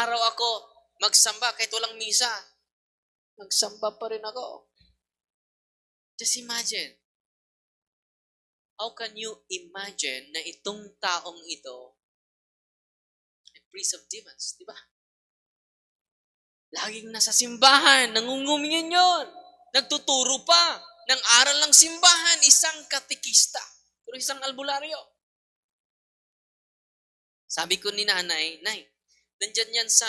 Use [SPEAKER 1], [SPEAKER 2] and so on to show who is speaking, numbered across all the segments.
[SPEAKER 1] araw ako magsamba kahit walang misa. Magsamba pa rin ako. Just imagine. How can you imagine na itong taong ito ay priest of demons, di ba? Laging nasa simbahan, nangunguminyon yun. Nagtuturo pa ng aral ng simbahan, isang katikista, pero isang albularyo. Sabi ko ni nanay, Nay, nandyan yan sa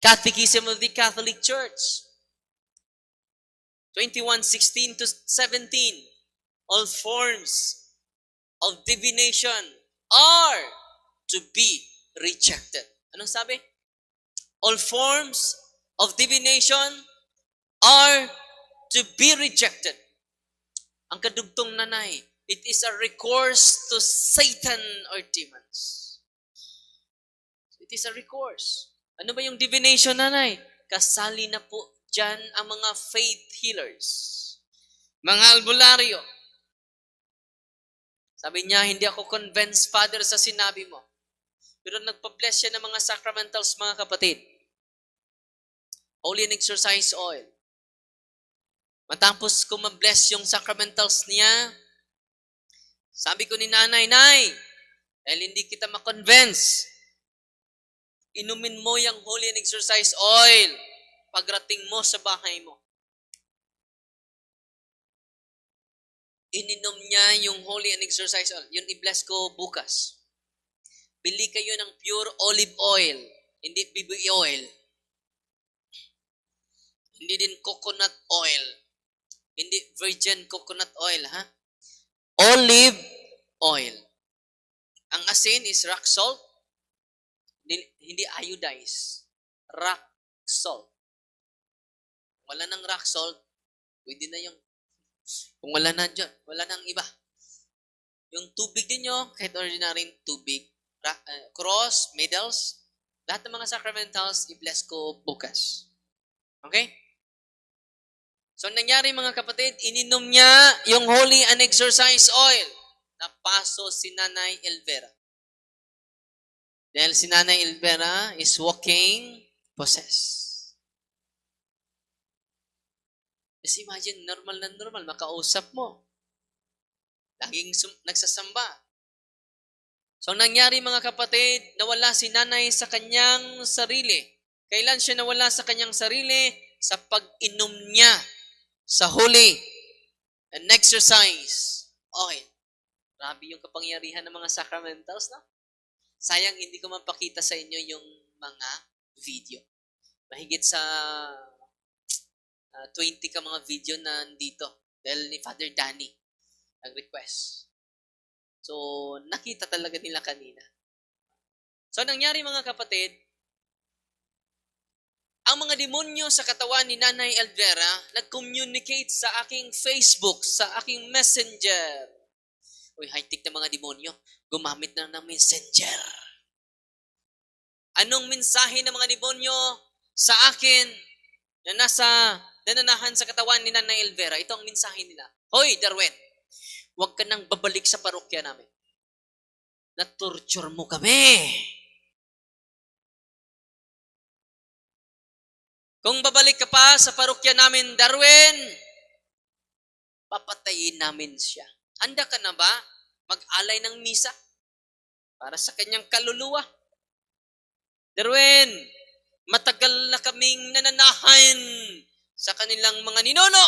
[SPEAKER 1] Catechism of the Catholic Church. 21:16 to 17. All forms of divination are to be rejected. Anong sabi? All forms of divination are to be rejected. Ang kadugtong nanay, it is a recourse to Satan or demons. It is a recourse. Ano ba yung divination, nanay? Kasali na po dyan ang mga faith healers. Mga albularyo. Sabi niya, hindi ako convinced, Father, sa sinabi mo. Pero nagpa-bless siya ng mga sacramentals, mga kapatid. Holy and exorcise oil. Matapos ko ma-bless yung sacramentals niya, sabi ko ni nanay, Nay, dahil hindi kita ma-convince, inumin mo yung holy and exorcise oil pagrating mo sa bahay mo. Ininom niya yung holy and exorcise oil. Yun i-bless ko bukas. Bili kayo ng pure olive oil, hindi BB oil. Hindi din coconut oil. Hindi virgin coconut oil, ha? Olive oil. Ang asin is rock salt. Hindi iodized. Rock salt. Wala nang rock salt, pwede na yung, kung wala na dyan, wala nang iba. Yung tubig din nyo, kahit ordinary tubig, cross, medals, lahat ng mga sacramentals, i-bless ko bukas. Okay? So, nangyari mga kapatid, ininom niya yung holy and exorcise oil. Napaso si Nanay Elvera. Dahil si Nanay Elvera is walking possessed. Just imagine, normal na normal, makausap mo. Laging nagsasamba. So, ang nangyari mga kapatid, nawala si nanay sa kanyang sarili. Kailan siya nawala sa kanyang sarili? Sa pag-inom niya sa holy and exercise oil. Grabe yung kapangyarihan ng mga sacramentals, no? Sayang hindi ko mapakita sa inyo yung mga video. Mahigit sa 20 ka mga video na nandito dahil ni Father Danny nag-request. So, nakita talaga nila kanina. So, nangyari mga kapatid, ang mga demonyo sa katawan ni Nanay Elvera nag-communicate sa aking Facebook, sa aking messenger. Uy, high-tech na mga demonyo. Gumamit na ng messenger. Anong mensahe ng mga demonyo sa akin na nasa nananahan sa katawan ni Nanay Elvera? Ito ang mensahe nila. Hoy, Darwin, huwag ka nang babalik sa parokya namin. Na-torture mo kami. Kung babalik ka pa sa parokya namin, Darwin, papatayin namin siya. Handa ka na ba mag-alay ng misa para sa kanyang kaluluwa? Darwin, matagal na kaming nananahan sa kanilang mga ninuno.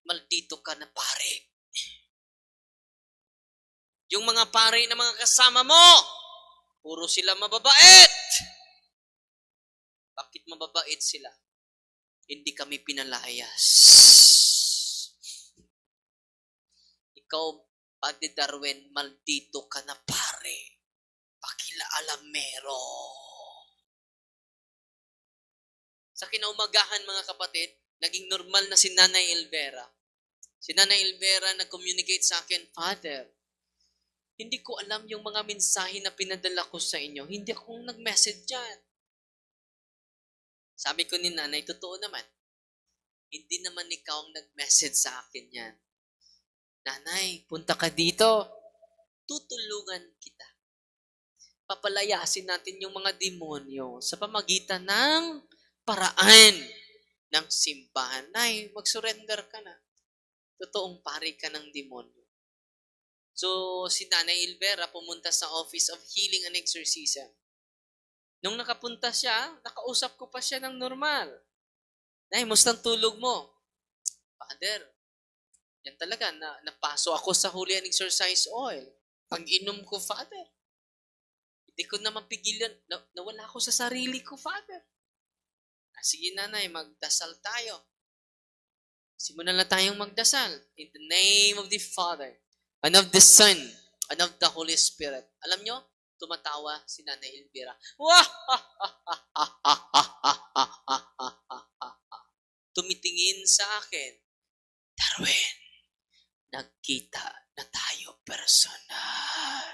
[SPEAKER 1] Maldito ka na pare. Yung mga pare na mga kasama mo, puro sila mababait. Bakit mababait sila? Hindi kami pinalayas. Ikaw, Padre Darwin, maldito ka na pare. Pakilaalamero. Sa kinaumagahan mga kapatid, naging normal na si Nanay Elvera. Si Nanay Elvera nag-communicate sa akin, Father, hindi ko alam yung mga mensahe na pinadala ko sa inyo. Hindi akong nag-message dyan. Sabi ko ni Nanay, totoo naman. Hindi naman ikaw ang nag-message sa akin yan. Nanay, punta ka dito. Tutulungan kita. papalayasin natin yung mga demonyo sa pamagitan ng paraan ng simbahan. Nay, mag-surrender ka na. Totoong pari ka ng demonyo. So, si Nanay Ilvera pumunta sa Office of Healing and Exorcism. Nung nakapunta siya, nakausap ko pa siya ng normal. Nay, mustang tulog mo? Father, yan talaga, napaso ako sa Holy and Exorcise Oil. Pag inom ko, Father, hindi ko na mapigilan. Nawala ako sa sarili ko, Father. Sige, Nanay, magdasal tayo. Simulan na tayong magdasal. In the name of the Father, and of the Son, and of the Holy Spirit. Alam nyo, tumatawa si Nanay Elvira. Tumitingin sa akin, Darwin, nagkita na tayo personal.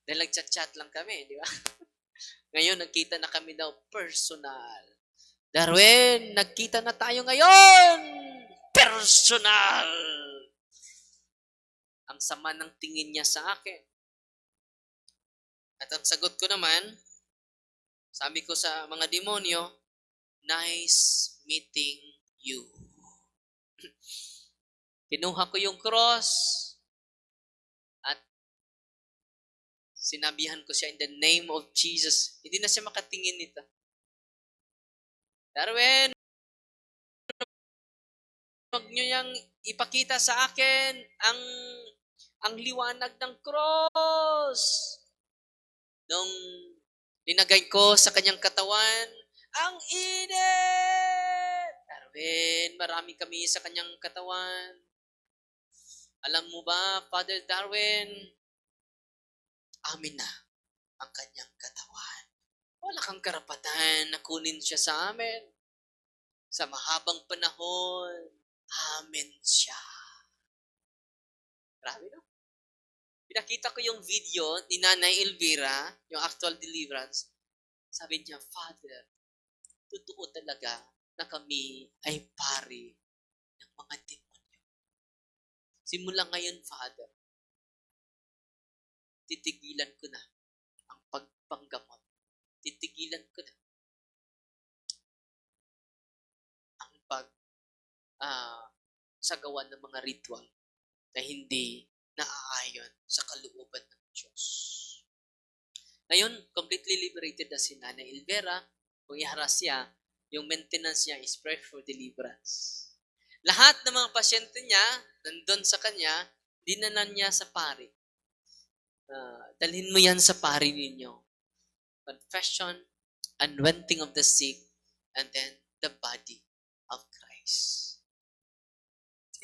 [SPEAKER 1] Dahil nagchat-chat lang kami, di ba? Ngayon, nagkita na kami daw personal. Darwin, nagkita na tayo ngayon! Personal! Ang sama ng tingin niya sa akin. At ang sagot ko naman, sabi ko sa mga demonyo, nice meeting you. Kinuha ko yung cross at sinabihan ko siya in the name of Jesus. Hindi na siya makatingin nito. Darwin, huwag nyo yang ipakita sa akin ang liwanag ng cross. Nung linagay ko sa kanyang katawan, ang init! Darwin, marami kami sa kanyang katawan. Alam mo ba, Father Darwin, amin na ang kanyang katawan. Wala kang karapatan na kunin siya sa amin. Sa mahabang panahon, amin siya. Grabe, no? Pinakita ko yung video ni Nanay Elvira, yung actual deliverance. Sabi niya, Father, totoo talaga na kami ay pari ng mga demonyo. Simula ngayon, Father, titigilan ko na ang pagpanggamot. Titigilan ko na ang sagawa ng mga ritual na hindi naaayon sa kalooban ng Diyos. Ngayon, completely liberated na si Nanay Elvira. Kung iharas siya, yung maintenance niya is prayer for deliverance. Lahat ng mga pasyente niya, nandun sa kanya, dinanan niya sa pari. Dalhin mo yan sa pari ninyo. Confession, anointing of the sick, and then the body of Christ.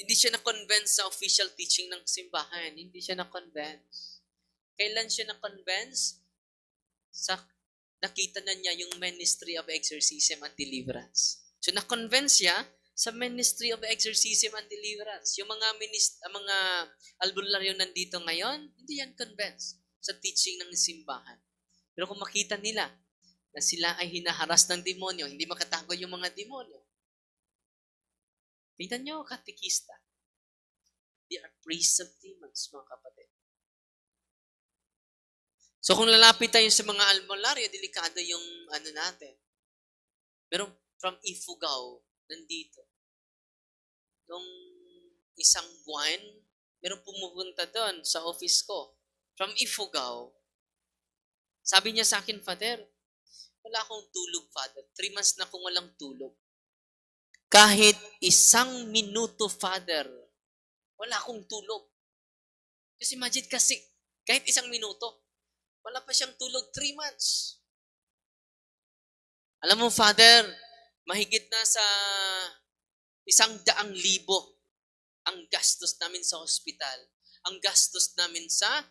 [SPEAKER 1] Hindi siya na-convince sa official teaching ng simbahan. Hindi siya na-convince. Kailan siya na-convince? Nakita na niya yung ministry of exorcism and deliverance. So, na-convince siya sa ministry of exorcism and deliverance. Yung mga albularyo nandito ngayon, hindi yan convinced sa teaching ng simbahan. Pero kung makita nila na sila ay hinaharas ng demonyo, hindi makatago yung mga demonyo. Tingnan nyo, katekista. They are priests of demons, mga kapatid. So kung lalapit tayo sa mga albularyo, delikado yung natin. Pero from Ifugao, nandito. Nung isang buwan, meron pumupunta doon sa office ko. From Ifugao. Sabi niya sa akin, Father, wala akong tulog, Father. 3 months na akong walang tulog. Kahit 1 minuto, Father, wala akong tulog. Just imagine kasi, kahit 1 minuto, wala pa siyang tulog 3 months. Alam mo, Father, mahigit na sa 100,000 ang gastos namin sa hospital. Ang gastos namin sa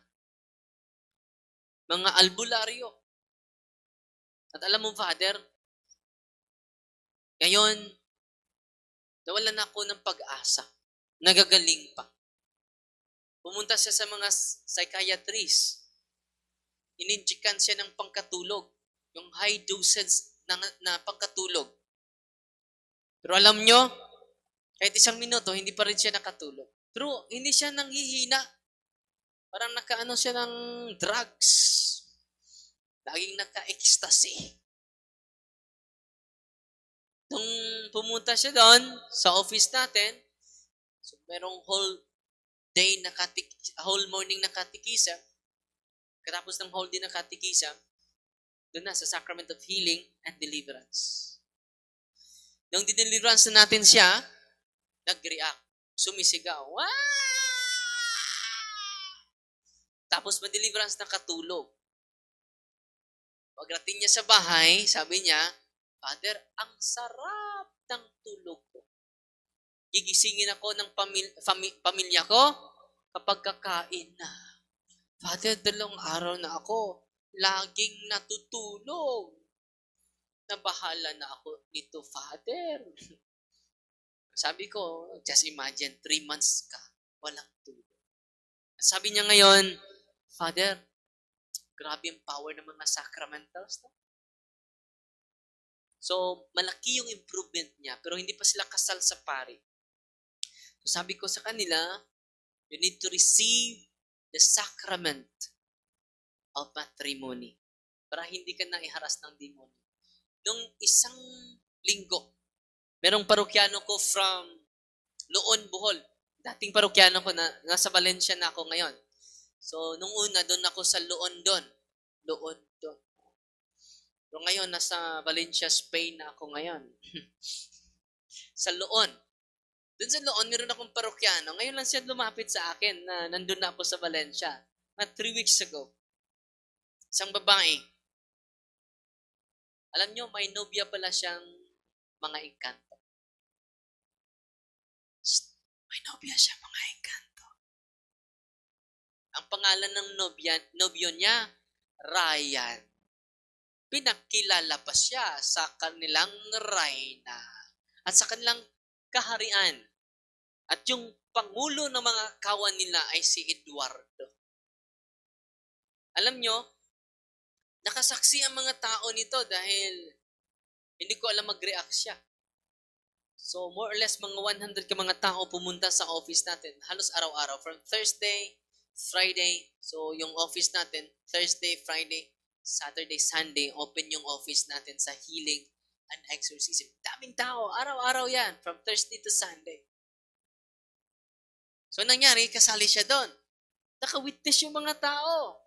[SPEAKER 1] mga albularyo. At alam mo, Father, ngayon, nawalan ako ng pag-asa. Nagagaling pa. Pumunta siya sa mga psychiatrist. Ininjikan siya ng pangkatulog. Yung high dosage na pangkatulog. Pero alam nyo, kahit 1 minuto, hindi pa rin siya nakatulog. Pero hindi siya nanghihina. Parang nakaano siya ng drugs. Laging naka-ecstasy. Nung pumunta siya doon sa office natin, so merong whole morning na katikisa. Katapos ng whole day na katikisa, doon na sa Sacrament of Healing and Deliverance. Nung dineliverance na natin siya, nag-react. Sumisigaw. Wah! Tapos ma-deliverance na katulog. Pagdating niya sa bahay, sabi niya, Father, ang sarap ng tulog ko. Gigisingin ako ng pamilya ko kapag kakain na. Father, 2 araw na ako. Laging natutulog. Nabahala na ako nito, Father. Sabi ko, just imagine, 3 months ka, walang tulog. Sabi niya ngayon, Father, grabe yung power ng mga sacramentals. No? So, malaki yung improvement niya, pero hindi pa sila kasal sa pari. So, sabi ko sa kanila, you need to receive the sacrament of matrimony para hindi ka na iharas ng demonyo. Nung isang linggo, merong parokyano ko from Loon, Bohol. Dating parokyano ko na nasa Valencia na ako ngayon. So, nung una, doon ako sa Loon doon. Pero ngayon, nasa Valencia, Spain na ako ngayon. Sa Loon. Doon sa Loon, meron akong parokyano. Ngayon lang siya lumapit sa akin na nandun na ako sa Valencia. 3 weeks ago. Isang babae. Alam nyo, may nobya pala siyang mga engkanto. May nobya siya mga engkanto. Ang pangalan ng nobyo niya, Ryan. Pinakilala pa siya sa kanilang reyna at sa kanilang kaharian. At yung pangulo ng mga kawan nila ay si Eduardo. Alam nyo, nakasaksi ang mga tao nito dahil hindi ko alam mag-react siya. So, more or less, mga 100 ka mga tao pumunta sa office natin. Halos araw-araw. From Thursday, Friday. So, yung office natin, Thursday, Friday, Saturday, Sunday, open yung office natin sa healing and exorcism. Daming tao. Araw-araw yan. From Thursday to Sunday. So, nangyari, kasali siya doon. Naka-witness yung mga tao.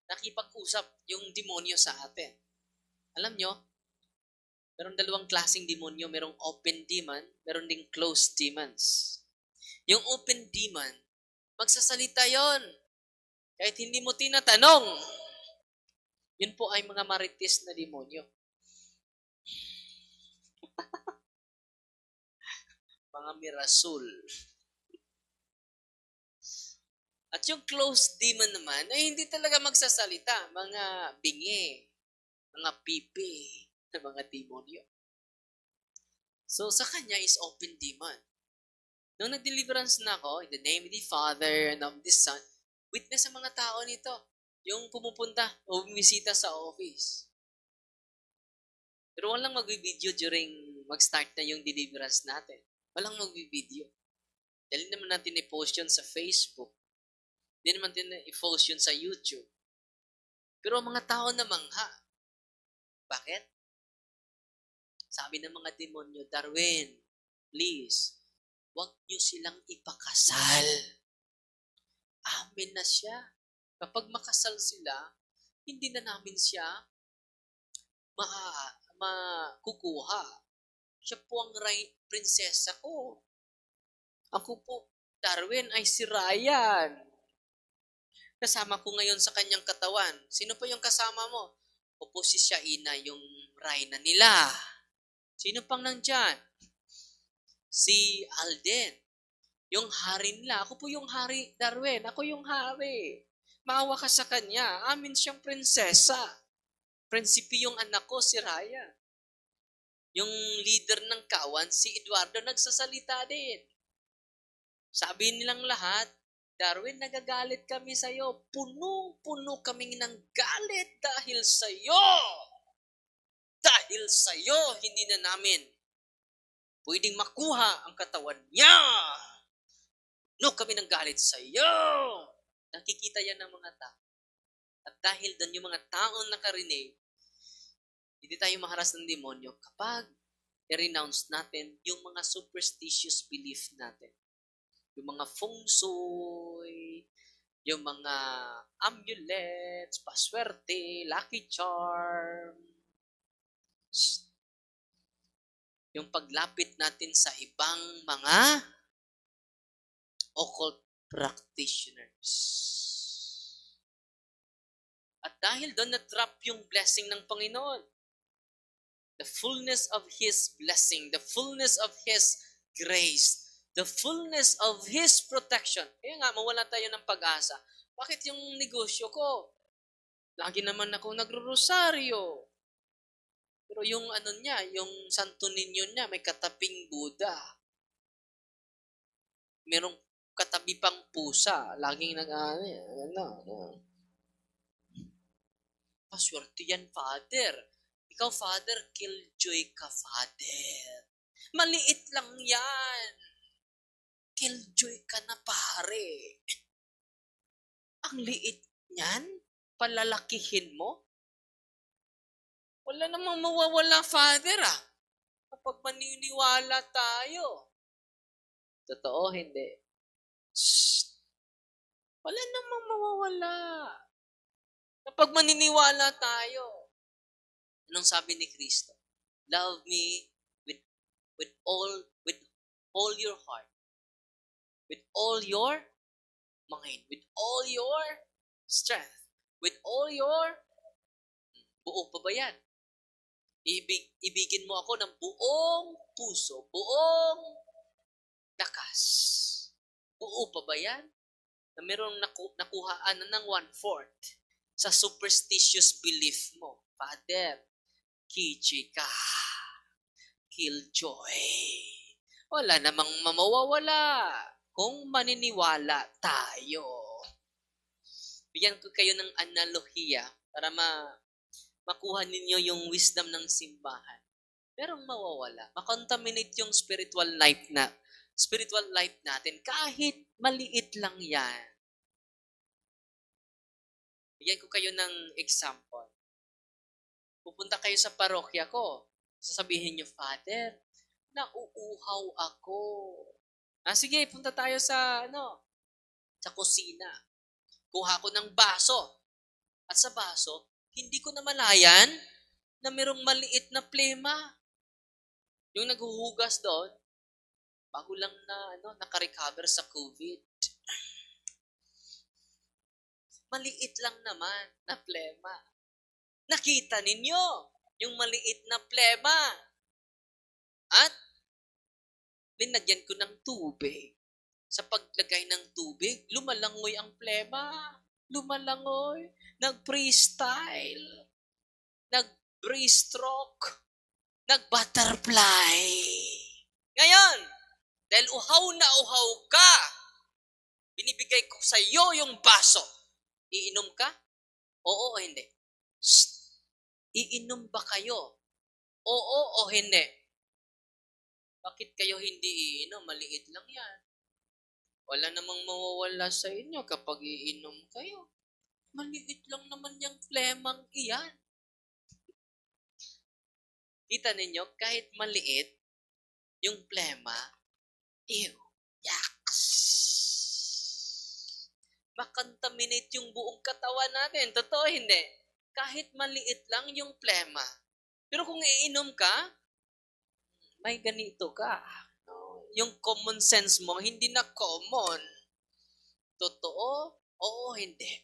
[SPEAKER 1] Nakipag-usap yung demonyo sa atin. Alam nyo, meron 2 klaseng demonyo. Merong open demon, meron ding closed demons. Yung open demon, magsasalita yon. Kahit hindi mo tinatanong. Yun po ay mga marites na demonyo. Mga mirasul. At yung closed demon naman, ay hindi talaga magsasalita. Mga bingi, mga pipi, na mga demonyo. So, sa kanya is open demon. Nung nag-deliverance na ako, in the name of the Father and of the Son, witness ang mga tao nito. Yung pumupunta o bumisita sa office. Pero walang mag-video during mag-start na yung deliverance natin. Walang mag-video. Dahil naman natin i-post yun sa Facebook. Hindi naman natin i-post yun sa YouTube. Pero ang mga tao na mangha. Bakit? Sabi ng mga demonyo, Darwin, please, huwag nyo silang ipakasal. Amin na siya. Kapag makasal sila, hindi na namin siya makukuha. Siya po ang prinsesa ko. Ako po, Darwin, ay si Ryan. Kasama ko ngayon sa kanyang katawan. Sino pa yung kasama mo? O po si Shaina, yung Reyna nila. Sino pang nandyan? Si Alden. Yung hari nila. Ako po yung hari, Darwin. Ako yung hari. Maawa ka sa kanya. Amin siyang prinsesa. Prinsipi yung anak ko, si Raya. Yung leader ng kawan, si Eduardo, nagsasalita din. Sabi nilang lahat, Darwin, nagagalit kami sa'yo. Punong-puno kaming ng galit dahil sa'yo. Dahil sa'yo, hindi na namin pwedeng makuha ang katawan niya. puno kami ng galit sa iyo. Nakikita yan ng mga tao. At dahil doon yung mga taong nakarinig, hindi tayo maharas ng demonyo kapag i-renounce natin yung mga superstitious belief natin. Yung mga feng shui, yung mga amulets, paswerte, lucky charm, yung paglapit natin sa ibang mga occult practitioners. At dahil doon na-trap yung blessing ng Panginoon, the fullness of His blessing, the fullness of His grace, the fullness of His protection. Kaya nga, mawala tayo ng pag-asa. Bakit yung negosyo ko? Lagi naman ako nagro-rosaryo. Pero yung yung Santo Niño niya, may kataping Buddha. Merong katabi pang pusa. Laging paswerte yan, Father. Ikaw, Father, killjoy ka, Father. Maliit lang yan. Killjoy ka na, pare. Ang liit niyan? Palalakihin mo? Wala namang mawawala, Father, kapag maniniwala tayo. Totoo, hindi. Shh. Wala namang mawawala. Kapag maniniwala tayo. Anong sabi ni Kristo? Love me with all your heart, with all your mind, with all your strength, with all your buo pa ba yan? Ibigin mo ako ng buong puso, buong lakas. Buo pa ba yan? Na merong nakuhaan ng 1/4 sa superstitious belief mo. Father, kiji ka. Killjoy. Wala namang mamawawala kung maniniwala tayo. Bigyan ko kayo ng analohiya para makuha ninyo yung wisdom ng simbahan. Merong mawawala. Makontaminate yung spiritual life natin kahit maliit lang yan. Bigyan ko kayo ng example. Pupunta kayo sa parokya ko. Sasabihin niyo, Father, nauuhaw ako. Sige, punta tayo sa kusina. Kuha ko ng baso. At sa baso, hindi ko namalayan na mayroong maliit na plema. Yung naghuhugas doon, bago lang naka-recover sa COVID. Maliit lang naman na plema. Nakita ninyo yung maliit na plema. At linagyan ko ng tubig. Sa paglagay ng tubig, lumalangoy ang plema. Lumalangoy. Nag-freestyle. Nag-breaststroke. Nag-butterfly. Ngayon, dahil uhaw na uhaw ka, binibigay ko sa iyo yung baso. Iinom ka? Oo o hindi? Shh. Iinom ba kayo? Oo o hindi? Bakit kayo hindi iinom? Maliit lang yan. Wala namang mawawala sa inyo kapag iinom kayo. Maliit lang naman yung plemang iyan. Kita ninyo, kahit maliit, yung plema, yaks. Makontaminate yung buong katawan natin. Totoo, hindi? Kahit maliit lang yung plema. Pero kung iinom ka, may ganito ka. Yung common sense mo, hindi na common. Totoo? Oo, hindi.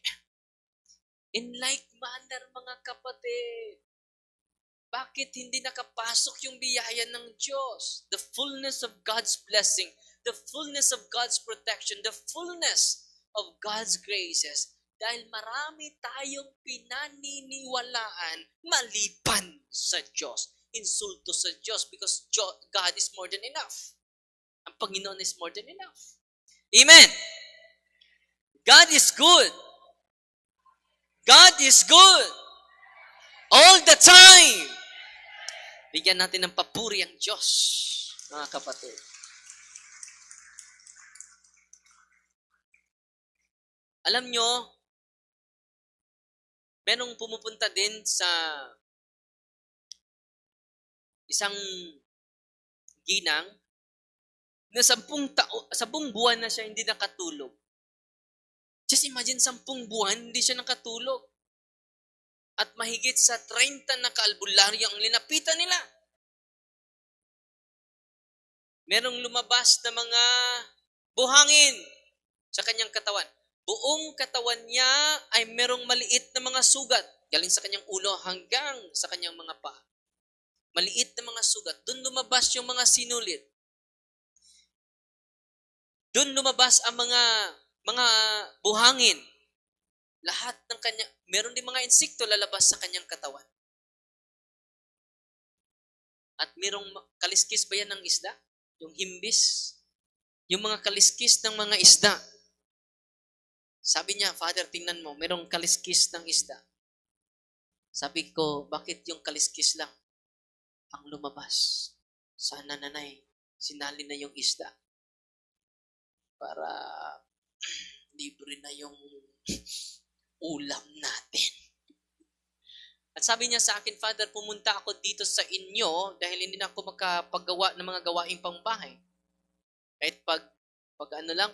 [SPEAKER 1] In like manner, mga kapatid, bakit hindi nakapasok yung biyaya ng Diyos? The fullness of God's blessing, the fullness of God's protection, the fullness of God's graces. Dahil marami tayong pinaniniwalaan maliban sa Diyos. Insulto sa Diyos because God is more than enough. Ang Panginoon is more than enough. Amen! God is good. God is good. All the time. Bigyan natin ng papuri ang Diyos, mga kapatid. Alam nyo, merong pumupunta din sa isang ginang na 10 buwan na siya hindi nakatulog. Just imagine, 10 buwan hindi siya nakatulog. At mahigit sa 30 na kaalbularyo ang linapitan nila. Merong lumabas na mga buhangin sa kanyang katawan. Buong katawan niya ay merong maliit na mga sugat. Galing sa kanyang ulo hanggang sa kanyang mga paa. Maliit na mga sugat. Doon lumabas yung mga sinulit. Doon lumabas ang mga buhangin. Lahat ng kanya, meron din mga insekto lalabas sa kanyang katawan. At merong kaliskis ba yan ng isda? Yung himbis? Yung mga kaliskis ng mga isda. Sabi niya, Father, tingnan mo, merong kaliskis ng isda. Sabi ko, bakit yung kaliskis lang ang lumabas? Sana, nanay, sinali na yung isda para libre na yung ulam natin. At sabi niya sa akin, Father, pumunta ako dito sa inyo dahil hindi na ako makapaggawa ng mga gawaing pangbahay. Kahit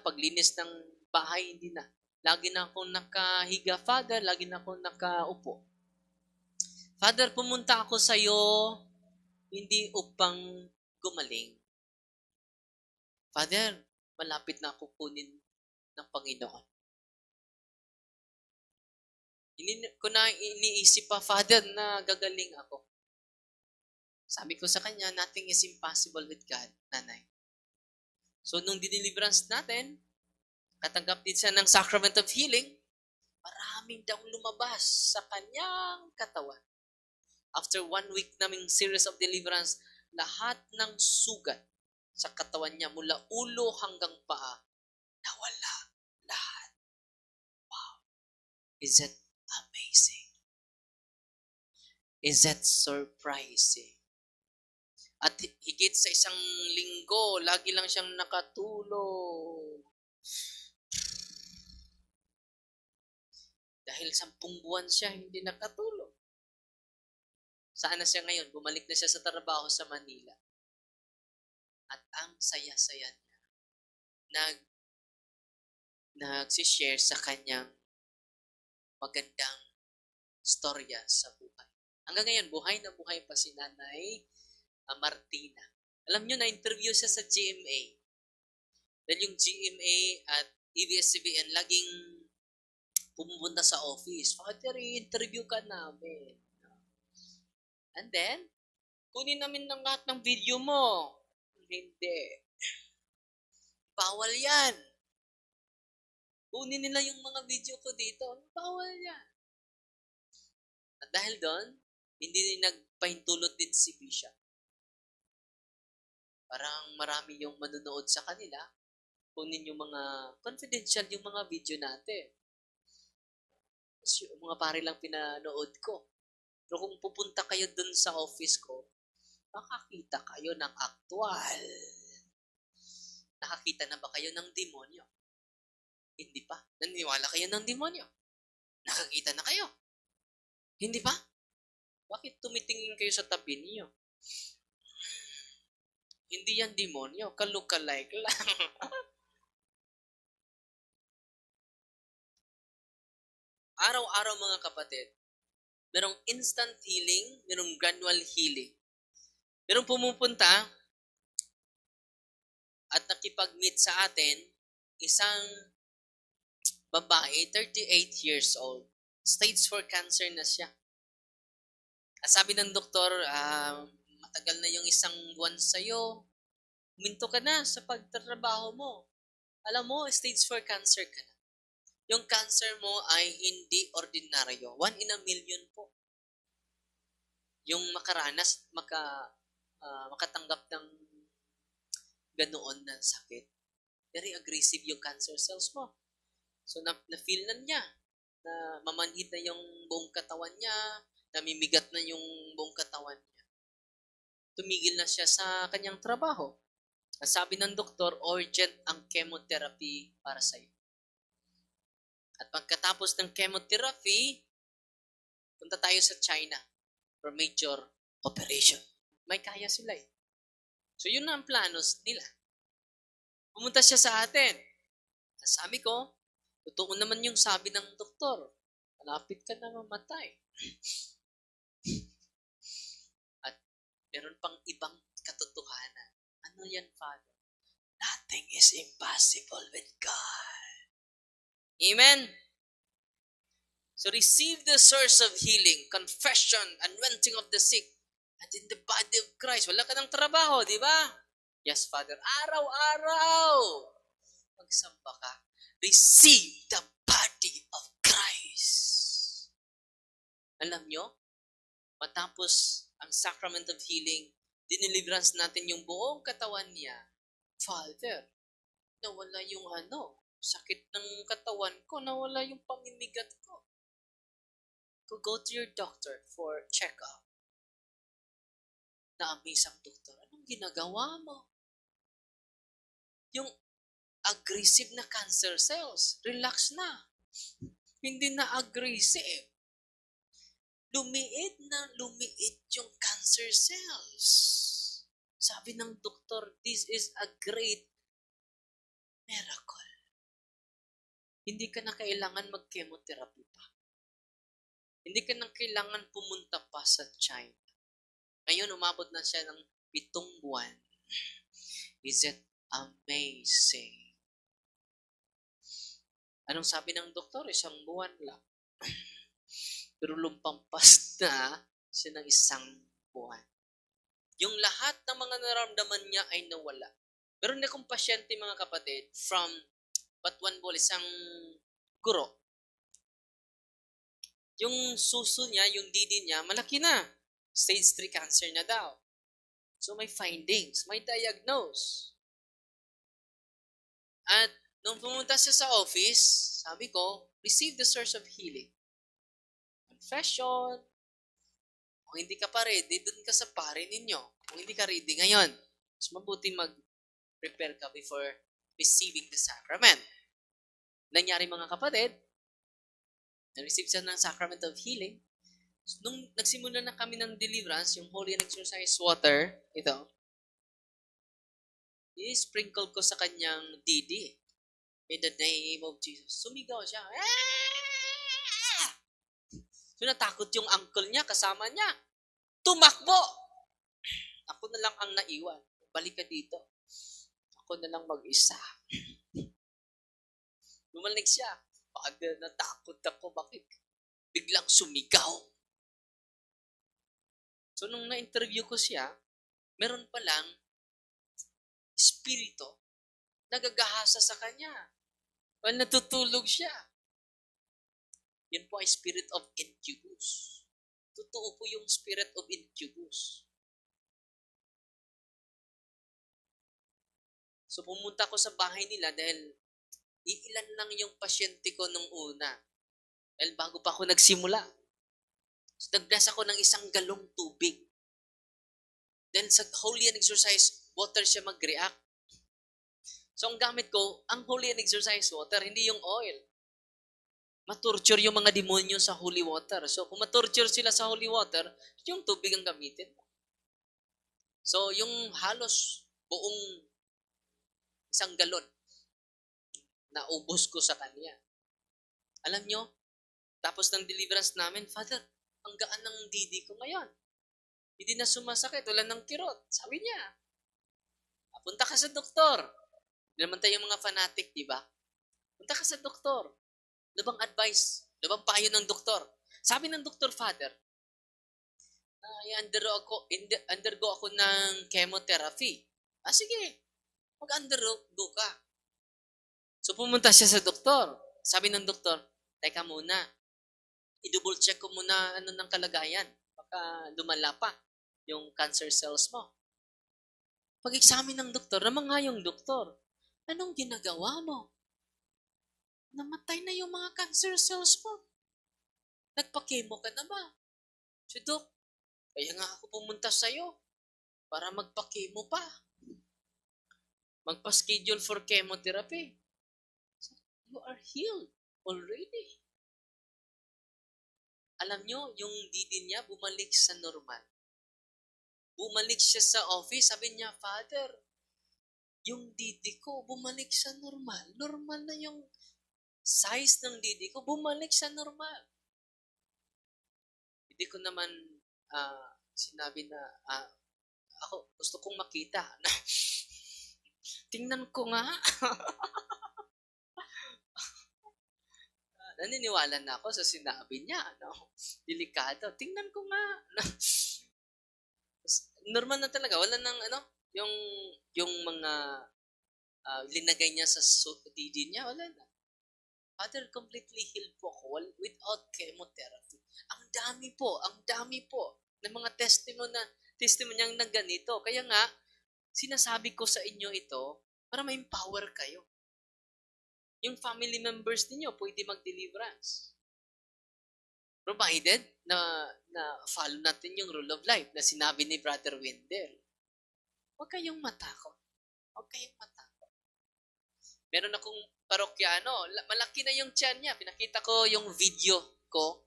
[SPEAKER 1] paglinis ng bahay, hindi na. Lagi na akong nakahiga, Father. Lagi na akong nakaupo. Father, pumunta ako sa iyo hindi upang gumaling. Father, malapit na ako kunin ng Panginoon. Hindi ko na iniisip pa, Father, na gagaling ako. Sabi ko sa kanya, nothing is impossible with God, nanay. So, nung diniliverance natin, katanggap din siya ng sacrament of healing, maraming daw lumabas sa kanyang katawan. After 1 week naming series of deliverance, lahat ng sugat sa katawan niya mula ulo hanggang paa, nawala lahat. Wow. Is that amazing? Is that surprising? At higit sa 1 linggo, lagi lang siyang nakatulog. Dahil 10 buwan siya hindi nakatulog. Saan na siya ngayon? Bumalik na siya sa trabaho sa Manila. At ang saya-saya niya. Nagsishare sa kanyang magandang storya sa buhay. Hanggang ngayon, buhay na buhay pa si Nanay Martina. Alam nyo, na-interview siya sa GMA. Dahil yung GMA at ABS-CBN laging pumunta sa office. Father, i-interview ka namin. And then, kunin namin ng lahat ng video mo. Hindi. Bawal yan. Kunin nila yung mga video ko dito. Bawal yan. At dahil doon, hindi nagpahintulot din si Bishop. Parang marami yung manonood sa kanila. Kunin yung mga confidential yung mga video natin. Kasi yung mga pare lang pinanood ko. Pero kung pupunta kayo dun sa office ko, makakita kayo ng aktual. Nakakita na ba kayo ng demonyo? Hindi pa. Naniwala kayo ng demonyo? Nakakita na kayo? Hindi pa? Bakit tumitingin kayo sa tabi niyo? Hindi yan demonyo. Kalukalike lang. Araw-araw mga kapatid, merong instant healing, merong gradual healing. Merong pumupunta at nakipag-meet sa atin, isang babae, 38 years old. Stage 4 cancer na siya. At sabi ng doktor, matagal na yung 1 buwan sa'yo. Huminto ka na sa pagtatrabaho mo. Alam mo, stage 4 cancer ka na. Yung cancer mo ay hindi ordinaryo. 1 in a million po. Yung makaranas, makatanggap ng ganoon na sakit. Very aggressive yung cancer cells mo. So, na-feel na niya na mamanhid na yung buong katawan niya, namimigat na yung buong katawan niya. Tumigil na siya sa kanyang trabaho. At sabi ng doktor, urgent ang chemotherapy para sa iyo. At pagkatapos ng chemotherapy, punta tayo sa China for major operation. May kaya sila eh. So yun na ang planos nila. Pumunta siya sa atin. Sabi ko, totoo naman yung sabi ng doktor. Malapit ka na mamatay. At meron pang ibang katotohanan. Ano yan, Father? Nothing is impossible with God. Amen? So receive the source of healing, confession, anointing of the sick, and in the body of Christ. Wala ka ng trabaho, di ba? Yes, Father. Araw-araw, magsamba ka. Receive the body of Christ. Alam nyo, matapos ang sacrament of healing, dineliverance natin yung buong katawan niya. Father, nawala yung sakit ng katawan ko, nawala yung pamimigat ko. Go to your doctor for check-up. Na-amaze ang doktor. Anong ginagawa mo? Yung aggressive na cancer cells, relax na. Hindi na aggressive. Lumiit na lumiit yung cancer cells. Sabi ng doktor, this is a great miracle. Hindi ka na kailangan mag-chemotherapy pa. Hindi ka na kailangan pumunta pa sa China. Ngayon, umabot na siya ng 7 buwan. Is it amazing? Anong sabi ng doktor? 1 buwan lang. Pero lumpampas na siya ng 1 buwan. Yung lahat ng mga naramdaman niya ay nawala. Meron na akong pasyente, mga kapatid, from Batuan Bohol, isang guro. Yung suso niya, yung didi niya, malaki na. Stage 3 cancer na daw. So may findings, may diagnose. At nung pumunta siya sa office, sabi ko, receive the source of healing. Confession. Kung hindi ka pa ready, dun ka sa pare ninyo. Kung hindi ka ready ngayon, mas mabuti mag-prepare ka before receiving the sacrament. Nangyari, mga kapatid, na-receive siya ng sacrament of healing. So, nung nagsimula na kami ng deliverance, yung Holy and Exorcised Water, ito, i-sprinkle ko sa kanyang didi. In the name of Jesus. Sumigaw siya. Ah! So, natakot yung uncle niya, kasama niya. Tumakbo! Ako na lang ang naiwan. Balik ka dito. Ako na lang mag-isa. Bumalik siya. Father, natakot ako. Bakit? Biglang sumigaw. So, nung na-interview ko siya, meron palang espiritu nagagahasa sa kanya. Well, natutulog siya. Yun po ay spirit of incubus. Totoo po yung spirit of incubus. So, pumunta ko sa bahay nila dahil iilan lang yung pasyente ko nung una. Dahil bago pa ako nagsimula. So, nag-bless ako ng 1 galong tubig. Then, sa Holy and Exorcised Water siya mag-react. So, ang gamit ko, ang Holy and Exorcised Water, hindi yung oil. Matorture yung mga demonyo sa holy water. So, kung matorture sila sa holy water, yung tubig ang gamitin mo. So, yung halos buong 1 galon, naubos ko sa kanya. Alam nyo, tapos ng deliverance namin, Father, ang gaan ng didi ko ngayon. Hindi na sumasakit, wala ng kirot. Sabi niya, punta ka sa doktor. Hindi naman tayo mga fanatic, di ba? Punta ka sa doktor. Ano bang advice? Ano bang payo ng doktor? Sabi ng doktor, Father, undergo ako ng chemotherapy. Sige, mag-undergo ka. So, pumunta siya sa doktor. Sabi ng doktor, teka muna, i-double check ko muna ng kalagayan. Baka lumala pa yung cancer cells mo. Pag-examine ng doktor, namanga yung doktor, anong ginagawa mo? Namatay na yung mga cancer cells mo. Nagpa-chemo ka na ba? So, Dok, kaya nga ako pumunta sa'yo para magpa-chemo pa. Magpa-schedule for chemotherapy. So, you are healed. Already. Alam nyo, yung didi niya bumalik sa normal. Bumalik siya sa office, sabi niya, Father, yung didi ko bumalik sa normal. Normal na yung size ng didi ko, bumalik sa normal. Hindi ko naman sinabi na, ako gusto kong makita. Tingnan ko nga. Naniniwala na ako sa sinabi niya. No? Delikado. Tingnan ko nga. Normal na talaga. Wala nang yung mga linagay niya sa didi niya. Wala na. Father, completely healed po ako without chemotherapy. Ang dami po ng mga testimonyang na ganito. Kaya nga, sinasabi ko sa inyo ito para ma-empower kayo. Yung family members niyo pwede mag-deliverance. Provided na follow natin yung rule of life na sinabi ni Brother Wendell. Huwag kayong matakot. Meron akong parokyano, malaki na yung tiyan niya. Pinakita ko yung video ko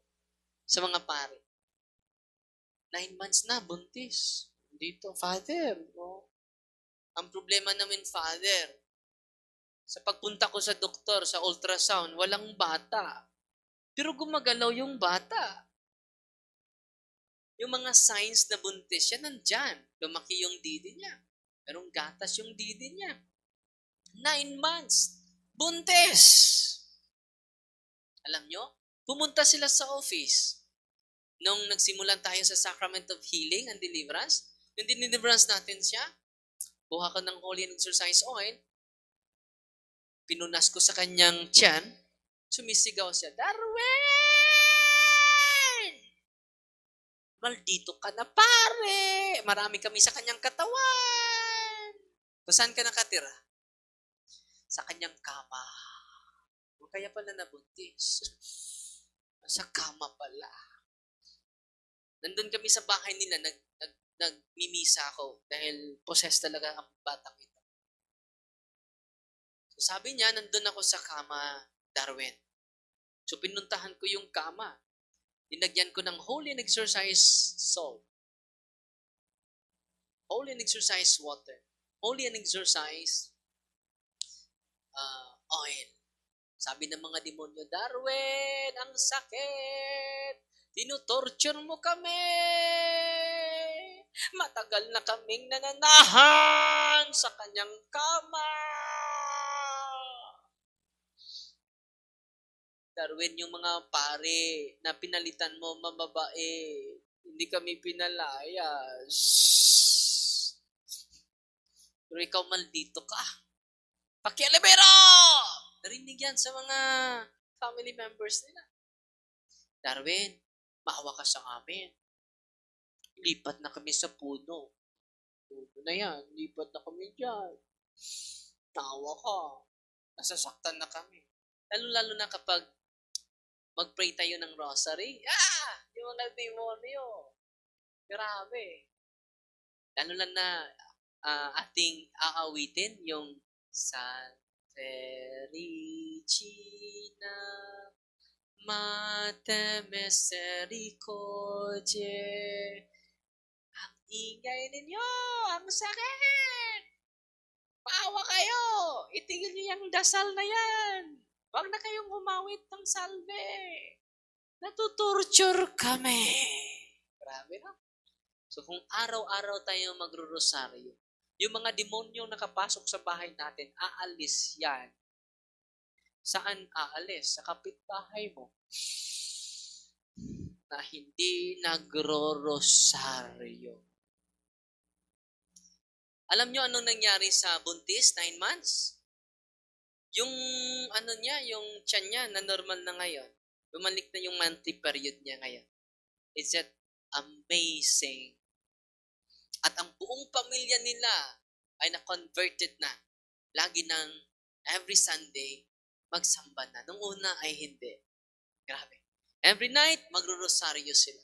[SPEAKER 1] sa mga pare. 9 months na, buntis. Dito, Father. No? Ang problema namin, Father, sa pagpunta ko sa doktor, sa ultrasound, walang bata. Pero gumagalaw yung bata. Yung mga signs na buntis, yan nandyan. Lumaki yung didi niya. Merong gatas yung didi niya. 9 months. Buntis! Alam nyo, pumunta sila sa office. Nung nagsimulan tayo sa Sacrament of Healing and Deliverance, yung deliverance natin siya, buha ko ng Holy and Exercise Oil, pinunas ko sa kanyang tiyan, sumisigaw siya, Darwin! Maldito ka na pare! Marami kami sa kanyang katawan! So, saan ka nakatira? Sa kanyang kama. Kaya pala nabuntis. Sa kama pala. Nandun kami sa bahay nila, nagmimisa ako dahil possessed talaga ang batang ito. So sabi niya, nandun ako sa kama, Darwin. So pinuntahan ko yung kama. Dinagyan ko ng Holy and Exercise salt. Holy and Exercise water. Holy and Exercise oil. Sabi ng mga demonyo, Darwin, ang sakit! Tinutorture mo kami! Matagal na kaming nananahan sa kanyang kama! Darwin, yung mga pare na pinalitan mo mababae, hindi kami pinalayas. Pero ikaw maldito ka. Pakialibero! Narinig yan sa mga family members nila. Darwin, maawa ka sa amin. Lipat na kami sa puno. Puno na yan, lipat na kami dyan. Naawa ka. Nasasaktan na kami. Lalo-lalo na kapag mag-pray tayo ng rosary. Yung mga demonyo. Grabe. Lalo lang na ating aawitin yung Sante Regina Mater Misericordiae. Ang ingay ninyo! Ang sakit! Paawa kayo! Itigil niyo yung dasal na yan! Huwag na kayong umawit ng salve! Natutorture kami! Grabe na. So kung araw-araw tayo magro-rosaryo, yung mga demonyong nakapasok sa bahay natin, aalis yan. Saan aalis? Sa kapitbahay mo. Na hindi nagro-rosaryo. Alam nyo anong nangyari sa buntis? 9 months? Yung yung tiyan niya na normal na ngayon. Bumalik na yung monthly period niya ngayon. Is that amazing? At ang buong pamilya nila ay na-converted na. Lagi nang every Sunday, magsamba na. Nung una ay hindi. Grabe. Every night, magro-rosaryo sila.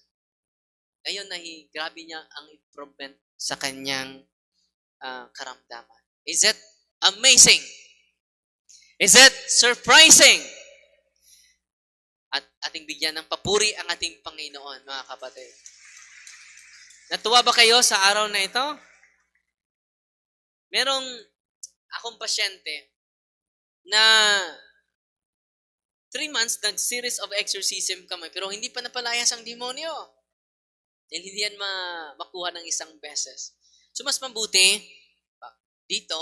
[SPEAKER 1] Ngayon, grabe niya ang improvement sa kanyang karamdaman. Is it amazing? Is it surprising? At ating bigyan ng papuri ang ating Panginoon, mga kapatid. Natuwa ba kayo sa araw na ito? Merong akong pasyente na 3 months nag-series of exorcism kami pero hindi pa napalayas ang demonyo. Dahil hindi yan makuha ng isang beses. So mas mabuti, dito,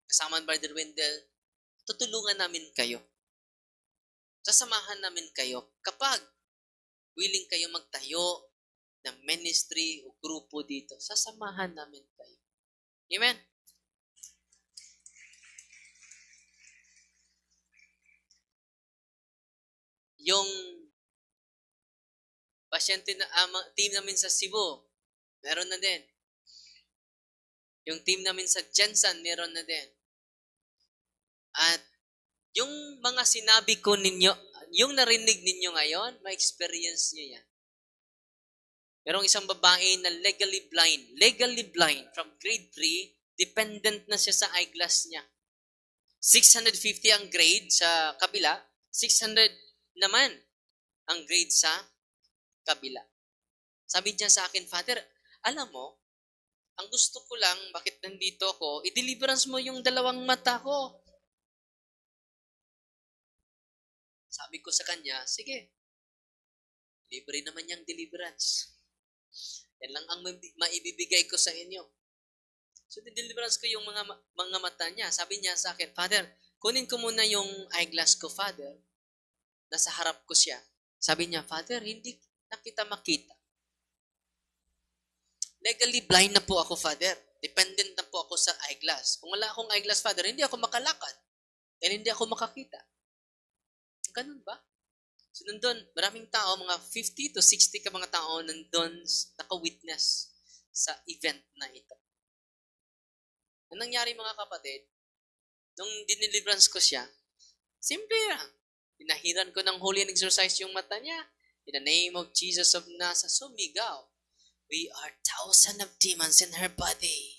[SPEAKER 1] kasama ang Brother Wendell, tutulungan namin kayo. Sasamahan namin kayo kapag willing kayo magtayo ng ministry o grupo dito. Sasamahan namin kayo. Amen? Yung pasyente na team namin sa Cebu, meron na din. Yung team namin sa Jensen, meron na din. At yung mga sinabi ko ninyo, yung narinig ninyo ngayon, ma-experience nyo yan. Merong isang babae na legally blind from grade 3, dependent na siya sa eyeglass niya. 650 ang grade sa kabila, 600 naman ang grade sa kabila. Sabi niya sa akin, Father, alam mo, ang gusto ko lang, bakit nandito ako, i-deliverance mo yung 2 mata ko. Sabi ko sa kanya, sige, libre naman yung deliverance. Yan lang ang maibibigay ko sa inyo. So, deliverance ko yung mga mata niya. Sabi niya sa akin, Father, kunin ko muna yung eyeglass ko, Father. Nasa harap ko siya. Sabi niya, Father, hindi na kita makita. Legally blind na po ako, Father. Dependent na po ako sa eyeglass. Kung wala akong eyeglass, Father, hindi ako makalakad. And hindi ako makakita. Ganun ba? So, nandun, maraming tao, mga 50 to 60 ka mga tao nandun naka-witness sa event na ito. Ang nangyari, mga kapatid, nung diniliverance ko siya, simple lang. Pinahiran ko ng holy and exorcise yung mata niya. In the name of Jesus of Nazareth, sumigaw. We are thousands of demons in her body.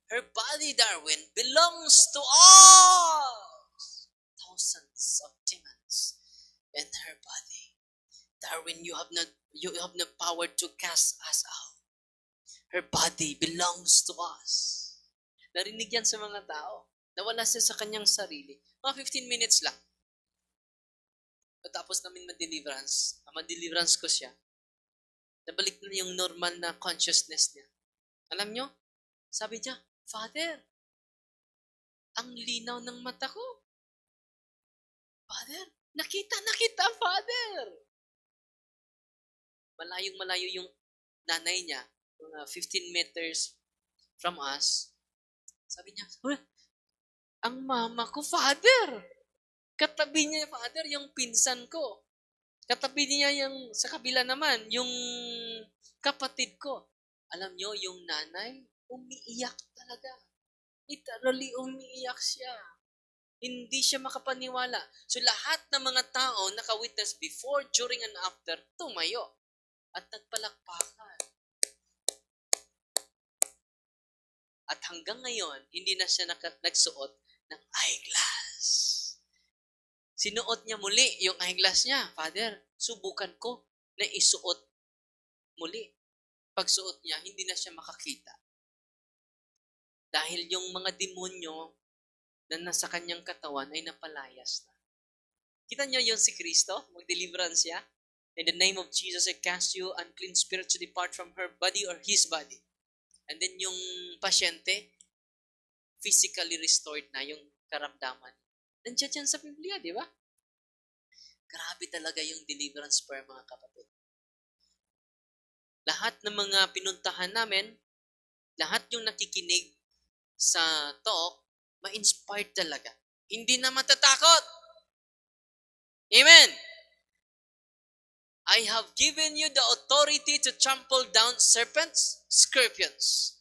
[SPEAKER 1] Her body, Darwin, belongs to us. Thousands of demons in her body. Darwin, you have no power to cast us out. Her body belongs to us. Narinig yan sa mga tao. Nawala siya sa kanyang sarili. Mga 15 minutes lang. Tapos namin ma-deliverance ko siya. Nabalik na yung normal na consciousness niya. Alam nyo? Sabi niya, Father, ang linaw ng mata ko. Father, nakita, Father. Malayong-malayo yung nanay niya, mga 15 meters from us. Sabi niya, ang mama ko, Father. Katabi niya, Father, yung pinsan ko. Katabi niya yung, sa kabila naman, yung kapatid ko. Alam nyo, yung nanay, umiiyak talaga. Literally, umiiyak siya. Hindi siya makapaniwala. So, lahat ng mga tao naka-witness before, during, and after, tumayo. At nagpalakpakan. At hanggang ngayon, hindi na siya nagsuot ng eyeglass. Sinuot niya muli yung eyeglass niya. Father, subukan ko na isuot muli. Pagsuot niya, hindi na siya makakita. Dahil yung mga demonyo na nasa kanyang katawan ay napalayas na. Kita niyo yung si Kristo? Mag-deliverance siya. In the name of Jesus, I cast you unclean spirit to depart from her body or his body. And then yung pasyente, physically restored na yung karamdaman. Nandiyan dyan sa Biblia, di ba? Grabe talaga yung deliverance prayer, mga kapatid. Lahat ng mga pinuntahan namin, lahat yung nakikinig sa talk, ma-inspired talaga. Hindi na matatakot. Amen! I have given you the authority to trample down serpents, scorpions,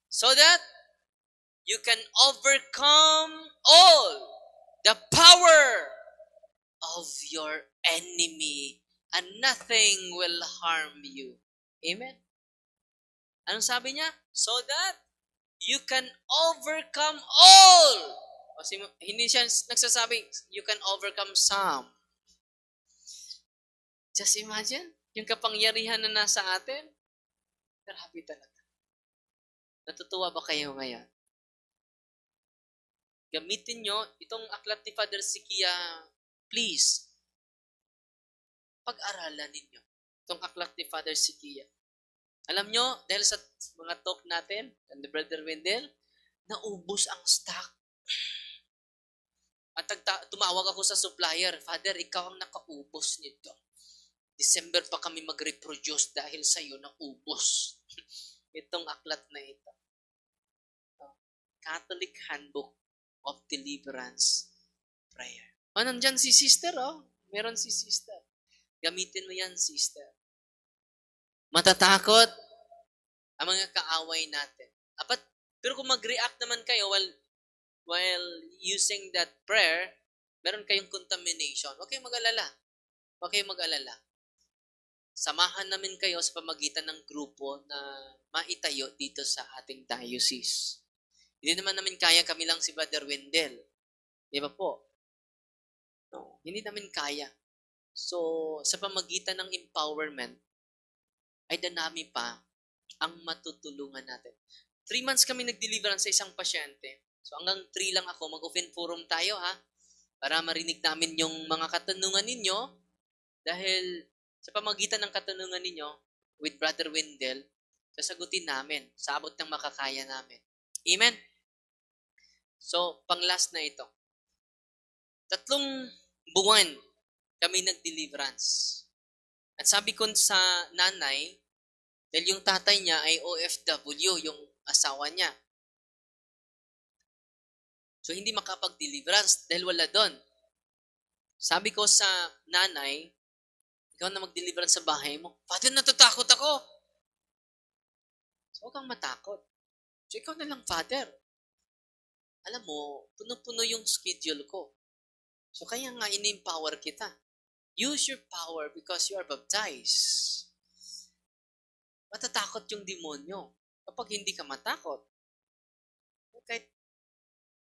[SPEAKER 1] so that you can overcome all the power of your enemy and nothing will harm you. Amen? Anong sabi niya? So that you can overcome all. Kasi hindi siya nagsasabing you can overcome some. Just imagine, yung kapangyarihan na nasa atin. Grabe talaga. Natutuwa ba kayo ngayon? Gamitin nyo itong aklat ni Father Sikia, please. Pag-aralan ninyo itong aklat ni Father Sikia. Alam nyo, dahil sa mga talk natin, and the Brother Wendell, naubos ang stock. At tumawag ako sa supplier, Father, ikaw ang nakaubos nito. December pa kami mag-reproduce dahil sa iyo naubos itong aklat na ito. Catholic Handbook of Deliverance Prayer. Nandyan si sister, Meron si sister. Gamitin mo yan, sister. Matatakot ang mga kaaway natin. Pero kung mag-react naman kayo while using that prayer, meron kayong contamination. Huwag kayong mag-alala. Huwag kayong mag-alala. Samahan namin kayo sa pamagitan ng grupo na maitayo dito sa ating diocese. Hindi naman namin kaya, kami lang si Brother Wendell. Di ba po? No, hindi namin kaya. So, sa pamagitan ng empowerment, ay danami pa ang matutulungan natin. 3 months kami nag-deliverance sa isang pasyente. So, hanggang 3 lang ako. Mag-open forum tayo, ha? Para marinig namin yung mga katanungan ninyo. Dahil sa pamagitan ng katanungan ninyo, with Brother Wendell, sasagutin namin. Sa abot ng makakaya namin. Amen? So, pang-last na ito. 3 buwan kami nag-deliverance. At sabi ko sa nanay, dahil yung tatay niya ay OFW, yung asawa niya. So, hindi makapag-deliverance dahil wala doon. Sabi ko sa nanay, ikaw na mag-deliverance sa bahay mo. Father, natatakot ako. So, huwag kang matakot. So, ikaw na lang, Father. Alam mo, puno-puno yung schedule ko. So, kaya nga in-empower kita. Use your power because you are baptized. Matatakot yung demonyo. Kapag hindi ka matakot, kahit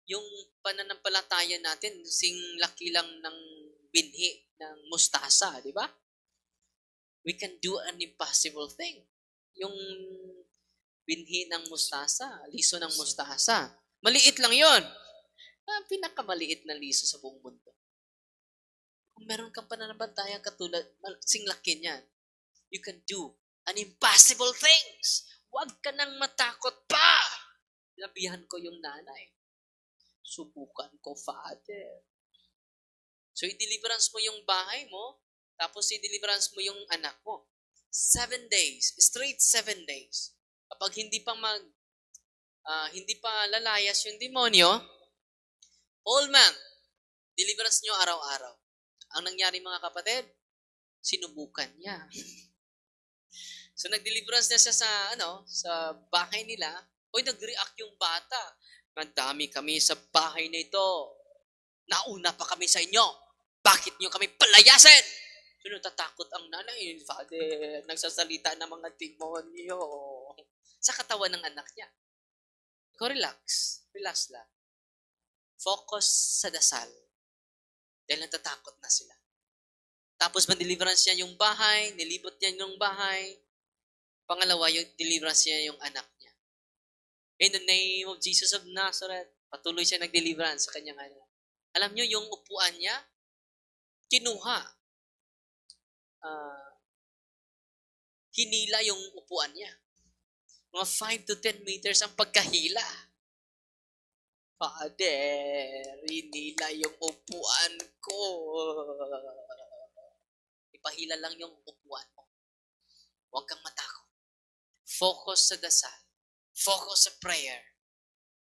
[SPEAKER 1] yung pananampalataya natin, sing laki lang ng binhi ng mustasa, di ba? We can do an impossible thing. Yung binhi ng mustasa, liso ng mustasa, maliit lang yon. Ang pinakamaliit na liso sa buong mundo. Kung meron kang pananampalataya katulad, sing laki niyan, you can do an impossible things. Huwag ka nang matakot pa. Nabihan ko yung nanay. Subukan ko, Father. So, i-deliverance mo yung bahay mo, tapos i-deliverance mo yung anak mo. 7 days. Straight 7 days. Kapag hindi pa lalayas yung demonyo, all man, deliverance nyo araw-araw. Ang nangyari mga kapatid, sinubukan niya. So, nag-deliverance na siya sa bahay nila. Nag-react yung bata. Madami kami sa bahay na ito. Nauna pa kami sa inyo. Bakit nyo kami palayasin? So, natatakot ang nanay. Father, nagsasalita ng mga demonyo. Sa katawan ng anak niya. Ikaw relax. Relax lang. Focus sa dasal. Dahil natatakot na sila. Tapos, man-deliverance niya yung bahay. Nilibot niya yung bahay. Pangalawa, yung deliverance niya yung anak niya. In the name of Jesus of Nazareth, patuloy siya nag-deliverance sa kanyang anak. Alam niyo, yung upuan niya, kinuha. Hinila yung upuan niya. Mga 5 to 10 meters ang pagkahila. Father, hinila yung upuan ko. Ipahila lang yung upuan mo. Huwag kang matakot. Focus sa dasal. Focus sa prayer.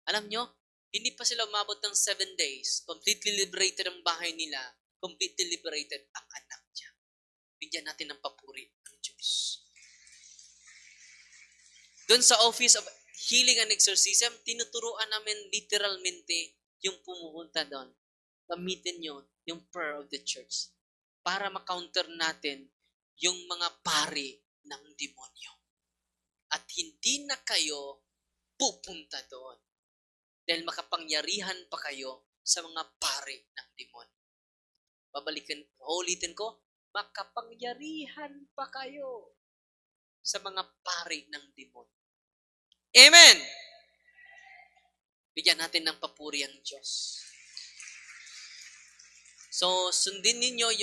[SPEAKER 1] Alam nyo, hindi pa sila umabot ng 7 days. Completely liberated ang bahay nila. Completely liberated ang anak niya. Bigyan natin ng papuri ang Diyos. Doon sa Office of Healing and Exorcism, tinuturuan namin literalmente yung pumupunta doon. Gamitin nyo yung prayer of the church para ma-counter natin yung mga pari ng demonyo. At hindi na kayo pupunta doon. Dahil makapangyarihan pa kayo sa mga pari ng demonyo. Ulitin ko, makapangyarihan pa kayo sa mga pari ng demonyo. Amen! Bigyan natin ng papuri ang Diyos. So, sundin ninyo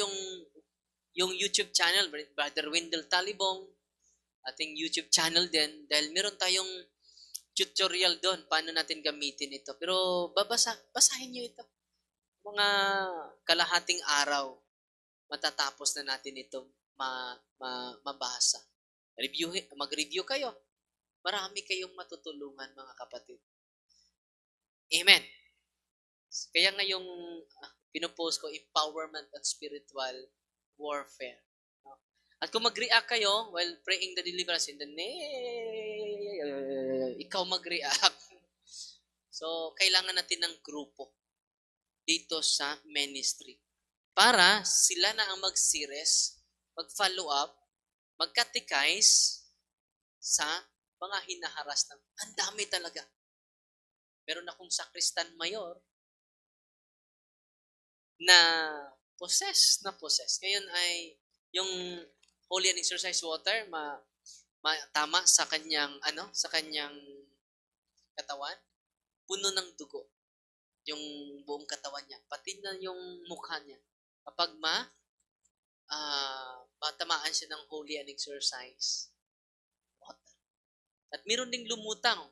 [SPEAKER 1] yung YouTube channel, Brother Wendell Talibong, ating YouTube channel din, dahil meron tayong tutorial doon, paano natin gamitin ito. Pero basahin nyo ito. Mga kalahating araw, matatapos na natin ito mabasa. Mag-review kayo. Marami kayong matutulungan, mga kapatid. Amen. Kaya ngayong pinupost ko, empowerment at spiritual warfare. At kung mag-react kayo while praying the deliverance in the name, ikaw mag-react. So, kailangan natin ng grupo dito sa ministry. Para sila na ang mag-series, mag-follow up, mag-catechize sa mga hinaharas ng, ang dami talaga. Meron akong sakristan mayor na possess. Ngayon ay yung holy and exercise water tama sa kanyang katawan, puno ng dugo yung buong katawan niya, pati na yung mukha niya. Kapag matamaan siya ng holy and exercise water. At meron ding lumutang,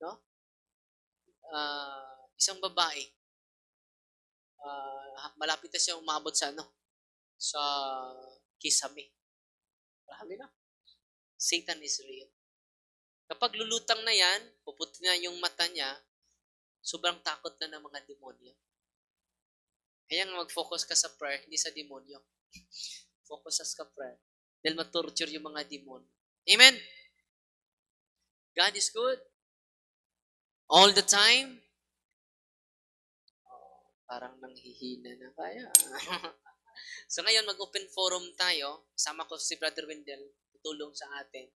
[SPEAKER 1] no? Isang babae, malapit na siya umabot sa kisame. Marami na. Satan is real. Kapag lulutang na yan, puputi na yung mata niya, sobrang takot na ng mga demonyo. Kaya mag-focus ka sa prayer, hindi sa demonyo. Focus sa prayer. Dahil matorture yung mga demonyo. Amen? God is good. All the time. Parang nanghihina na kaya. So ngayon, mag-open forum tayo. Kasama ko si Brother Wendell. Tutulong sa atin.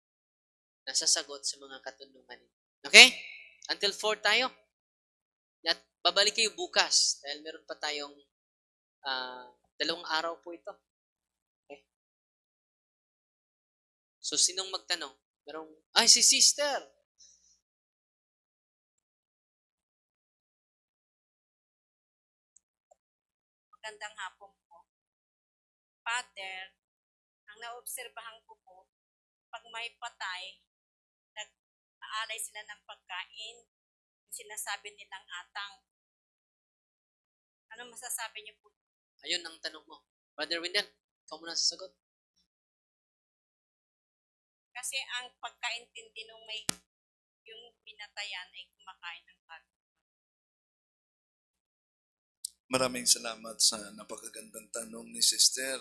[SPEAKER 1] Nasasagot sa mga katanungan. Okay? Until 4 tayo. At babalik kayo bukas. Dahil meron pa tayong 2 araw po ito. Okay? So sinong magtanong? Si sister.
[SPEAKER 2] Magandang hapon po. Father, ang naobserbahan ko po, pag may patay, nag-aalay sila ng pagkain, sinasabi nilang atang. Ano masasabi niyo po?
[SPEAKER 1] Ayun ang tanong mo. Brother Wendell, ikaw muna sasagot.
[SPEAKER 2] Kasi ang pagkaintindi nung yung pinatayan ay kumakain ng pagkain.
[SPEAKER 3] Maraming salamat sa napakagandang tanong ni Sister.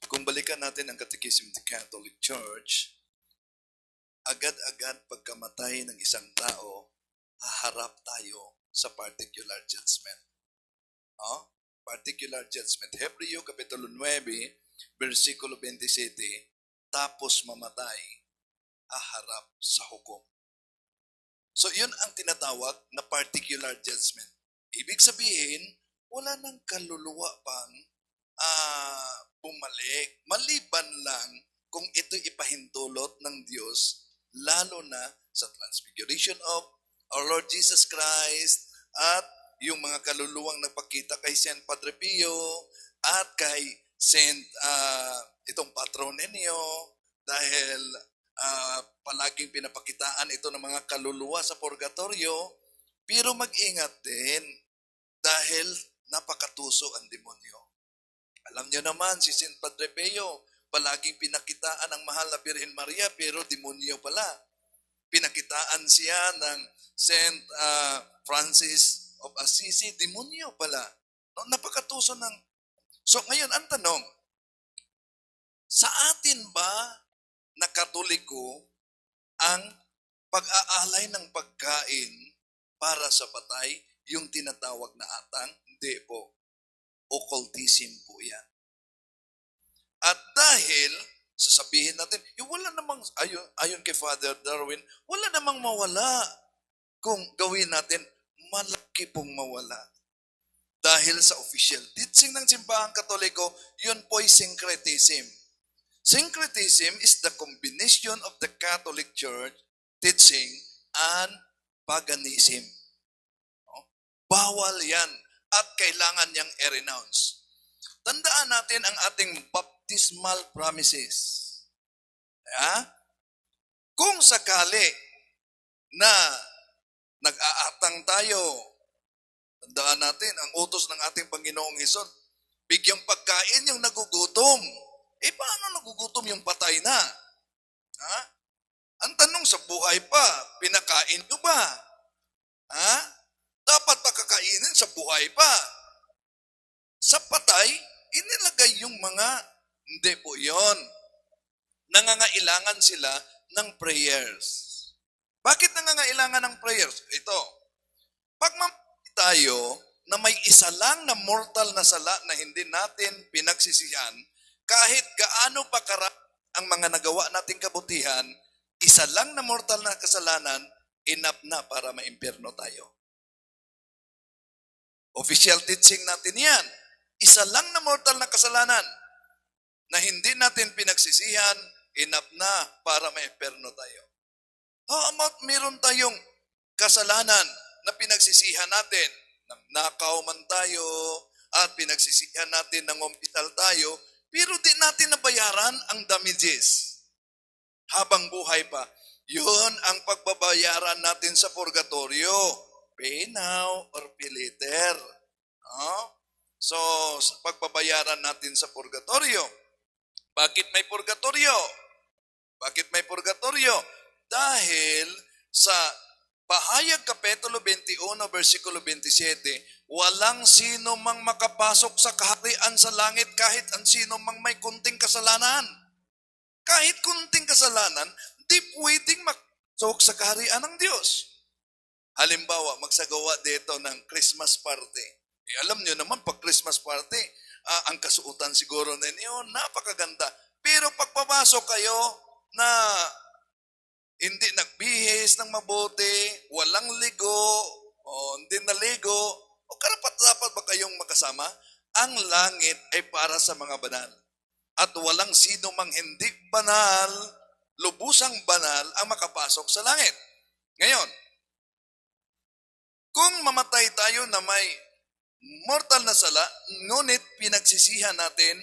[SPEAKER 3] Kung balikan natin ang Catechism of the Catholic Church, agad-agad pagkamatay ng isang tao, haharap tayo sa particular judgment. Particular judgment. Hebreo Kapitulo 9, versikulo 27, tapos mamatay, haharap sa hukom. So yun ang tinatawag na particular judgment. Ibig sabihin, wala nang kaluluwa pang bumalik. Maliban lang kung ito ipahintulot ng Diyos, lalo na sa transfiguration of our Lord Jesus Christ at yung mga kaluluwang nagpakita kay Saint Padre Pio at kay Saint itong patron ninyo dahil palaging pinapakitaan ito ng mga kaluluwa sa purgatorio. Pero mag-ingat din dahil napakatuso ang demonyo. Alam niyo naman, si Saint Padre Pio, palaging pinakitaan ang mahal na Birhen Maria, pero demonyo pala. Pinakitaan siya ng Saint Francis of Assisi, demonyo pala. No, napakatuso ng... So ngayon, ang tanong, sa atin ba na Katoliko ang pag-aalay ng pagkain para sa patay, yung tinatawag na atang? Hindi po. Occultism po yan. At dahil, sasabihin natin, wala namang, ayon kay Father Darwin, wala namang mawala kung gawin natin, malaki pong mawala. dahil sa official teaching ng Simbahang Katoliko, yun po'y syncretism. Syncretism is the combination of the Catholic Church teaching and paganism. No? Bawal yan at kailangan niyang i-renounce. Tandaan natin ang ating baptismal promises. Kung sakali na nag-aatang tayo, tandaan natin, ang utos ng ating Panginoong Hesus, bigyang pagkain yung nagugutom. Paano nagugutom yung patay na? Ang tanong sa buhay pa, pinakain nyo ba? Dapat pakakainin sa buhay pa. Sa patay, inilagay yung mga, hindi po yon. Nangangailangan sila ng prayers. Bakit nangangailangan ng prayers? Ito, pag tayo na may isa lang na mortal na sala na hindi natin pinagsisihan, kahit gaano pa ang mga nagawa nating kabutihan, isa lang na mortal na kasalanan, enough na para maimpyerno tayo. Official teaching natin yan. Isa lang na mortal na kasalanan na hindi natin pinagsisihan, enough na para maimpyerno tayo. How about meron tayong kasalanan na pinagsisihan natin? Nakaw man tayo at pinagsisihan natin, nangumpital tayo, pero di natin nabayaran ang damages habang buhay pa. Yun ang pagbabayaran natin sa purgatorio. Pay now or pay later. So, sa pagbabayaran natin sa purgatorio. Bakit may purgatorio? Bakit may purgatorio? Dahil sa Pahayag Kapitulo 21, versikulo 27, walang sino mang makapasok sa kaharian sa langit kahit ang sino mang may kunting kasalanan. Kahit kunting kasalanan, di pwedeng makapasok sa kaharian ng Diyos. Halimbawa, magsagawa dito ng Christmas party. Alam niyo naman, pag Christmas party, ang kasuotan siguro ninyo, napakaganda. Pero pag papasok kayo na hindi nagbihis ng mabuti, walang ligo, o hindi naligo, o karapat-dapat ba kayong magkasama? Ang langit ay para sa mga banal. At walang sino mang hindi banal, lubusang banal ang makapasok sa langit. Ngayon, kung mamatay tayo na may mortal na sala, ngunit pinagsisihan natin,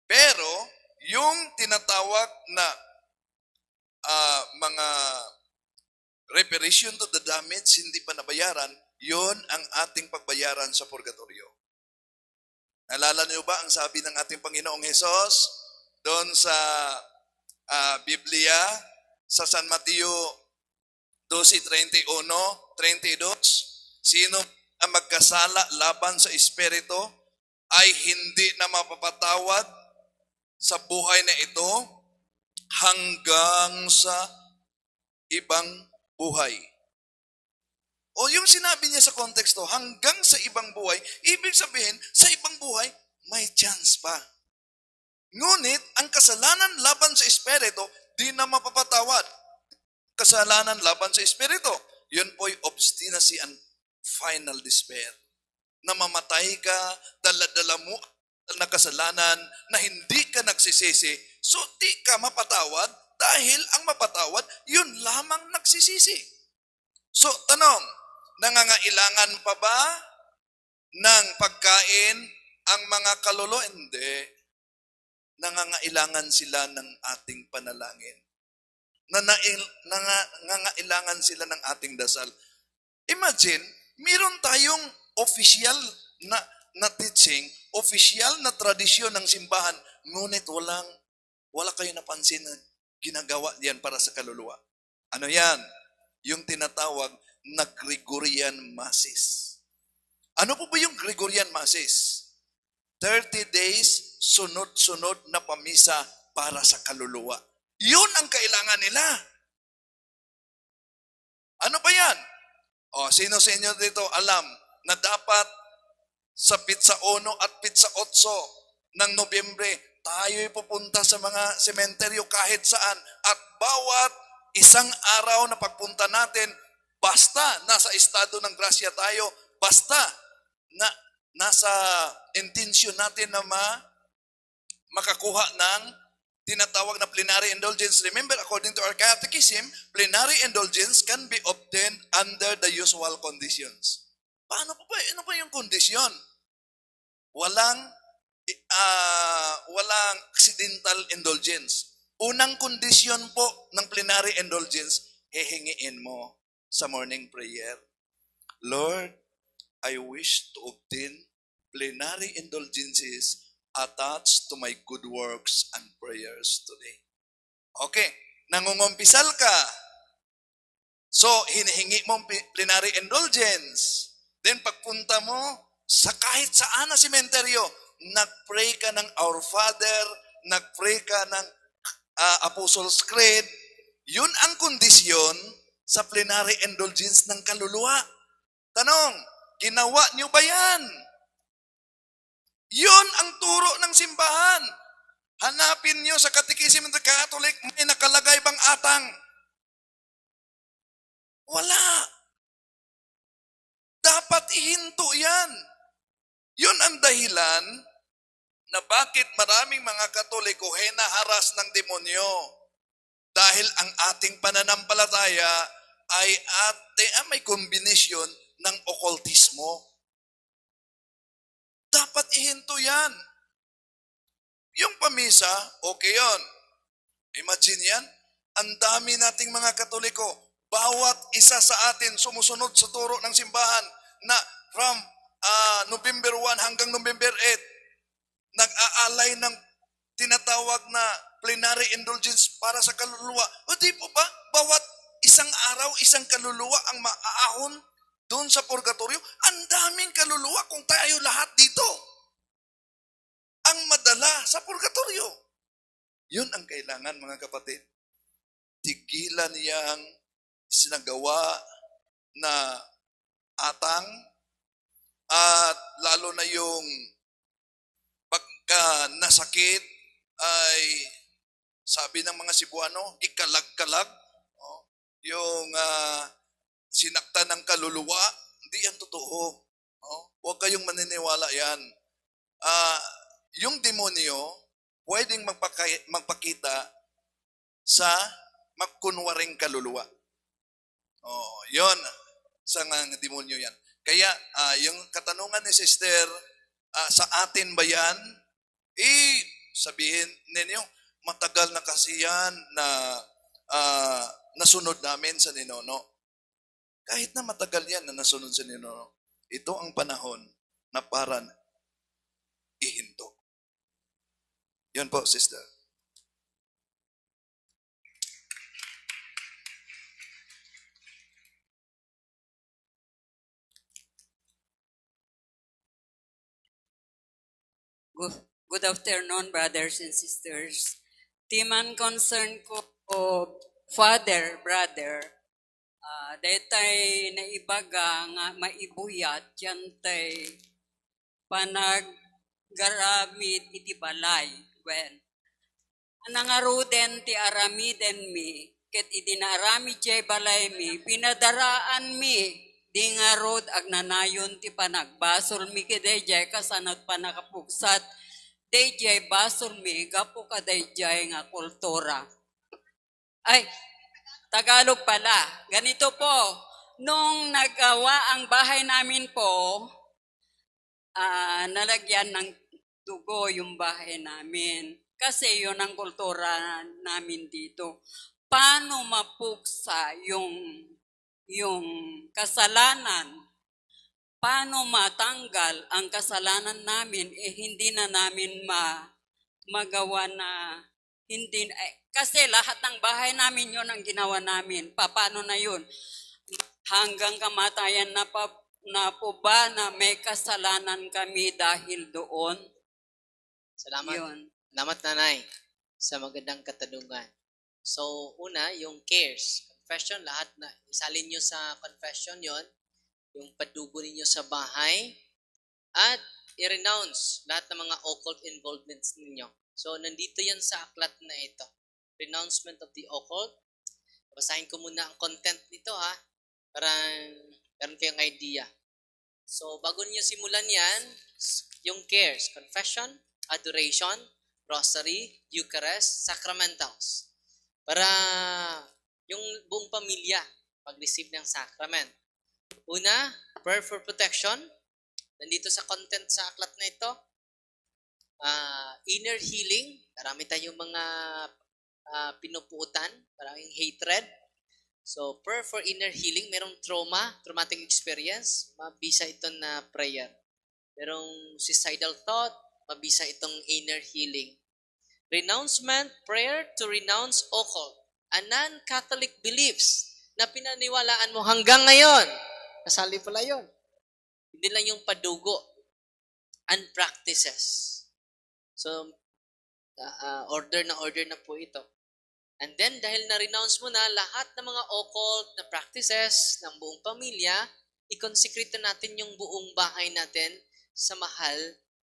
[SPEAKER 3] pero yung tinatawag na mga reparation to the damage hindi pa nabayaran, yon ang ating pagbayaran sa purgatorio. Naalala niyo ba ang sabi ng ating Panginoong Hesus doon sa Biblia, sa San Mateo 12:31, 32, sino ang magkasala laban sa Espiritu ay hindi na mapapatawad sa buhay na ito hanggang sa ibang buhay. O yung sinabi niya sa konteksto, hanggang sa ibang buhay, ibig sabihin, sa ibang buhay, may chance pa. Ngunit, ang kasalanan laban sa Espiritu, di na mapapatawad. Kasalanan laban sa Espiritu, yun po'y obstinacy and final despair. Namamatay ka, dala-dala mo na kasalanan na hindi ka nagsisisi, so di ka mapatawad dahil ang mapatawad, yun lamang nagsisisi. So, tanong, nangangailangan pa ba ng pagkain ang mga kaluluwa? Hindi. Nangangailangan sila ng ating panalangin. Nangangailangan sila ng ating dasal. Imagine, meron tayong official na teaching, official na tradisyon ng simbahan, ngunit wala kayo napansin na ginagawa yan para sa kaluluwa. Ano yan? Yung tinatawag na Gregorian Masses. Ano po ba yung Gregorian Masses? 30 days, sunod-sunod na pamisa para sa kaluluwa. Yun ang kailangan nila. Ano ba yan? Sino sa inyo dito alam na dapat sa Pitsa 1 at Pitsa 8 ng Nobyembre, tayo'y pupunta sa mga sementeryo kahit saan at bawat isang araw na pagpunta natin, basta nasa estado ng grasya tayo, basta na nasa intention natin na makakuha ng tinatawag na plenary indulgence. Remember, according to our catechism, plenary indulgence can be obtained under the usual conditions. Paano pa ba? Ano pa yung kondisyon? Walang accidental indulgence. Unang kondisyon po ng plenary indulgence, hihingiin mo sa morning prayer, Lord, I wish to obtain plenary indulgences attached to my good works and prayers today. Okay, nangungumpisal ka. So, hinihingi mo plenary indulgence. Then, pagpunta mo sa kahit saan na sementeryo, nag-pray ka ng Our Father, nag-pray ka ng Apostles' Creed, yun ang kondisyon sa plenary indulgence ng kaluluwa. Tanong, ginawa niyo ba yan? Yun ang turo ng simbahan. Hanapin niyo sa Catechism of the Catholic, may nakalagay bang atang? Wala. Dapat ihinto yan. Yun ang dahilan na bakit maraming mga Katoliko hinaharas ng demonyo. Dahil ang ating pananampalataya ay may kombinasyon ng okultismo. Dapat ihinto yan. Yung pamisa, okay yon. Imagine yan, ang dami nating mga Katoliko, bawat isa sa atin sumusunod sa turo ng simbahan na from November 1 hanggang November 8, nag-aalay ng tinatawag na plenary indulgence para sa kaluluwa. O di po ba, bawat isang araw, isang kaluluwa ang maaahon doon sa purgatorio? Ang daming kaluluwa kung tayo lahat dito ang madala sa purgatorio. Yun ang kailangan, mga kapatid. Tigilan niyang sinagawa na atang at lalo na yung pagka nasakit ay sabi ng mga Cebuano, ikalag-kalag. Yung sinaktan ng kaluluwa, hindi yan totoo. Huwag kayong maniniwala yan. Yung demonyo, pwedeng magpakita sa magkunwaring kaluluwa. Yon, sa mga demonyo yan. Kaya, yung katanungan ni Sister, sa atin ba yan? Sabihin ninyo, matagal na kasi yan na nasunod namin sa Ninono. Kahit na matagal yan na nasunod sa Ninono, ito ang panahon na para ihinto. Yun po, Sister.
[SPEAKER 4] Good afternoon, brothers and sisters. Timan concern ko father, brother, daytay na ibaga nga maibuyat yan tay panaggaramid iti balay. When nangaruden ti aramiden mi, ket idinaramid jay balay mi, pinadaraan mi, di nga rod agnanayon ti panagbasol mi kidayjay kasanot panakapugsat dayjay basol mi gapo kadayjay nga kultura. Ay, Tagalog pala. Ganito po, nung nagawa ang bahay namin po, nalagyan ng dugo yung bahay namin. Kasi yun ang kultura namin dito. Paano mapuksa yung kasalanan? Paano matanggal ang kasalanan namin hindi na namin magawa na hindi kasi lahat ng bahay namin yon ang ginawa namin. Paano na yun? Hanggang kamatayan na po ba na may kasalanan kami dahil doon?
[SPEAKER 1] Salamat.
[SPEAKER 4] Yun.
[SPEAKER 1] Salamat, Nanay, sa magandang katanungan. So, una, yung cares. Confession, lahat na isalin nyo sa confession yon, yung padugo ninyo sa bahay, at i-renounce lahat ng mga occult involvements ninyo. So, nandito yan sa aklat na ito. Renouncement of the occult. Basahin ko muna ang content nito, para meron kayong idea. So, bago niyo simulan yan, yung cares, confession, adoration, rosary, Eucharist, sacramentals. Para yung buong pamilya mag-receive ng sacrament. Una, prayer for protection. Nandito sa content sa aklat na ito. Inner healing. Marami tayong mga pinupuutan. Maraming hatred. So, prayer for inner healing. Merong traumatic experience. Mabisa ito na prayer. Merong suicidal thought. Mabisa itong inner healing. Renouncement, prayer to renounce occult. A non-Catholic beliefs na pinaniwalaan mo hanggang ngayon. Kasali pala yun. Hindi lang yung padugo and practices. So, order na po ito. And then, dahil na-renounce mo na lahat ng mga occult na practices ng buong pamilya, i-consecrate natin yung buong bahay natin sa mahal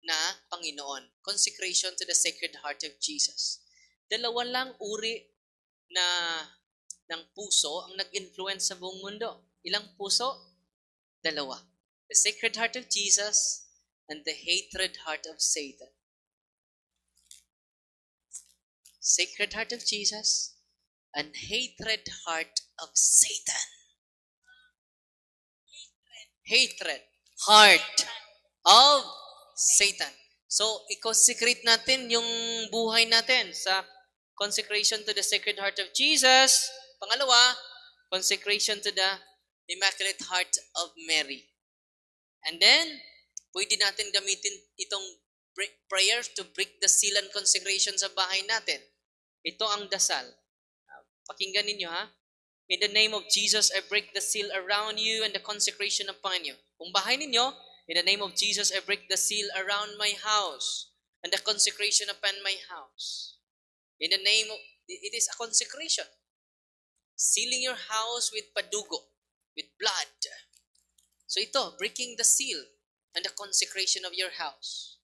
[SPEAKER 1] na Panginoon. Consecration to the Sacred Heart of Jesus. Dalawa lang uri ng puso ang nag-influence sa buong mundo. Ilang puso? Dalawa. The Sacred Heart of Jesus and the hatred heart of Satan. Sacred Heart of Jesus and hatred heart of Satan. Hatred heart of Satan. So, i-consecrate natin yung buhay natin sa consecration to the Sacred Heart of Jesus. Pangalawa, consecration to the Immaculate Heart of Mary. And then, pwede natin gamitin itong prayer to break the seal and consecration sa bahay natin. Ito ang dasal. Pakinggan ninyo ha. In the name of Jesus, I break the seal around you and the consecration upon you. Kung bahay ninyo, in the name of Jesus, I break the seal around my house and the consecration upon my house. In the name of, it is a consecration. Sealing your house with padugo, with blood. So ito, breaking the seal and the consecration of your house.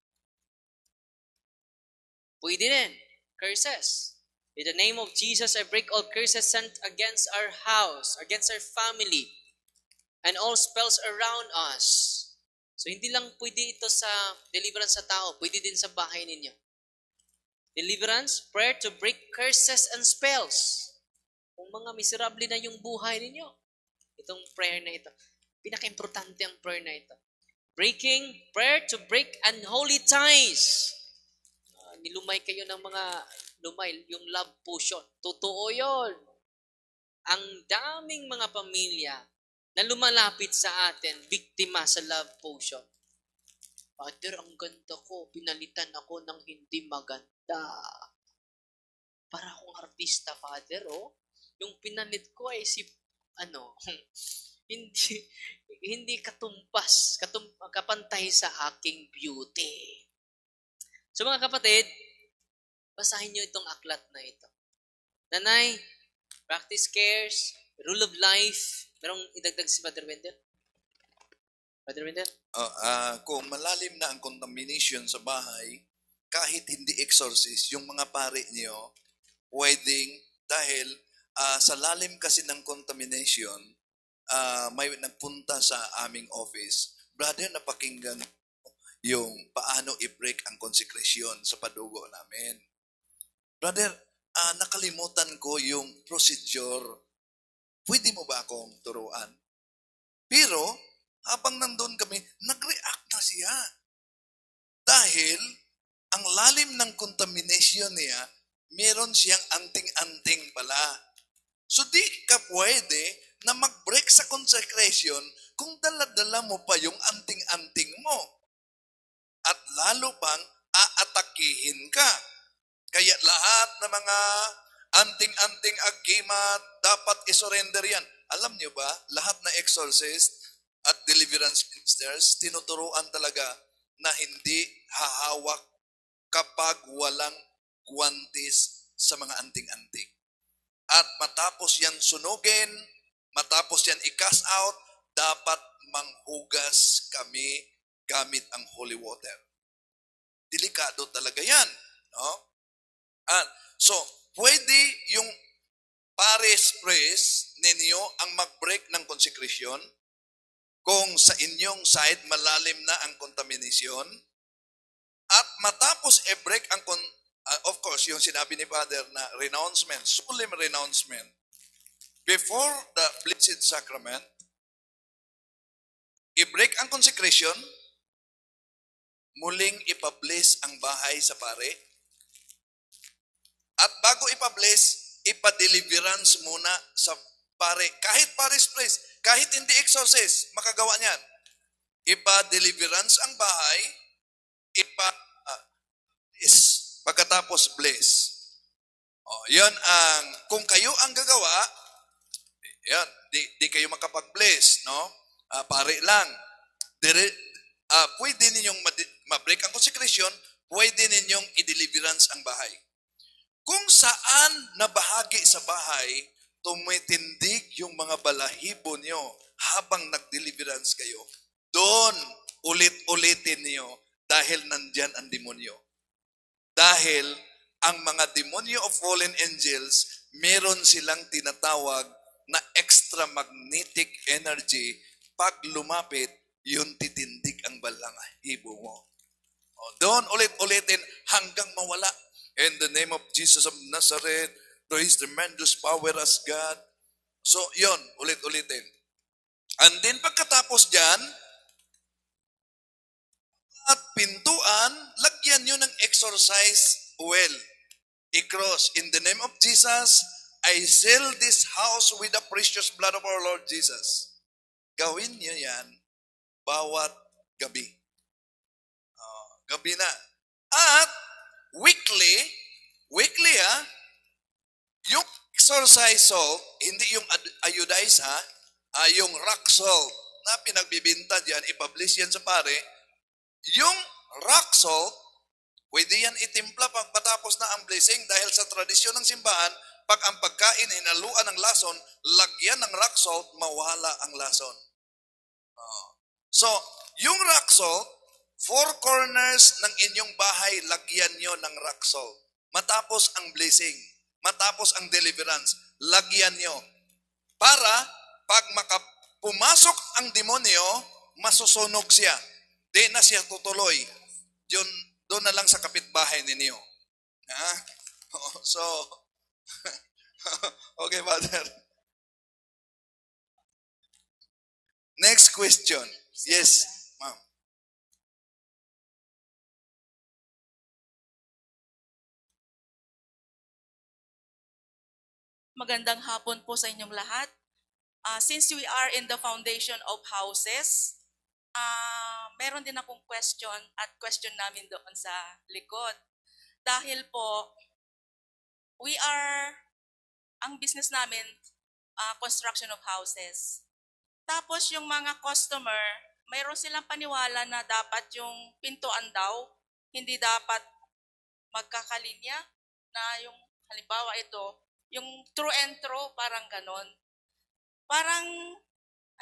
[SPEAKER 1] Pwede rin, curses. In the name of Jesus, I break all curses sent against our house, against our family, and all spells around us. So, hindi lang pwede ito sa deliverance sa tao, pwede din sa bahay ninyo. Deliverance, prayer to break curses and spells. Kung mga miserable na yung buhay ninyo, itong prayer na ito. Pinaka-importante ang prayer na ito. Prayer to break unholy ties. Nilumay kayo ng mga yung love potion. Totoo yun. Ang daming mga pamilya na lumalapit sa atin, biktima sa love potion. Father, ang ganda ko. Pinalitan ako ng hindi maganda. Para akong artista, Father, oh. Yung pinalit ko ay hindi katumpas, kapantay sa aking beauty. So mga kapatid, basahin nyo itong aklat na ito. Nanay, practice cares, rule of life. Merong idagdag si Brother Wendell? Brother Wendell?
[SPEAKER 3] Kung malalim na ang contamination sa bahay, kahit hindi exorcist, yung mga pare niyo, pwedeng, dahil sa lalim kasi ng contamination, may nagpunta sa aming office, brother, napakinggan yung paano i-break ang consecration sa padugo namin. Brother, nakalimutan ko yung procedure. Pwede mo ba akong turuan? Pero, habang nandun kami, nag-react na siya. Dahil, ang lalim ng contamination niya, meron siyang anting-anting pala. So, di ka pwede na mag-break sa consecration kung dala-dala mo pa yung anting-anting mo. At lalo pang aatakihin ka. Kaya lahat ng mga anting-anting agimat, dapat isurrender yan. Alam niyo ba, lahat na exorcist at deliverance ministers, tinuturuan talaga na hindi hahawak kapag walang guwantes sa mga anting-anting. At matapos yan sunugin, matapos yan i-cast out, dapat manghugas kami gamit ang holy water. Delikado talaga yan. No? So, pwede yung pares priest ninyo ang mag-break ng consecration kung sa inyong side malalim na ang contamination, at matapos i-break ang, of course, yung sinabi ni Father na renouncement, solemn renouncement, before the Blessed Sacrament, i-break ang consecration, muling ipabless ang bahay sa pare, at bago ipabless, ipa-deliverance muna sa pare. Kahit paris priest, kahit hindi exorcist, makagawa niyan. Ipa-deliverance ang bahay, pagkatapos bless. Yan ang, kung kayo ang gagawa, yan, di kayo makapag-bless, no? Pare lang. Pwede ninyong ma-break ang consecration, pwede ninyong i-deliverance ang bahay. Kung saan na bahagi sa bahay, tumitindig yung mga balahibo niyo habang nag-deliverance kayo, doon ulit-ulitin niyo dahil nandyan ang demonyo. Dahil ang mga demonyo of fallen angels, meron silang tinatawag na extra magnetic energy. Pag lumapit, yun titindig ang balahibo mo. Doon ulit-ulitin hanggang mawala. In the name of Jesus of Nazareth, through His tremendous power as God. So, yun, ulit-ulitin. And then pagkatapos dyan, at pintuan, lagyan nyo ng exorcise oil. I-cross, in the name of Jesus, I seal this house with the precious blood of our Lord Jesus. Gawin nyo yan bawat gabi. Gabi na. At weekly yung exorcise salt, hindi yung iodized yung rock salt na pinagbibinta diyan, ipublish yan sa pare. Yung rock salt, pwede yan itimpla pagkatapos na ang blessing dahil sa tradisyon ng simbahan, pag ang pagkain hinaluan ng lason, lagyan ng rock salt, mawala ang lason. So, yung rock salt, 4 corners ng inyong bahay, lagyan nyo ng rock salt. Matapos ang blessing, matapos ang deliverance, lagyan nyo. Para, pag pumasok ang demonyo, masusunog siya. Di na siya tutuloy. Doon na lang sa kapitbahay ninyo. So, okay, Father. Next question. Yes, ma'am.
[SPEAKER 5] Magandang hapon po sa inyong lahat. Since we are in the foundation of houses, meron din akong question at question namin doon sa likod. Dahil po, ang business namin, construction of houses. Tapos yung mga customer, mayroon silang paniwala na dapat yung pintuan daw, hindi dapat magkakalinya na yung, halimbawa ito, yung through and through, parang ganon. Parang,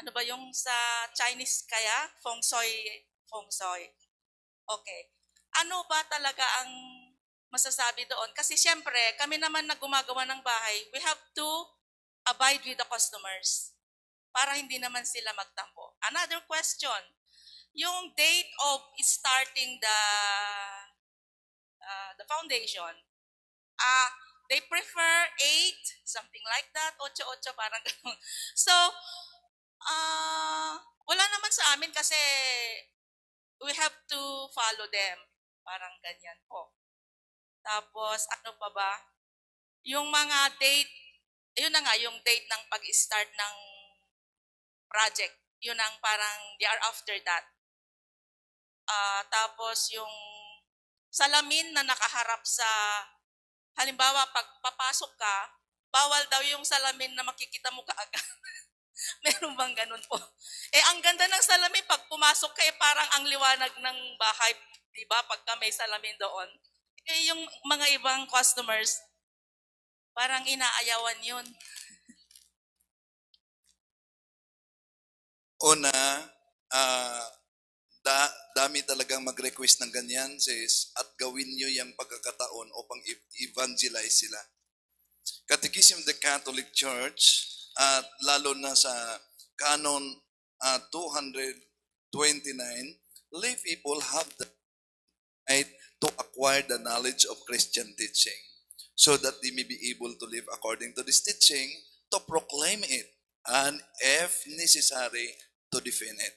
[SPEAKER 5] ano ba yung sa Chinese kaya? Feng Shui. Okay. Ano ba talaga ang masasabi doon? Kasi syempre, kami naman na gumagawa ng bahay, we have to abide with the customers para hindi naman sila magtampo. Another question, yung date of starting the foundation, they prefer 8, something like that, 8, parang gano'n. So, wala naman sa amin kasi we have to follow them. Parang ganyan po. Tapos, ano pa ba? Yung mga date, yun na nga, yung date ng pag-start ng project. Yun ang parang they are after that. Tapos, yung salamin na nakaharap sa, halimbawa, pag papasok ka, bawal daw yung salamin na makikita mo kaagad. Meron bang ganun po? Ang ganda ng salamin, pag pumasok ka, parang ang liwanag ng bahay, di ba? Pagka may salamin doon. Yung mga ibang customers, parang inaayawan yun.
[SPEAKER 3] Una, dami talagang mag-request ng ganyan, sis, at gawin nyo yung pagkakataon upang evangelize sila. Catechism of the Catholic Church, at lalo na sa Canon 229, lay people have the right to acquire the knowledge of Christian teaching so that they may be able to live according to this teaching, to proclaim it, and if necessary, to defend it.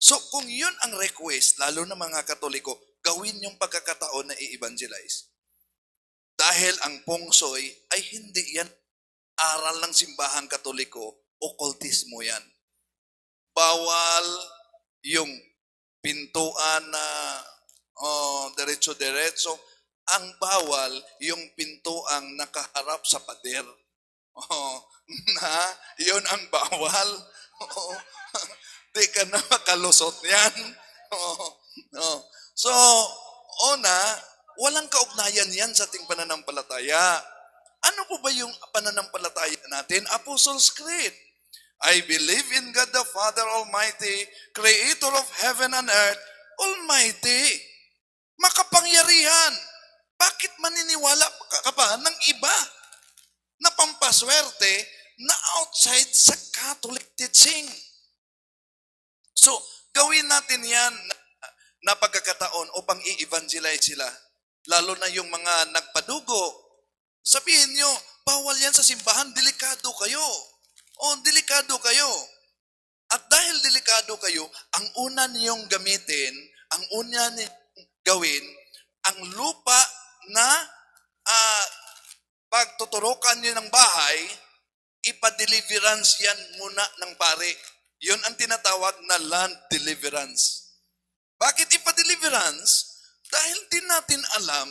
[SPEAKER 3] So kung yun ang request, lalo na mga Katoliko, gawin yung pagkakataon na i-evangelize. Dahil ang pungsoy ay hindi yan aral ng simbahang Katoliko, occultismo yan. Bawal yung pintuan na diretso-diretso. Ang bawal yung pintuang nakaharap sa pader. Na yun ang bawal. Di ka na makalusot yan. So, walang kaugnayan yan sa ating pananampalataya. Ano po ba yung pananampalataya natin? Apostles' Creed. I believe in God the Father Almighty, Creator of heaven and earth, Almighty. Makapangyarihan. Bakit maniniwala ka pa ng iba na pampaswerte na outside sa Catholic teaching? So, gawin natin yan na pagkakataon upang i-evangelize sila. Lalo na yung mga nagpadugo. Sabihin nyo, bawal yan sa simbahan, delikado kayo. Delikado kayo. At dahil delikado kayo, ang una niyong gamitin, ang una niyong gawin, ang lupa na pagtuturukan niyo ng bahay, ipa-deliverance yan muna ng pare. Yun ang tinatawag na land deliverance. Bakit ipa-deliverance? Dahil din natin alam,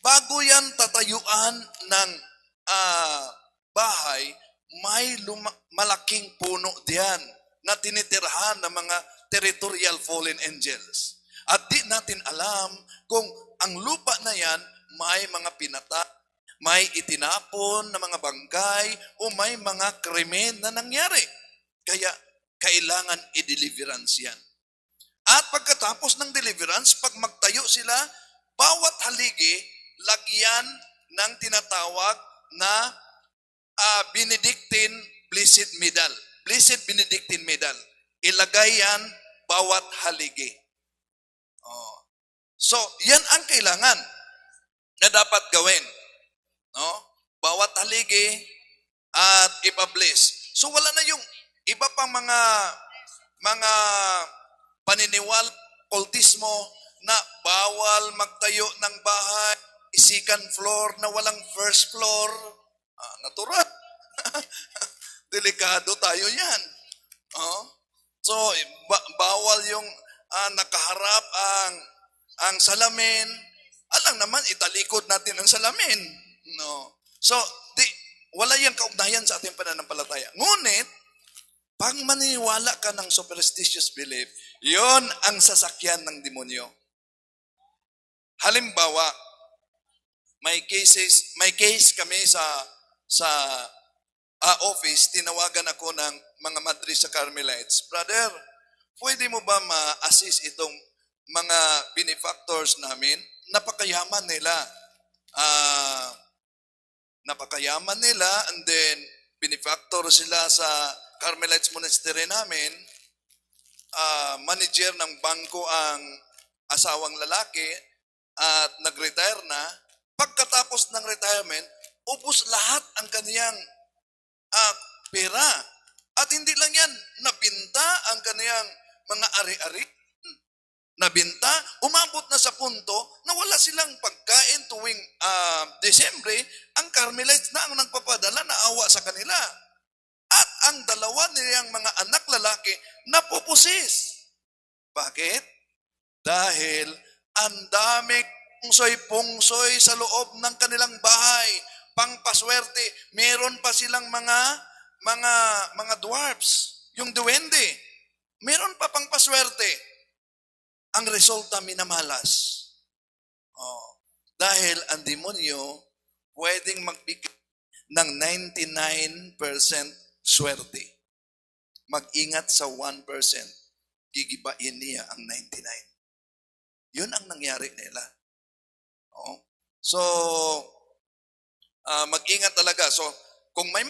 [SPEAKER 3] bago yan tatayuan ng bahay, may malaking puno diyan na tinitirhan ng mga territorial fallen angels. At di natin alam kung ang lupa na yan may mga pinata, may itinapon na mga bangkay, o may mga krimen na nangyari. Kaya kailangan i-deliverance yan. At pagkatapos ng deliverance, pag magtayo sila, bawat haligi, lagyan ng tinatawag na Benedictine Blessed Medal. Blessed Benedictine Medal. Ilagay yan bawat haligi. So, yan ang kailangan na dapat gawin. Bawat haligi at ipa-bless. So, wala na yung iba pang mga paniniwal, kultismo na bawal magtayo ng bahay, second floor na walang first floor. Natural. Delikado tayo yan. So, bawal yung nakaharap ang salamin. Alang naman, italikod natin ang salamin. No. So, wala yung kaugnayan sa ating pananampalataya. Ngunit, pag maniniwala ka ng superstitious belief, yon ang sasakyan ng demonyo. Halimbawa, may case kami sa office, tinawagan ako ng mga madre sa Carmelites. Brother, pwede mo ba ma-assist itong mga benefactors namin? Napakayaman nila. And then benefactor sila sa Carmelites Monastery namin. Manager ng bangko ang asawang lalaki at nag-retire na. Pagkatapos ng retirement, ubos lahat ang kaniyang pera. At hindi lang yan, nabinta ang kaniyang mga ari-ari. Nabinta, umabot na sa punto na wala silang pagkain tuwing Desembre, ang Carmelites na ang nagpapadala na awa sa kanila. At ang dalawa niyang mga anak lalaki napupusis. Bakit? Dahil ang daming pungsoy sa loob ng kanilang bahay, pangpaswerte, meron pa silang mga dwarfs, yung duwende. Meron pa pangpaswerte. Ang resulta, minamalas. Dahil ang demonyo pwedeng magbigay ng 99% swerte. Mag-ingat sa 1%. Gigibain niya ang 99. Yun ang nangyari nila. So, mag-ingat talaga. So, kung may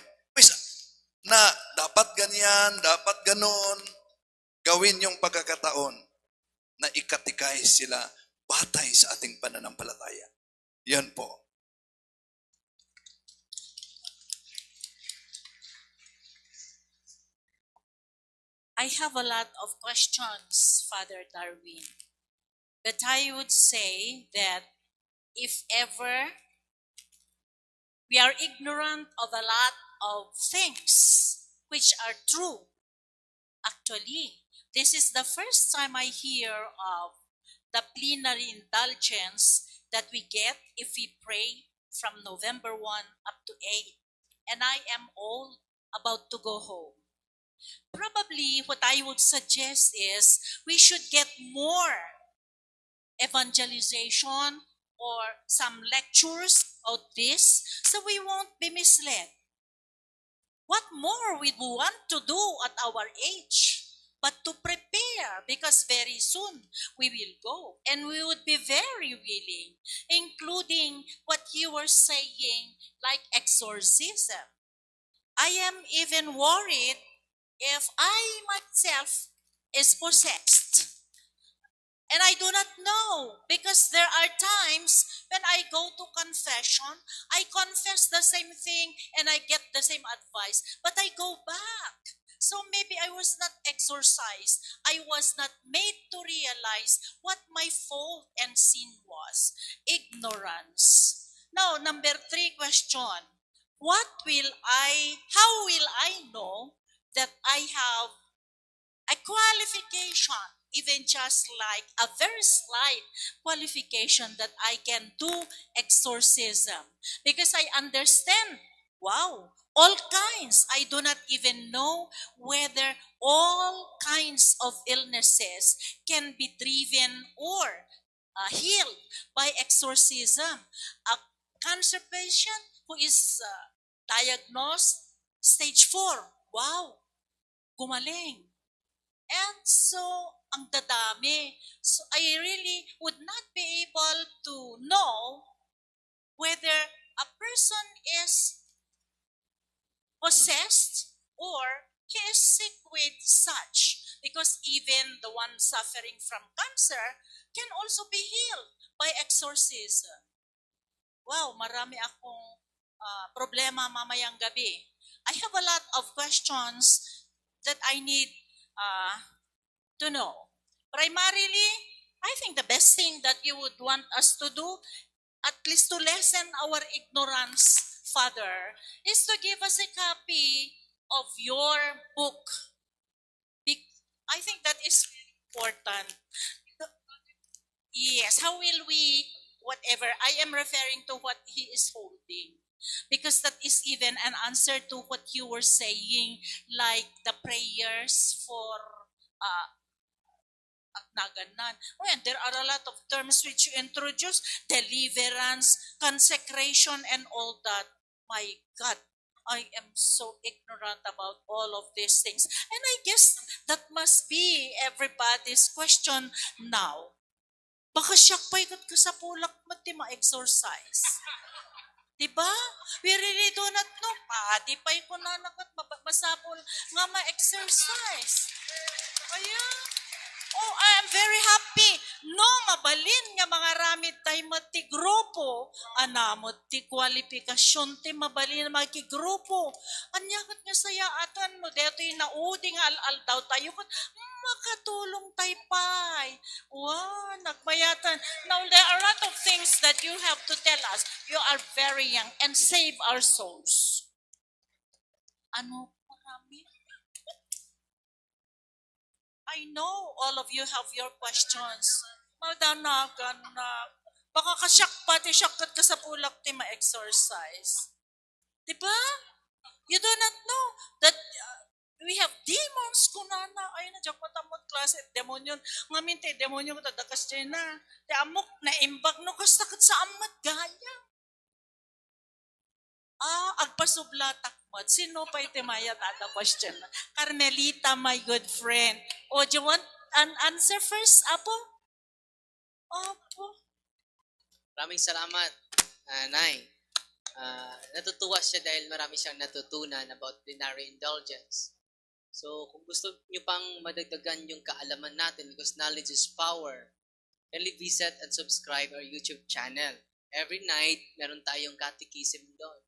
[SPEAKER 3] na dapat ganyan, dapat ganon. Gawin yung pagkakataon na ikatikais sila batay sa ating pananampalataya. Yan po.
[SPEAKER 6] I have a lot of questions, Father Darwin. But I would say that if ever we are ignorant of a lot of things which are true, actually, this is the first time I hear of the plenary indulgence that we get if we pray from November 1 up to 8. And I am all about to go home. Probably what I would suggest is we should get more evangelization or some lectures about this so we won't be misled. What more we want to do at our age but to prepare, because very soon we will go and we would be very willing, including what you were saying, like exorcism. I am even worried if I myself is possessed. And I do not know, because there are times when I go to confession, I confess the same thing and I get the same advice, but I go back. So maybe I was not exorcised. I was not made to realize what my fault and sin was. Ignorance. Now, number 3 question. How will I know that I have a qualification, even just like a very slight qualification that I can do exorcism? Because I understand, wow, all kinds. I do not even know whether all kinds of illnesses can be driven or healed by exorcism. A cancer patient who is diagnosed stage 4, wow, gumaling. And so, ang dadami. So, I really would not be able to know whether a person is possessed or he is sick with such. Because even the one suffering from cancer can also be healed by exorcism. Wow, marami akong problema mamayang gabi. I have a lot of questions that I need to know. Primarily, I think the best thing that you would want us to do, at least to lessen our ignorance, Father, is to give us a copy of your book. I think that is very important. Yes, how will we, whatever, I am referring to what he is holding. Because that is even an answer to what you were saying, like the prayers for Naganan. Oh, and there are a lot of terms which you introduce, deliverance, consecration, and all that. My God, I am so ignorant about all of these things. And I guess that must be everybody's question now. Baka siya pa ikot ka sa pulak mo, di ma-exorcise. Diba? We really do not know. Di pa ko na masapol nga ma-exercise. Kaya, oh, I am very happy. No, mabalin nga mga ramid tayo matigrupo. Anamot ti kwalifikasyon ti mabalin na makigrupo. Anyakat nga saya atan mo. Dito yung nauding al-al daw tayo. Makatulong tayo pa'y. Wow, nagbayatan. Now, there are a lot of things that you have to tell us. You are very young and save our souls. Ano marami? I know all of you have your questions. Madanagan na. Baka kasyak pati syakot ka sa pulak ti ma-exorcise. Diba? You do not know that we have demons kunana. Ay na, dyan ko tamot klase. Demonyon. Ngamin te, demonyon ko tadakas dyan na. Te amok na imbag no kastakot sa amat gaya. Agpasublatak mo. Sino pa itimaya tada question? Carmelita, my good friend. Oh, do you want an answer first, Apo? Apo.
[SPEAKER 1] Maraming salamat, Nay. Natutuwa siya dahil marami siyang natutunan about plenary indulgence. So, kung gusto niyo pang madagdagan yung kaalaman natin because knowledge is power, kindly visit and subscribe our YouTube channel. Every night, meron tayong catechism doon.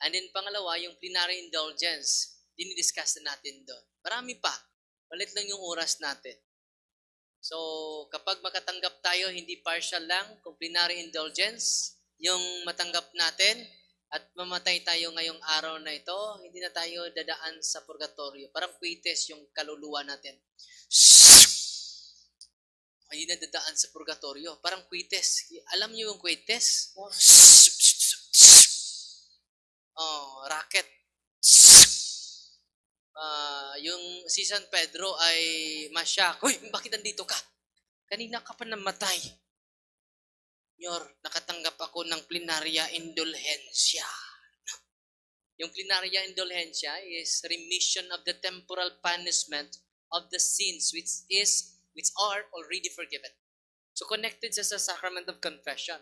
[SPEAKER 1] And then pangalawa, yung plenary indulgence, dinidiscuss na natin doon. Marami pa. Balit lang yung oras natin. So, kapag makatanggap tayo, hindi partial lang, kung plenary indulgence, yung matanggap natin, at mamatay tayo ngayong araw na ito, hindi na tayo dadaan sa purgatorio. Parang kwites yung kaluluwa natin. Hindi na dadaan sa purgatorio. Parang kwites. Alam niyo yung kwites? Oh, racket. Yung si San Pedro ay masyak. Uy, bakit nandito ka? Kanina ka pa namatay. Nyor, nakatanggap ako ng plenaria indulhensya. Yung plenaria indulhensya is remission of the temporal punishment of the sins which are already forgiven. So connected sa sacrament of confession.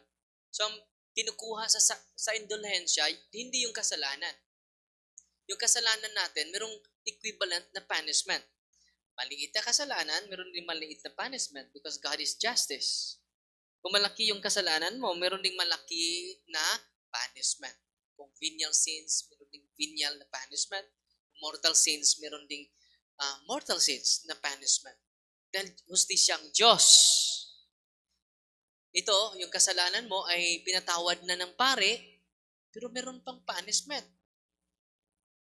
[SPEAKER 1] So ang kinukuha sa indulhensya, hindi yung kasalanan. Yung kasalanan natin, merong equivalent na punishment. Maliit na kasalanan, meron din maliit na punishment because God is justice. Kung malaki yung kasalanan mo, meron ding malaki na punishment. Kung venial sins, meron ding venial na punishment. Kung mortal sins, meron ding mortal sins na punishment. Dahil hustisyang Diyos. Ito, yung kasalanan mo ay pinatawad na ng pare, pero meron pang punishment.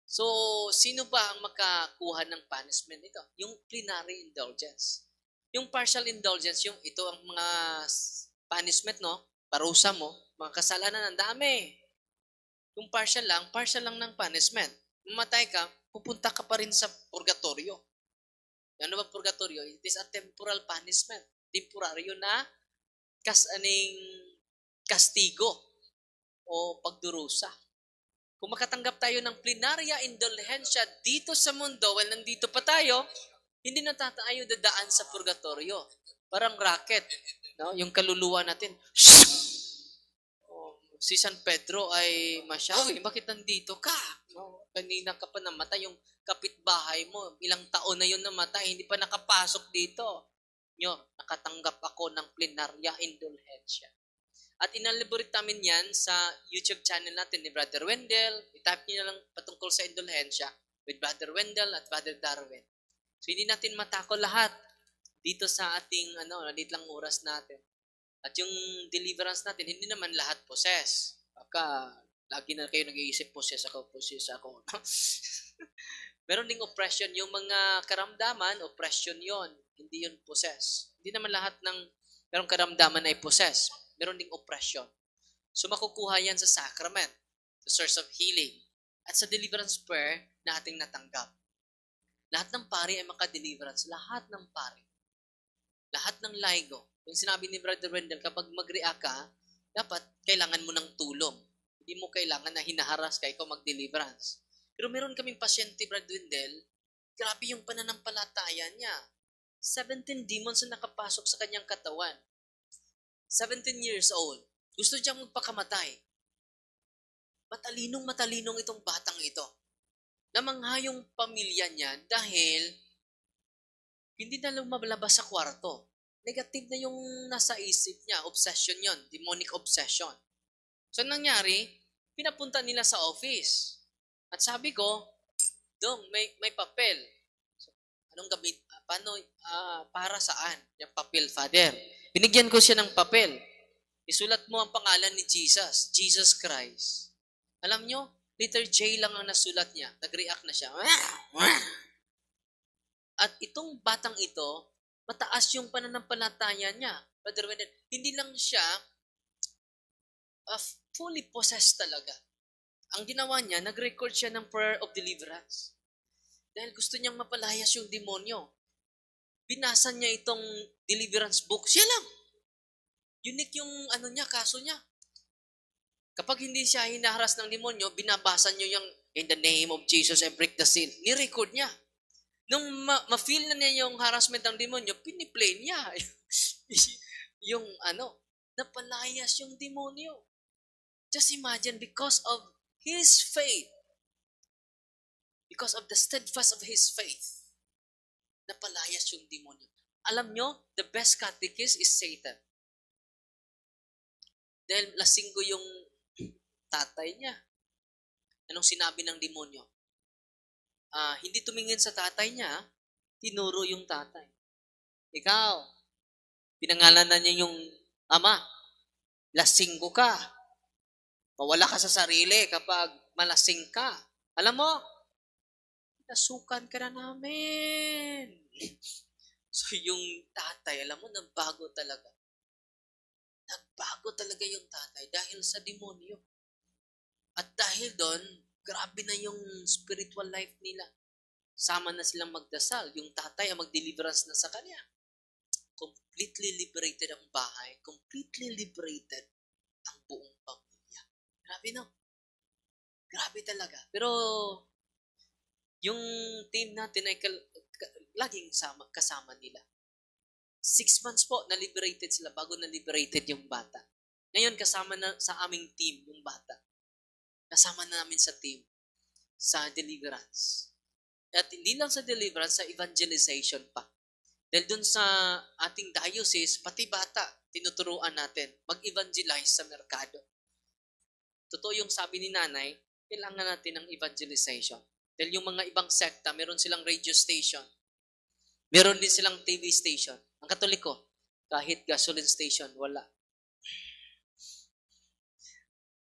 [SPEAKER 1] So, sino ba ang makakuha ng punishment nito? Yung plenary indulgence. Yung partial indulgence, yung ito ang mga punishment, no? Parusa mo, mga kasalanan, ang dami. Yung partial lang ng punishment. Mamatay ka, pupunta ka pa rin sa purgatorio. Ano ba purgatorio? It is a temporal punishment. Temporaryo na kastigo o pagdurusa. Kung makatanggap tayo ng plenaria indulhensya dito sa mundo, while nandito pa tayo, hindi na tayo dadaan sa purgatorio. Parang rocket. No? Yung kaluluwa natin. Si San Pedro ay masya, bakit nandito ka? No? Kanina ka pa namatay. Yung kapitbahay mo, ilang taon na yun namatay, hindi pa nakapasok dito. Nakatanggap ako ng plenaria indulhensya. At inaliborate namin yan sa YouTube channel natin ni Brother Wendell. I-type niyo na lang patungkol sa indulhensya with Brother Wendell at Brother Darwin. So, hindi natin matako lahat dito sa ating, dito lang oras natin. At yung deliverance natin, hindi naman lahat possess. Baka, lagi na kayo nag-iisip, possess ako. Meron ding oppression. Yung mga karamdaman, oppression yon, hindi yun possess. Hindi naman lahat ng merong karamdaman ay possess. Meron ding oppression. So, makukuha yan sa sacrament, the source of healing, at sa deliverance prayer na ating natanggap. Lahat ng pari ay makadeliverance. Lahat ng pari. Lahat ng laigo. Yung sinabi ni Brother Wendell, kapag mag-react ka, dapat kailangan mo ng tulong. Hindi mo kailangan na hinaharas ka, ikaw mag-deliverance. Pero meron kaming pasyente, Brother Wendell, grabe yung pananampalataya niya. 17 demons na nakapasok sa kanyang katawan. 17 years old. Gusto niyang magpakamatay. Matalinong itong batang ito. Namangha yung pamilya niya dahil hindi na lumalabas sa kwarto. Negative na yung nasa isip niya. Obsession yon, demonic obsession. So, nangyari, pinapunta nila sa office. At sabi ko, Dong, may papel. So, anong gamit? Para saan? Yung papel, Father. Binigyan ko siya ng papel. Isulat mo ang pangalan ni Jesus. Jesus Christ. Alam nyo, letter J lang ang nasulat niya. Nag-react na siya. At itong batang ito, mataas yung pananampalataya niya. Brother Wendell, hindi lang siya fully possessed talaga. Ang ginawa niya, nag-record siya ng prayer of deliverance. Dahil gusto niyang mapalayas yung demonyo. Binasa niya itong deliverance book. Siya lang. Unique yung kaso niya. Kapag hindi siya hinaharas ng demonyo, binabasa niyo yung in the name of Jesus, I break the seal. Ni-record niya. Nung ma-feel na niya yung harassment ng demonyo, piniplay niya. yung napalayas yung demonyo. Just imagine, because of his faith, because of the steadfast of his faith, napalayas yung demonyo. Alam nyo, the best catechist is Satan. Dahil lasinggo yung tatay niya. Anong sinabi ng demonyo? Hindi tumingin sa tatay niya, tinuro yung tatay. Ikaw, pinangalanan niya yung ama, lasinggo ka. Mawala ka sa sarili kapag malasing ka. Alam mo, nasukan ka na namin. So yung tatay, alam mo, nagbago talaga. Nagbago talaga yung tatay dahil sa demonyo. At dahil doon, grabe na yung spiritual life nila. Sama na silang magdasal. Yung tatay ang mag-deliverance na sa kanya. Completely liberated ang bahay. Completely liberated ang buong pamilya. Grabe no? Grabe talaga. Pero yung team natin ay laging kasama nila. 6 months po, na-liberated sila bago na-liberated yung bata. Ngayon, kasama na sa aming team yung bata. Kasama na namin sa team sa deliverance. At hindi lang sa deliverance, sa evangelization pa. Dahil dun sa ating diocese, pati bata, tinuturuan natin mag-evangelize sa merkado. Totoo yung sabi ni nanay, kailangan natin ng evangelization. Dahil yung mga ibang sekta, meron silang radio station. Meron din silang TV station. Ang Katoliko, kahit gasoline station, wala.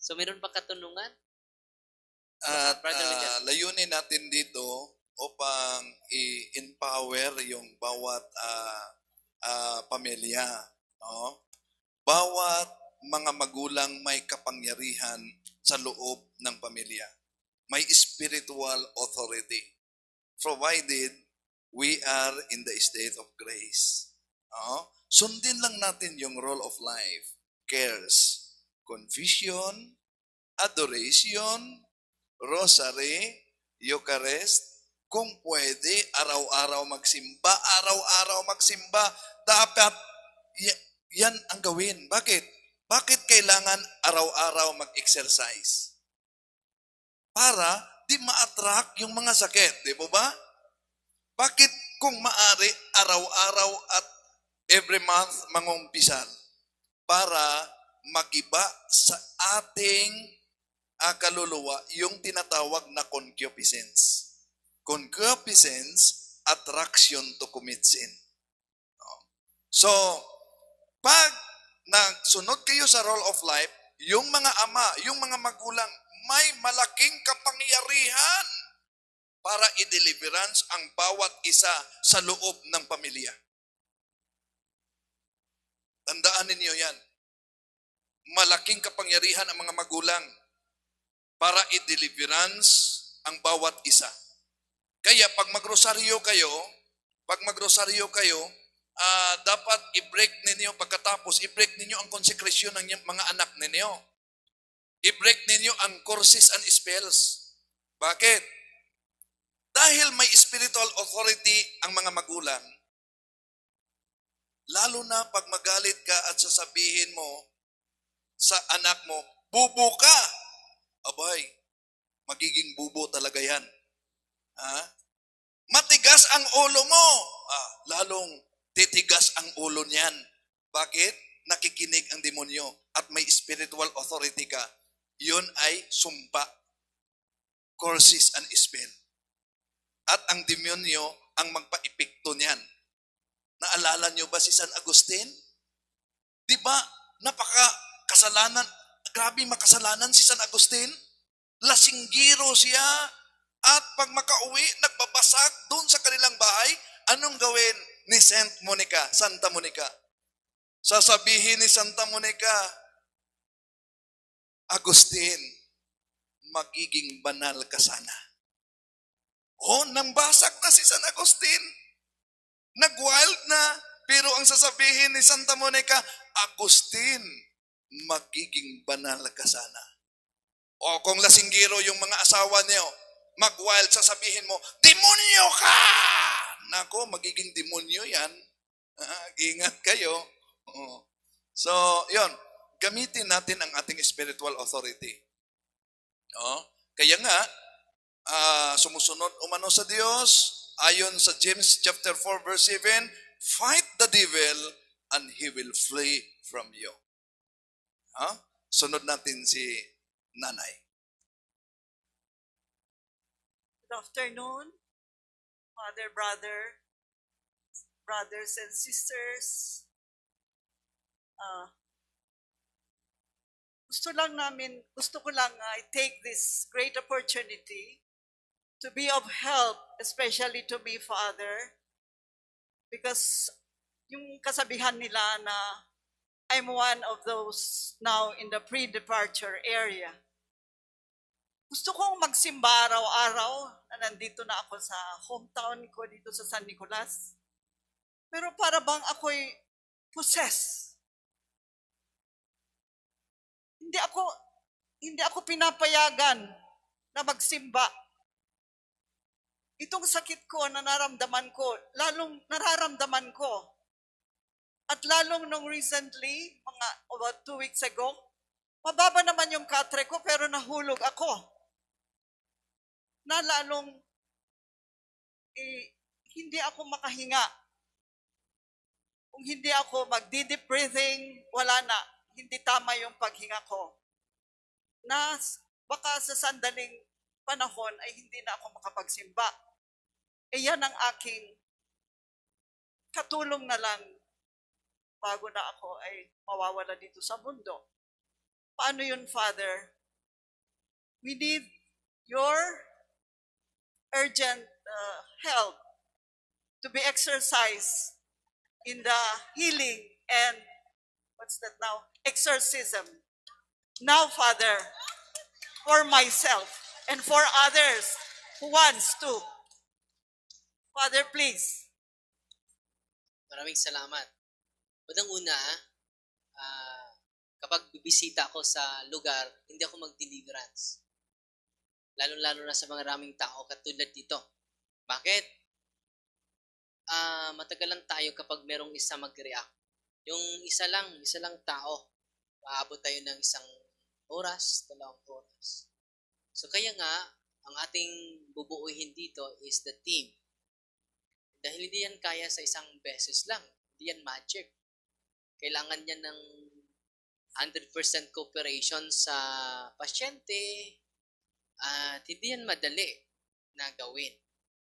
[SPEAKER 1] So, meron pa katanungan?
[SPEAKER 3] At
[SPEAKER 1] Brother Miguel.
[SPEAKER 3] layunin natin dito upang i-empower yung bawat pamilya. No? Bawat mga magulang may kapangyarihan sa loob ng pamilya. May spiritual authority. Provided we are in the state of grace. No? Sundin lang natin yung role of life. Cares, confession, adoration, rosary, Eucharist. Kung pwede, araw-araw magsimba, dapat yan ang gawin. Bakit? Bakit kailangan araw-araw mag-exercise? Para di ma-attract yung mga sakit, di ba? Bakit kung maari, araw-araw at every month mangumpisal? Para magiba sa ating kaluluwa yung tinatawag na concupiscence. Concupiscence, attraction to commit sin. So, pag nagsunod kayo sa role of life, yung mga ama, yung mga magulang, may malaking kapangyarihan para i-deliverance ang bawat isa sa loob ng pamilya. Tandaan ninyo yan. Malaking kapangyarihan ang mga magulang para i-deliverance ang bawat isa. Kaya pag magrosaryo kayo, dapat i-break ninyo pagkatapos, i-break ninyo ang konsekrasyon ng mga anak ninyo. I-break ninyo ang curses and spells. Bakit? Dahil may spiritual authority ang mga magulang, lalo na pag magalit ka at sasabihin mo sa anak mo, bubo ka. Abay, magiging bubo talaga yan. Matigas ang ulo mo. Lalong titigas ang ulo niyan. Bakit? Nakikinig ang demonyo at may spiritual authority ka. Yun ay sumpa, curses and spell. At ang demonyo ang magpa-epekto niyan. Naalala niyo ba si San Agustin? Di ba? Napaka-kasalanan. Grabe makasalanan si San Agustin. Lasinggiro siya. At pag makauwi, nagbabasag doon sa kanilang bahay. Anong gawin ni Santa Monica? Sasabihin ni Santa Monica, Agustin, magiging banal ka sana. Nambasag na si San Agustin. Nag-wild na. Pero ang sasabihin ni Santa Monica, Agustin, magiging banal ka sana. O kung lasinggiro yung mga asawa niyo, mag-wild, sasabihin mo, demonyo ka! Nako, magiging demonyo yan. Ingat kayo. So, yon. gamitin natin ang ating spiritual authority. No? Kaya nga, sumusunod umano sa Diyos, ayon sa James chapter 4 verse 7, fight the devil and he will flee from you. Sunod natin si Nanay.
[SPEAKER 7] Good afternoon, brothers and sisters. Gusto ko lang I take this great opportunity to be of help, especially to me, Father, because yung kasabihan nila na I'm one of those now in the pre-departure area. Gusto kong magsimba araw-araw na nandito na ako sa hometown ko dito sa San Nicolas. Pero para bang ako'y possessed. Hindi ako pinapayagan na magsimba. Itong sakit ko na nararamdaman ko, lalong nararamdaman ko. At lalong nung recently, mga about 2 weeks ago, mababa naman yung katre ko pero nahulog ako. Na lalong hindi ako makahinga. Kung hindi ako magdi-deep breathing, wala na. Hindi tama yung paghinga ko. Na baka sa sandaling panahon ay hindi na ako makapagsimba. Yan ang aking katulong na lang bago na ako ay mawawala dito sa mundo. Paano yun, Father? We need your urgent help to be exercised in the healing and exorcism. Now, Father, for myself and for others who wants to. Father, please.
[SPEAKER 1] Maraming salamat. Unang-una, kapag bibisita ako sa lugar, hindi ako mag-deliverance. Lalo-lalo na sa mga maraming tao katulad dito. Bakit? Matagalan tayo kapag merong isa mag-react. Yung isa lang tao, maabot tayo ng 1 oras, 2 oras. So kaya nga, ang ating bubuuhin dito is the team. Dahil hindi yan kaya sa isang beses lang. Hindi yan magic. Kailangan niya ng 100% cooperation sa pasyente at hindi yan madali na gawin.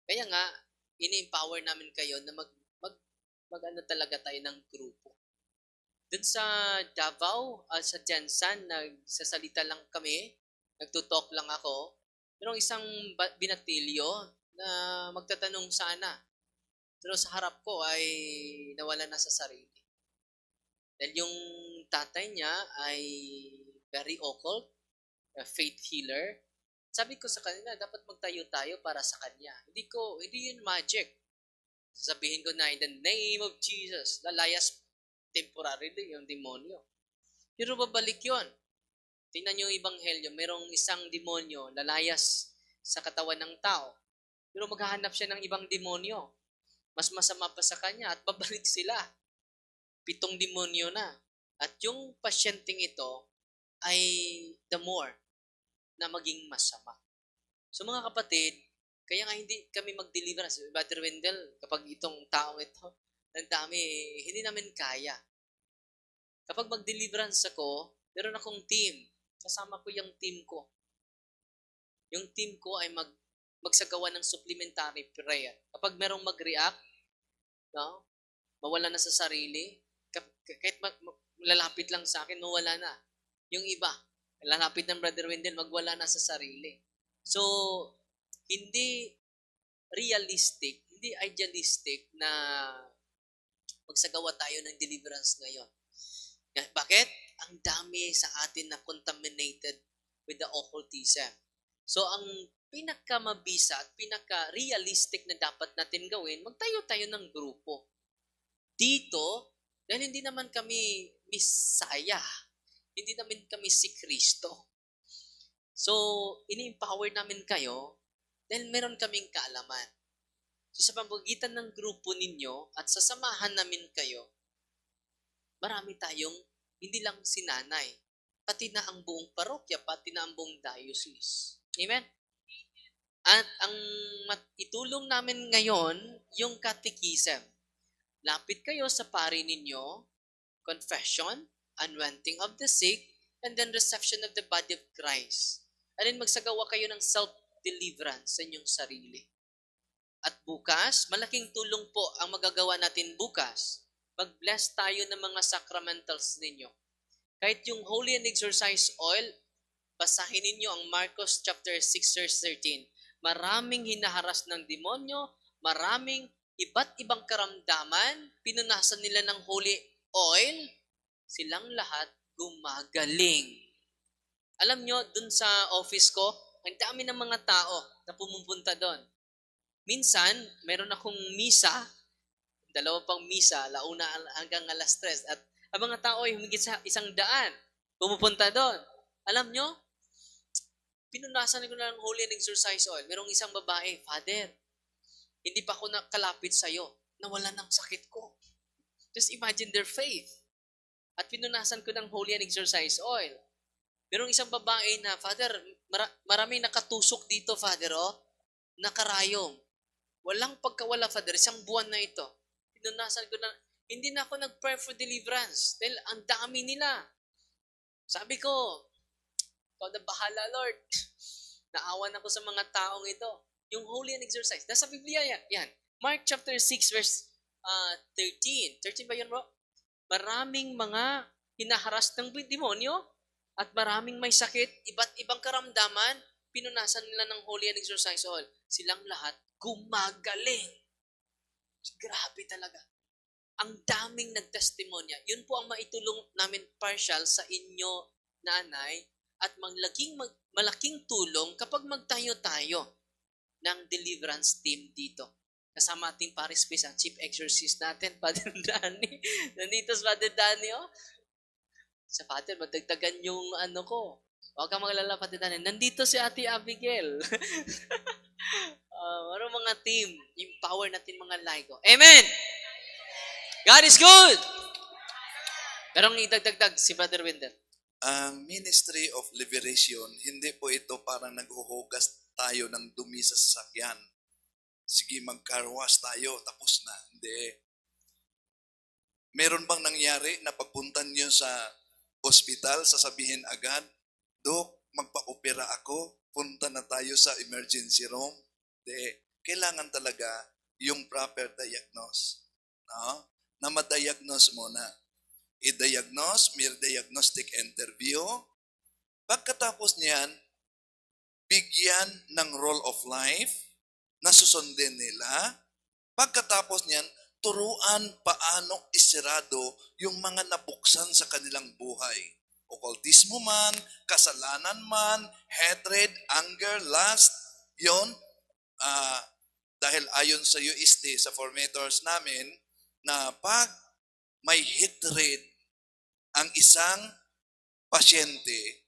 [SPEAKER 1] Kaya nga, ini-empower namin kayo na mag-ano talaga tayo ng grupo. Doon sa Davao, sa Jensan, nagsasalita lang kami, nagtutalk lang ako. Merong isang binatilyo na magtatanong sana. Pero sa harap ko ay nawala na sa sarili. Dahil yung tatay niya ay very occult, a faith healer. Sabi ko sa kanila, dapat magtayo tayo para sa kanya. Hindi yun magic. Sabihin ko na, in the name of Jesus, lalayas temporarily yung demonyo. Pero babalik yun. Tingnan nyo yung ebanghelyo, merong isang demonyo lalayas sa katawan ng tao. Pero maghahanap siya ng ibang demonyo. Mas masama pa sa kanya at babalik sila. 7 demonyo na. At yung pasyenteng ito ay the more na maging masama. So mga kapatid, kaya nga hindi kami mag-deliverance. Brother Wendell, kapag itong taong ito, ang dami, hindi namin kaya. Kapag mag-deliverance ako, meron akong team. Kasama ko yung team ko. Yung team ko ay magsagawa ng supplementary prayer. Kapag merong mag-react, no, mawala na sa sarili, kahit lalapit lang sa akin, mawala na. Yung iba, lalapit ng Brother Wendell, magwala na sa sarili. So, hindi realistic, hindi idealistic na magsagawa tayo ng deliverance ngayon. Bakit? Ang dami sa atin na contaminated with the occultism. So, ang pinakamabisa at pinaka-realistic na dapat natin gawin, magtayo tayo ng grupo. Dito, dahil hindi naman kami Messiah, hindi naman kami si Kristo. So, ini-empower namin kayo dahil meron kaming kaalaman. So, sa pamamagitan ng grupo ninyo at sasamahan namin kayo, marami tayong Hindi lang si nanay, pati na ang buong parokya, pati na ang buong diocese. Amen? At ang itulong namin ngayon, yung catechism. Lapit kayo sa pari ninyo, confession, anointing of the sick, and then reception of the body of Christ. And then magsagawa kayo ng self-deliverance sa inyong sarili. At bukas, malaking tulong po ang magagawa natin bukas. Mag-bless tayo ng mga sacramentals ninyo. Kahit yung Holy and Exorcise Oil, basahin ninyo ang Marcos chapter 6 verse 13. Maraming hinaharas ng demonyo, maraming iba't ibang karamdaman, pinunasan nila ng holy oil, silang lahat gumagaling. Alam nyo, dun sa office ko, ang dami ng mga tao na pumupunta doon. Minsan, meron akong misa, 2 pang misa, 1:00 hanggang 3:00, at ang mga tao ay humigit sa 100 pumupunta doon. Alam nyo, pinunasan ko na ng Holy and Exorcise Oil. Merong isang babae, Father, hindi pa ako nakalapit sa'yo, nawala ng sakit ko. Just imagine their faith. At pinunasan ko ng Holy and Exorcise Oil. Merong isang babae na, Father, maraming nakatusok dito, Father, nakarayom. Walang pagkawala, Father, 1 buwan na ito. Pinunasan ko na, hindi na ako nag-pray for deliverance dahil ang dami nila. Sabi ko, ikaw na bahala, Lord. Naawan ako sa mga taong ito. Yung Holy and Exorcise. Nasa Biblia yan. Mark chapter 6 verse 13. 13 ba yun, bro? Maraming mga hinaharas ng demonyo at maraming may sakit, iba't ibang karamdaman, pinunasan nila ng Holy and Exorcise Oil. Silang lahat gumagaling. Grabe talaga. Ang daming nagtestimonya. Yun po ang maitulong namin partial sa inyo, nanay, at malaking tulong kapag magtayo-tayo ng deliverance team dito. Kasama ating Paris Peace, ang chief exorcist natin, Father Danny. Nandito si Father Danny, Sa Father, madagdagan yung ko. Huwag kang maglala, Father Danny. Nandito si Ate Abigail. Marong mga team, empower natin mga laigo. Amen! God is good! Pero idagdagdag si Brother Winder.
[SPEAKER 3] Ang Ministry of Liberation, hindi po ito parang naghuhugas tayo ng dumi sa sasakyan. Sige, mag-carwash tayo, tapos na. Hindi. Meron bang nangyari na pagpunta niyo sa ospital, sasabihin agad, Dok, magpa-opera ako, punta na tayo sa emergency room? Hindi. Kailangan talaga yung proper diagnose. No? Na ma-diagnose muna. I-diagnose, may diagnostic interview. Pagkatapos niyan, bigyan ng role of life na susundin nila. Pagkatapos niyan, turuan paano isirado yung mga nabuksan sa kanilang buhay. Occultismo man, kasalanan man, hatred, anger, lust, yon. Dahil ayon sa UST, sa formators namin, na pag may hatred ang isang pasyente,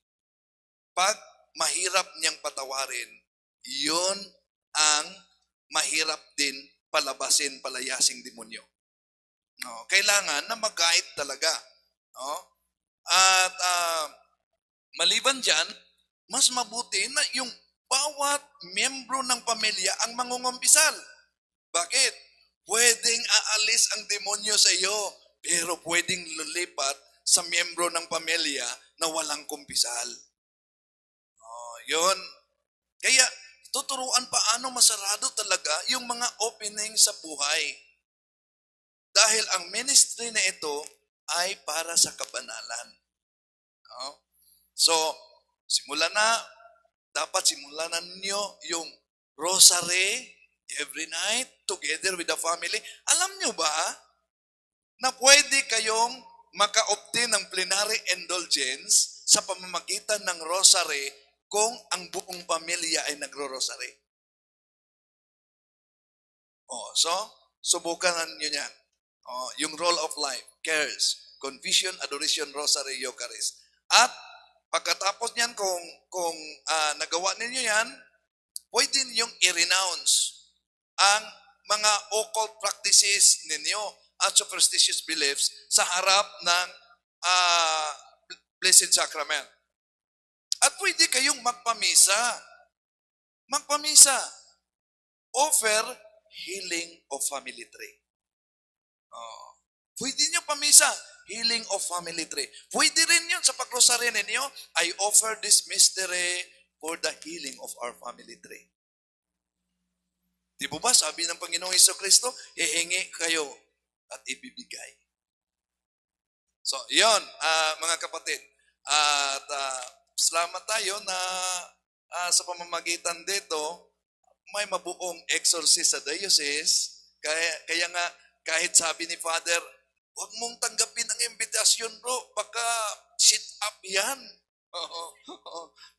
[SPEAKER 3] pag mahirap niyang patawarin, yun ang mahirap din palabasin, palayasing demonyo. No, kailangan na mag-guide talaga. No? At maliban dyan, mas mabuti na yung bawat miyembro ng pamilya ang mangungumpisal. Bakit? Pwedeng aalis ang demonyo sa iyo, pero pwedeng lulipat sa miyembro ng pamilya na walang kumpisal. Yun. Kaya, tuturuan paano masarado talaga yung mga opening sa buhay. Dahil ang ministry na ito ay para sa kabanalan. No? So, dapat simulan na ninyo yung rosary every night together with the family. Alam nyo ba na pwede kayong maka-obtain ng plenary indulgence sa pamamagitan ng rosary kung ang buong pamilya ay nagro-rosary? So, subukan nyo yan. Yung role of life, cares, confession, adoration, rosary, Eucharist. At pagkatapos niyan, kung nagawa ninyo yan, pwede ninyong i-renounce ang mga occult practices ninyo at superstitious beliefs sa harap ng ah, Blessed Sacrament. At pwede kayong magpamisa. Magpamisa. Offer healing of family tree. Oh. Pwede nyo pamisa, healing of family tree. Pwede rin yun sa pagrosaryo ninyo, I offer this mystery for the healing of our family tree. Di ba ba, sabi ng Panginoong Hesukristo, hihingi kayo at ibibigay. So, yon mga kapatid. At salamat tayo na sa pamamagitan dito, may mabuong exorcist sa diocese. Kaya nga, kahit sabi ni Father, huwag mong tanggapin ang imbitasyon, bro. Baka sit up yan.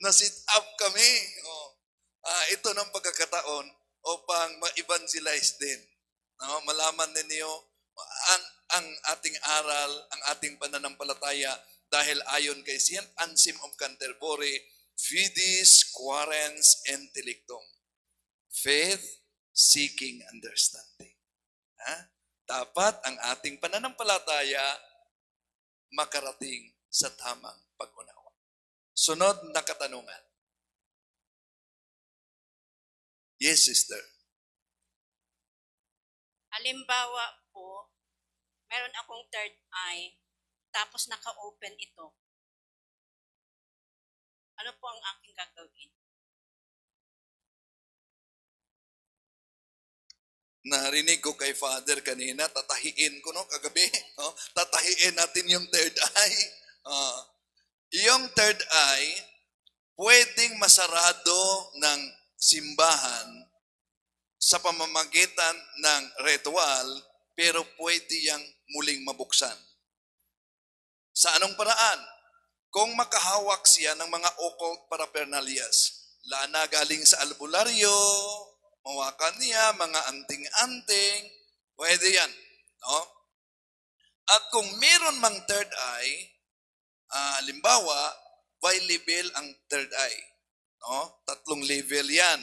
[SPEAKER 3] Na-sit up kami. Ito ng pagkakataon upang ma-evangelize din. Malaman ninyo ang ating aral, ang ating pananampalataya dahil ayon kay St. Anselm of Canterbury, Fides quaerens intellectum. Faith seeking understanding. Dapat ang ating pananampalataya makarating sa tamang pag-unawa. Sunod na katanungan. Yes, sister.
[SPEAKER 2] Halimbawa po, meron akong third eye, tapos naka-open ito. Ano po ang aking gagawin?
[SPEAKER 3] Narinig ko kay Father kanina, tatahiin ko kagabi. Tatahiin natin yung third eye. Yung third eye, pwedeng masarado ng simbahan sa pamamagitan ng ritual, pero pwede yang muling mabuksan. Sa anong paraan? Kung makahawak siya ng mga occult paraphernalias, lana galing sa albularyo, mawakan niya, mga anting-anting, pwede yan. No? At kung meron mang third eye, halimbawa, by level ang third eye. No? 3 level yan.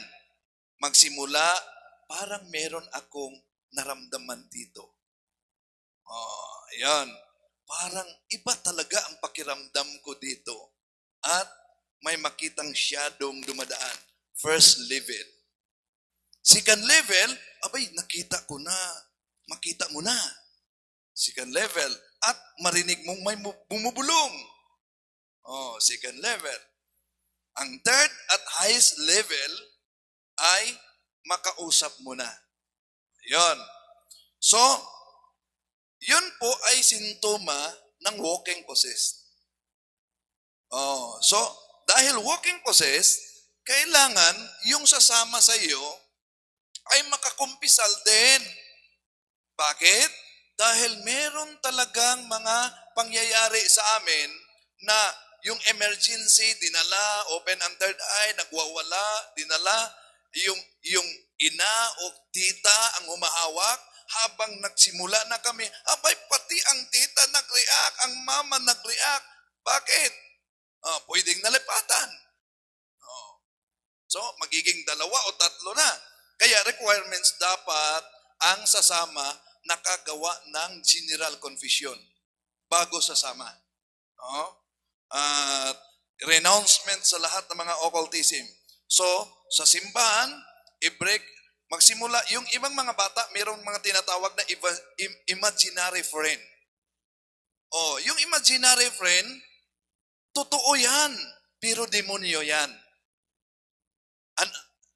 [SPEAKER 3] Magsimula, parang meron akong naramdaman dito. Yan. Parang iba talaga ang pakiramdam ko dito. At may makitang shadowng dumadaan. First level. Second level, abay, nakita ko na. Makita mo na. Second level. At marinig mong may bumubulong. Second level. Ang third at highest level ay makausap mo na. Yon. So, yun po ay sintoma ng walking possessed. So, dahil walking possessed, kailangan yung sasama sa iyo ay makakumpisal din. Bakit? Dahil meron talagang mga pangyayari sa amin na yung emergency, dinala, open ang third eye, nagwawala, dinala, yung ina o tita ang humahawak, habang nagsimula na kami, abay pati ang tita nag-react, ang mama nag-react. Bakit? Pwedeng nalipatan. So, magiging 2 o 3 na. Kaya requirements dapat ang sasama nakagawa ng general confession bago sasama. Renouncement sa lahat ng mga occultism. So, sa simbahan, i-break, magsimula, yung ibang mga bata, mayroong mga tinatawag na imaginary friend. Yung imaginary friend, totoo yan, pero demonyo yan.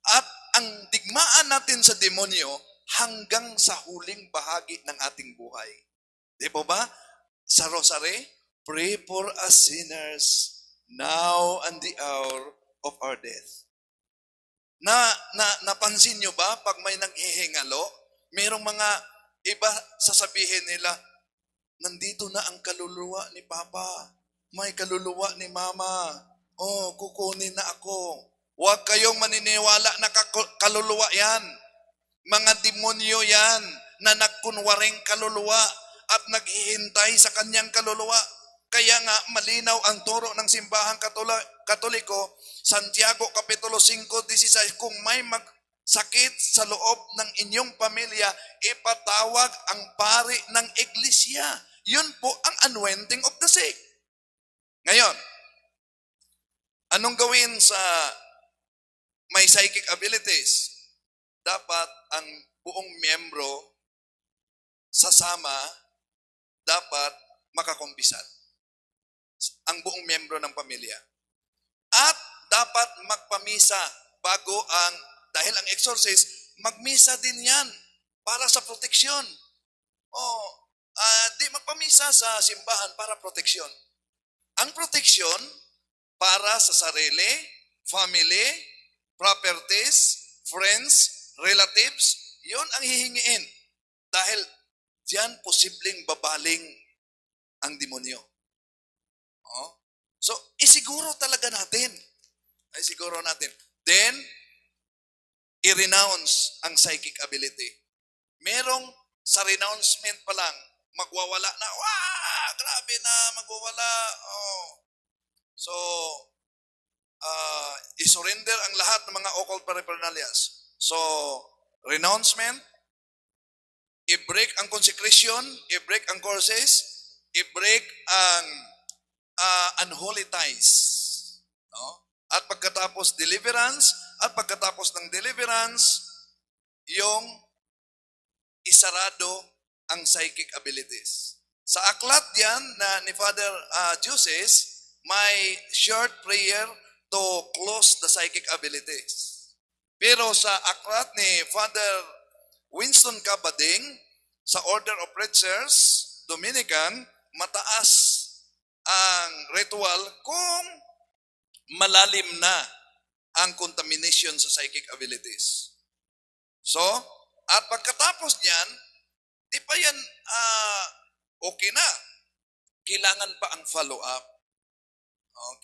[SPEAKER 3] At ang digmaan natin sa demonyo hanggang sa huling bahagi ng ating buhay. Di ba? Sa Rosary, pray for us sinners now and the hour of our death. Napansin nyo ba pag may naghihingalo, merong mga iba sasabihin nila, nandito na ang kaluluwa ni Papa. May kaluluwa ni Mama. Kukunin na ako. Huwag kayong maniniwala na kaluluwa yan. Mga demonyo yan na nagkunwaring kaluluwa at naghihintay sa kanyang kaluluwa. Kaya nga malinaw ang turo ng simbahang Katoliko, Santiago Kapitulo 5:16, kung may magsakit sa loob ng inyong pamilya, ipatawag ang pari ng iglesia. Yun po ang anointing of the sick. Ngayon, anong gawin sa may psychic abilities? Dapat ang buong miyembro sasama, dapat makakumpisan. Ang buong miyembro ng pamilya. At dapat magpamisa bago dahil ang exorcist, magmisa din yan para sa proteksyon. Di magpamisa sa simbahan para proteksyon. Ang proteksyon para sa sarili, family, properties, friends, relatives, yun ang hihingiin. Dahil diyan posibleng babaling ang demonyo. So, isiguro talaga natin. Isiguro natin. Then, i-renounce ang psychic ability. Merong sa renouncement pa lang, magwawala na, grabe na, magwawala. So, i-surrender ang lahat ng mga occult paraphernalias. So, renouncement, i-break ang consecration, i-break ang courses, i-break ang unholy ties. No? At pagkatapos deliverance, at pagkatapos ng deliverance, yung isarado ang psychic abilities. Sa aklat yan na ni Father Juses, may short prayer to close the psychic abilities. Pero sa aklat ni Father Winston Cabading, sa Order of Preachers, Dominican, mataas ang ritual kung malalim na ang contamination sa psychic abilities. So, at pagkatapos niyan, di pa yan okay na. Kailangan pa ang follow-up.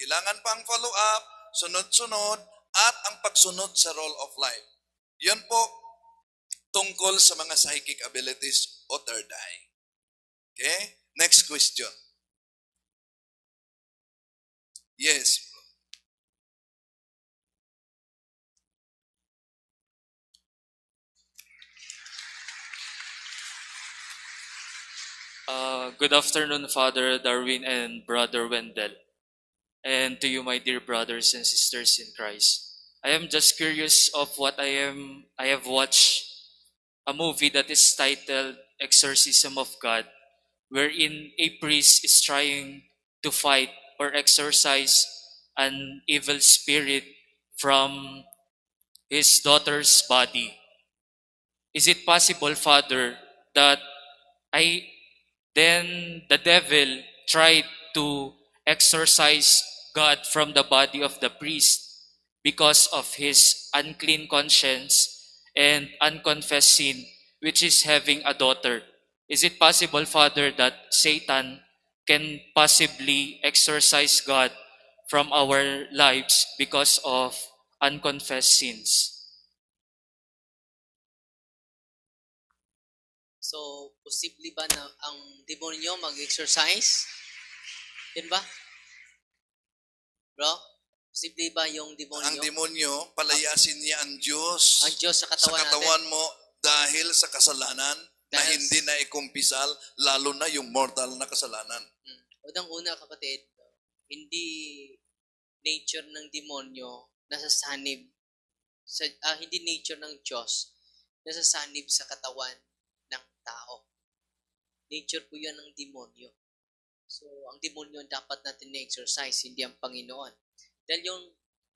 [SPEAKER 3] Kailangan pa ang follow-up, sunod-sunod, at ang pagsunod sa role of life. Yan po tungkol sa mga psychic abilities o third eye. Okay? Next question. Yes.
[SPEAKER 8] Good afternoon, Father Darwin and Brother Wendell, and to you, my dear brothers and sisters in Christ. I am just curious of what I have watched a movie that is titled Exorcism of God, wherein a priest is trying to fight or exorcise an evil spirit from his daughter's body. Is it possible, Father, that then the devil tried to exorcise God from the body of the priest because of his unclean conscience and unconfessed sin, which is having a daughter? Is it possible, Father, that Satan can possibly exorcise God from our lives because of unconfessed sins?
[SPEAKER 1] So, posible ba na ang demonyo mag-exercise? Yun ba? Bro, posible ba yung demonyo?
[SPEAKER 3] Ang demonyo, palayasin niya ang Diyos,
[SPEAKER 1] Ang Diyos sa
[SPEAKER 3] sa
[SPEAKER 1] katawan
[SPEAKER 3] katawan
[SPEAKER 1] natin.
[SPEAKER 3] mo dahil sa kasalanan na
[SPEAKER 1] Dahil-
[SPEAKER 3] hindi na ikumpisal, lalo na yung mortal na kasalanan.
[SPEAKER 1] Unang-una, kapatid, hindi nature ng demonyo nasasanib hindi nature ng Diyos nasasanib sa katawan ng tao. Nature po yan ng demonyo. So, ang demonyo dapat natin na-exercise, hindi ang Panginoon. Dahil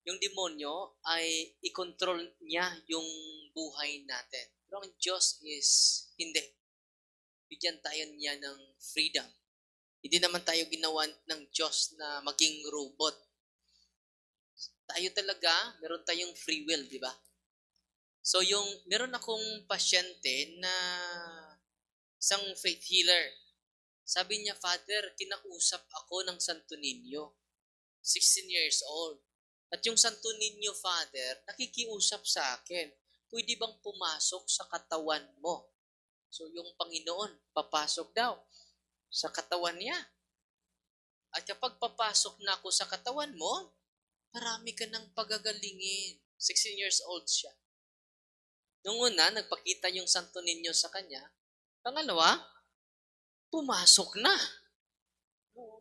[SPEAKER 1] yung demonyo ay i-control niya yung buhay natin. Pero ang Diyos is hindi. Bigyan tayo niya ng freedom. Hindi naman tayo ginawa ng Diyos na maging robot. Tayo talaga, meron tayong free will, di ba? So, meron akong pasyente na isang faith healer. Sabi niya, Father, kinausap ako ng Santo Niño. 16 years old. At yung Santo Niño, Father, nakikiusap sa akin. Pwede bang pumasok sa katawan mo? So, yung Panginoon, papasok daw sa katawan niya. At kapag papasok na ako sa katawan mo, marami ka ng pagagalingin. 16 years old siya. Nung una, nagpakita yung Santo Niño sa kanya. Pangalawa, pumasok na.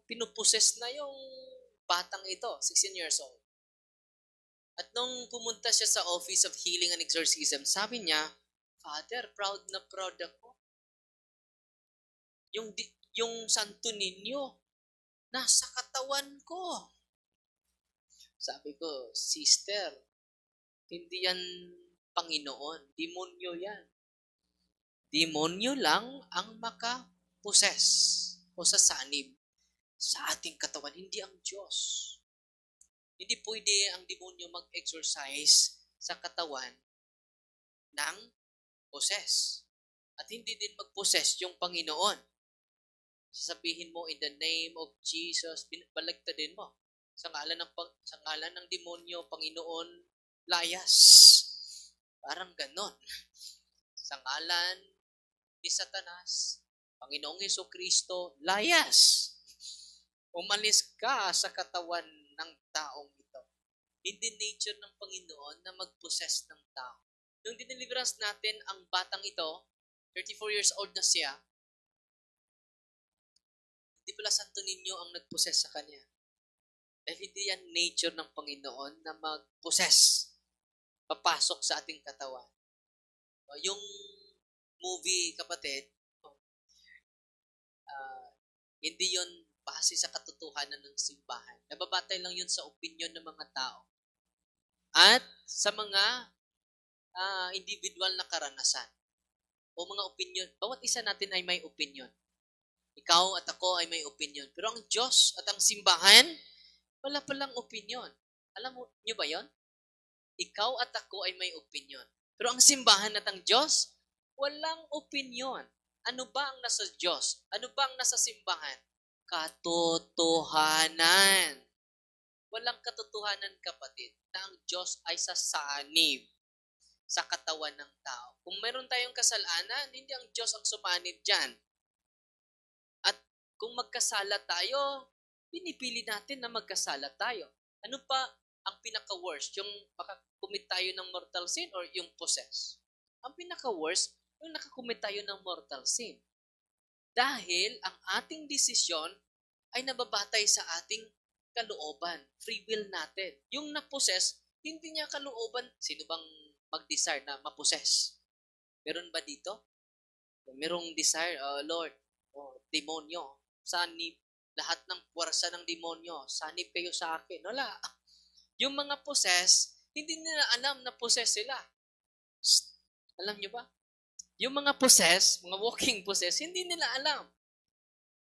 [SPEAKER 1] Pinuposes na yung batang ito, 16 years old. At nung pumunta siya sa Office of Healing and Exorcism, sabi niya, Father, proud na proud ako. Yung santo ninyo, nasa katawan ko. Sabi ko, sister, hindi yan Panginoon. Demonyo yan. Demonyo lang ang makaposes o sasanib sa ating katawan, hindi ang Diyos. Hindi pwede ang demonyo mag-exercise sa katawan ng poses. At hindi din mag-poses yung Panginoon. Sasabihin mo, in the name of Jesus, balagtadin mo. Sa ngalan ng demonyo, Panginoon, layas. Parang ganon. Sa ngalan ni Satanas, Panginoong Jesucristo, layas. Umalis ka sa katawan ng taong ito. Hindi nature ng Panginoon na mag-possess ng tao. Nung diniliverance natin ang batang ito, 34 years old na siya, hindi pala Santo Niño ang nag-possess sa kanya. Dahil hindi yan nature ng Panginoon na mag-possess, papasok sa ating katawan. Yung movie, kapatid, hindi yon base sa katotohanan ng simbahan. Nababatay lang yun sa opinion ng mga tao. At sa mga individual na karanasan. O mga opinion. Bawat isa natin ay may opinion. Ikaw at ako ay may opinion. Pero ang Diyos at ang simbahan, wala palang opinion. Alam nyo ba yon? Ikaw at ako ay may opinion. Pero ang simbahan at ang Diyos, walang opinion. Ano ba ang nasa Diyos? Ano ba ang nasa simbahan? Katotohanan. Walang katotohanan, kapatid, na ang Diyos ay sasanib sa katawan ng tao. Kung meron tayong kasalanan, hindi ang Diyos ang sumanib dyan. At kung magkasala tayo, pinipili natin na magkasala tayo. Ano pa ang pinaka-worst? Yung makakumit tayo ng mortal sin or yung possess? Ang pinaka-worst, yung nakakumit tayo ng mortal sin. Dahil ang ating desisyon ay nababatay sa ating kalooban, free will natin. Yung na-possess, hindi niya kalooban. Sino bang mag-desire na ma-possess? Meron ba dito? Merong desire, Lord, demonyo, sanib, lahat ng puwersa ng demonyo, sanib kayo sa akin. Wala. Yung mga possess, hindi nila alam na possess sila. Alam nyo ba? Yung mga possess, mga walking possess, hindi nila alam.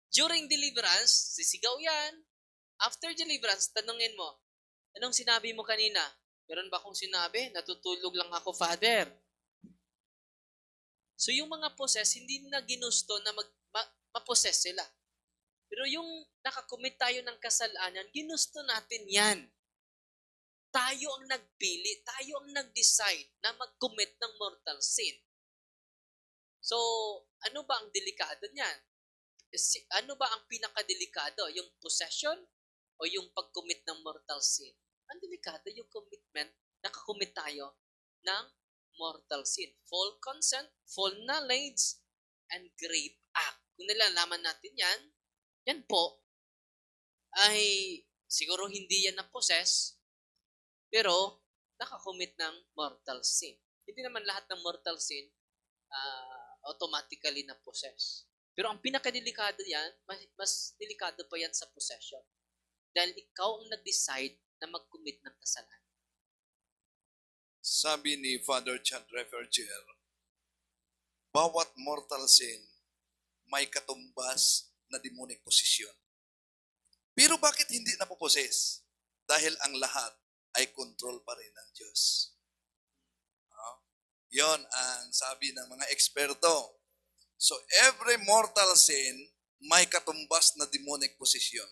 [SPEAKER 1] During deliverance, sisigaw yan. After deliverance, tanungin mo, anong sinabi mo kanina? Meron ba akong sinabi? Natutulog lang ako, Father. So yung mga possess, hindi na ginusto na ma-possess sila. Pero yung nakakumit tayo ng kasalanan, ginusto natin yan. Tayo ang nagpili, tayo ang nag-decide na mag-commit ng mortal sin. So, ano ba ang delikado niyan? Ano ba ang pinakadelikado? Yung possession o yung pag-commit ng mortal sin? Ang delikado yung commitment, nakakommit tayo ng mortal sin. Full consent, full knowledge, and grave act. Kung nilalaman natin yan, yan po, ay siguro hindi yan na-possess, pero nakakommit ng mortal sin. Hindi naman lahat ng mortal sin automatically na-possess. Pero ang pinakadelikado yan, mas delikado pa yan sa possession. Dahil ikaw ang nag-decide na mag-commit ng kasalanan.
[SPEAKER 3] Sabi ni Father Chad Referger, bawat mortal sin may katumbas na demonic possession. Pero bakit hindi napoposes? Dahil ang lahat ay control pa rin ng Diyos. Yon ang sabi ng mga eksperto. So every mortal sin may katumbas na demonic possession.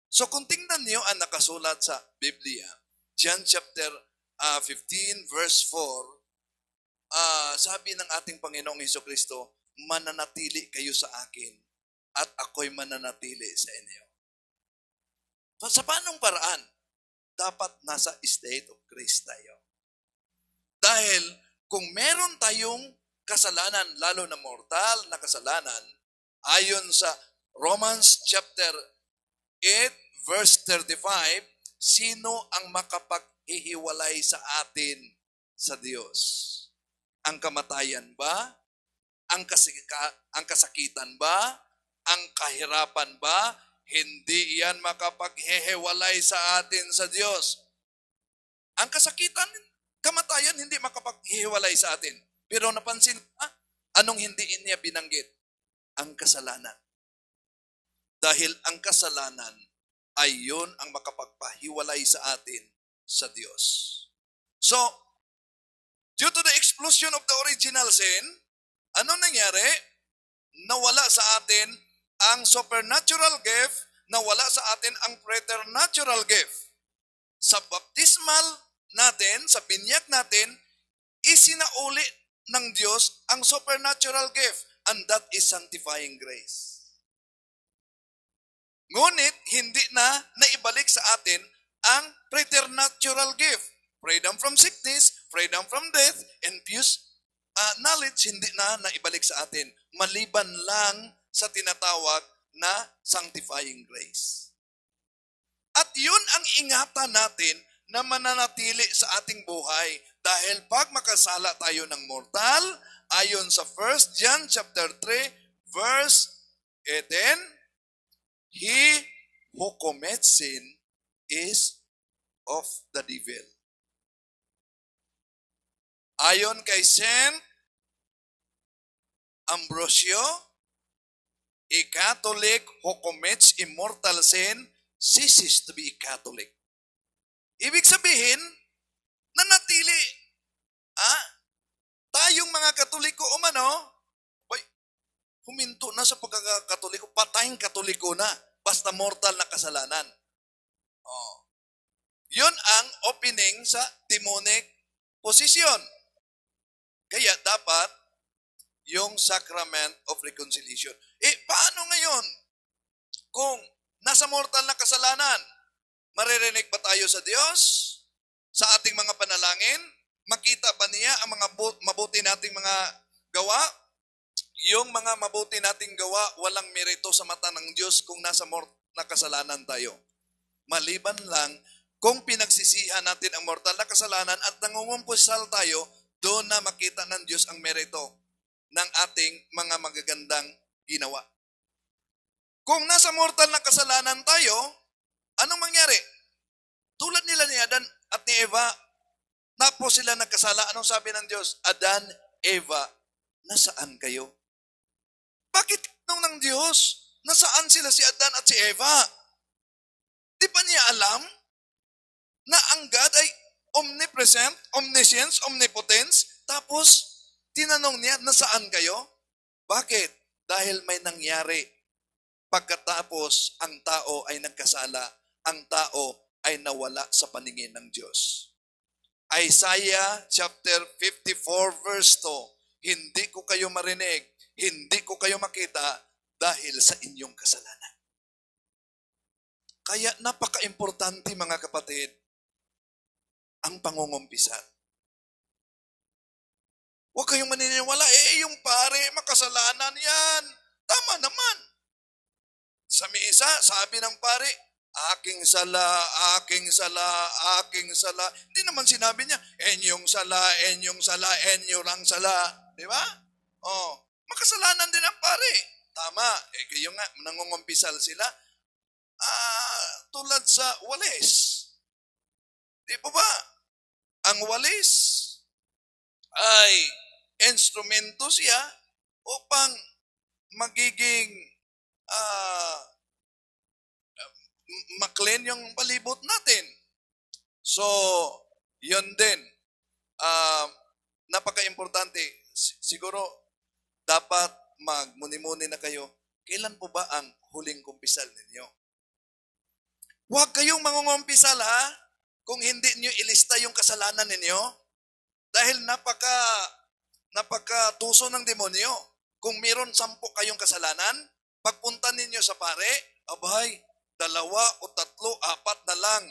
[SPEAKER 3] So kung tingnan niyo ang nakasulat sa Biblia, John chapter 15 verse 4, sabi ng ating Panginoong Jesucristo, mananatili kayo sa akin at ako'y mananatili sa inyo. So, sa paanong paraan? Dapat nasa state of grace tayo. Dahil kung meron tayong kasalanan, lalo na mortal na kasalanan, Ayon sa Romans chapter 8 verse 35, sino ang makapaghihiwalay sa atin sa Diyos? Ang kamatayan ba? Ang kasakitan ba? Ang kahirapan ba? Hindi yan makapaghihiwalay sa atin sa Diyos. Ang kasakitan, kamatayan, hindi makapaghihiwalay sa atin. Pero napansin, anong hindi niya binanggit? Ang kasalanan. Dahil ang kasalanan ay yun ang makapagpahiwalay sa atin sa Diyos. So, due to the explosion of the original sin, ano nangyari? Nawala sa atin ang supernatural gift, nawala sa atin ang preternatural gift. Sa baptismal natin, sa binyag natin, isinauli ng Diyos ang supernatural gift, and that is sanctifying grace. Ngunit, hindi na naibalik sa atin ang preternatural gift. Freedom from sickness, freedom from death, and pious knowledge, hindi na naibalik sa atin. Maliban lang sa tinatawag na sanctifying grace. At yun ang ingatan natin na mananatili sa ating buhay. Dahil pag makasala tayo ng mortal, ayon sa 1 John chapter 3, verse 18, he who commits sin is of the devil. Ayon kay Saint Ambrosio, a Catholic who commits immortal sin ceases to be a Catholic. Ibig sabihin, nanatili. Tayong mga Katoliko huminto na sa pagkakatoliko, patayng Katoliko na, basta mortal na kasalanan. Yun ang opening sa demonic position. Kaya dapat yung sacrament of reconciliation. Paano ngayon? Kung nasa mortal na kasalanan, maririnig ba tayo sa Diyos? Sa ating mga panalangin? Makita ba niya ang mga mabuti nating mga gawa? Yung mga mabuti nating gawa, walang merito sa mata ng Diyos kung nasa mortal na kasalanan tayo. Maliban lang, kung pinagsisihan natin ang mortal na kasalanan at nangungumpisal tayo, doon na makita ng Diyos ang merito ng ating mga magagandang ginawa. Kung nasa mortal na kasalanan tayo, anong mangyari? Tulad nila ni Adan at ni Eva, na po sila nagkasala. Anong sabi ng Diyos? Adan, Eva, nasaan kayo? Bakit tinanong ng Diyos? Nasaan sila si Adan at si Eva? Di ba niya alam na ang God ay omnipresent, omniscience, omnipotence? Tapos, tinanong niya, nasaan kayo? Bakit? Dahil may nangyari. Pagkatapos, ang tao ay nagkasala, ang tao ay nawala sa paningin ng Diyos. Isaiah chapter 54 verse 2, hindi ko kayo marinig, hindi ko kayo makita dahil sa inyong kasalanan. Kaya napaka-importante mga kapatid, ang pangungumpisal. Huwag kayong maniniwala, yung pare, makasalanan yan. Tama naman. Sa misa, sabi ng pare, aking sala, aking sala, aking sala. Hindi naman sinabi niya, enyong sala, enyo lang sala. Di ba? Makasalanan din ang pare. Tama. Kayo nga, nangungumpisal sila. Tulad sa walis. Di ba ba? Ang walis ay instrumento siya upang magiging maklen yung palibot natin. So, yun din. Napaka-importante. Siguro, dapat magmuni-muni na kayo. Kailan po ba ang huling kumpisal ninyo? Huwag kayong mangungumpisal kung hindi niyo ilista yung kasalanan ninyo. Dahil napaka-tuso ng demonyo. Kung meron 10 kayong kasalanan, pagpunta ninyo sa pare, abay, 2 o 3, 4 na lang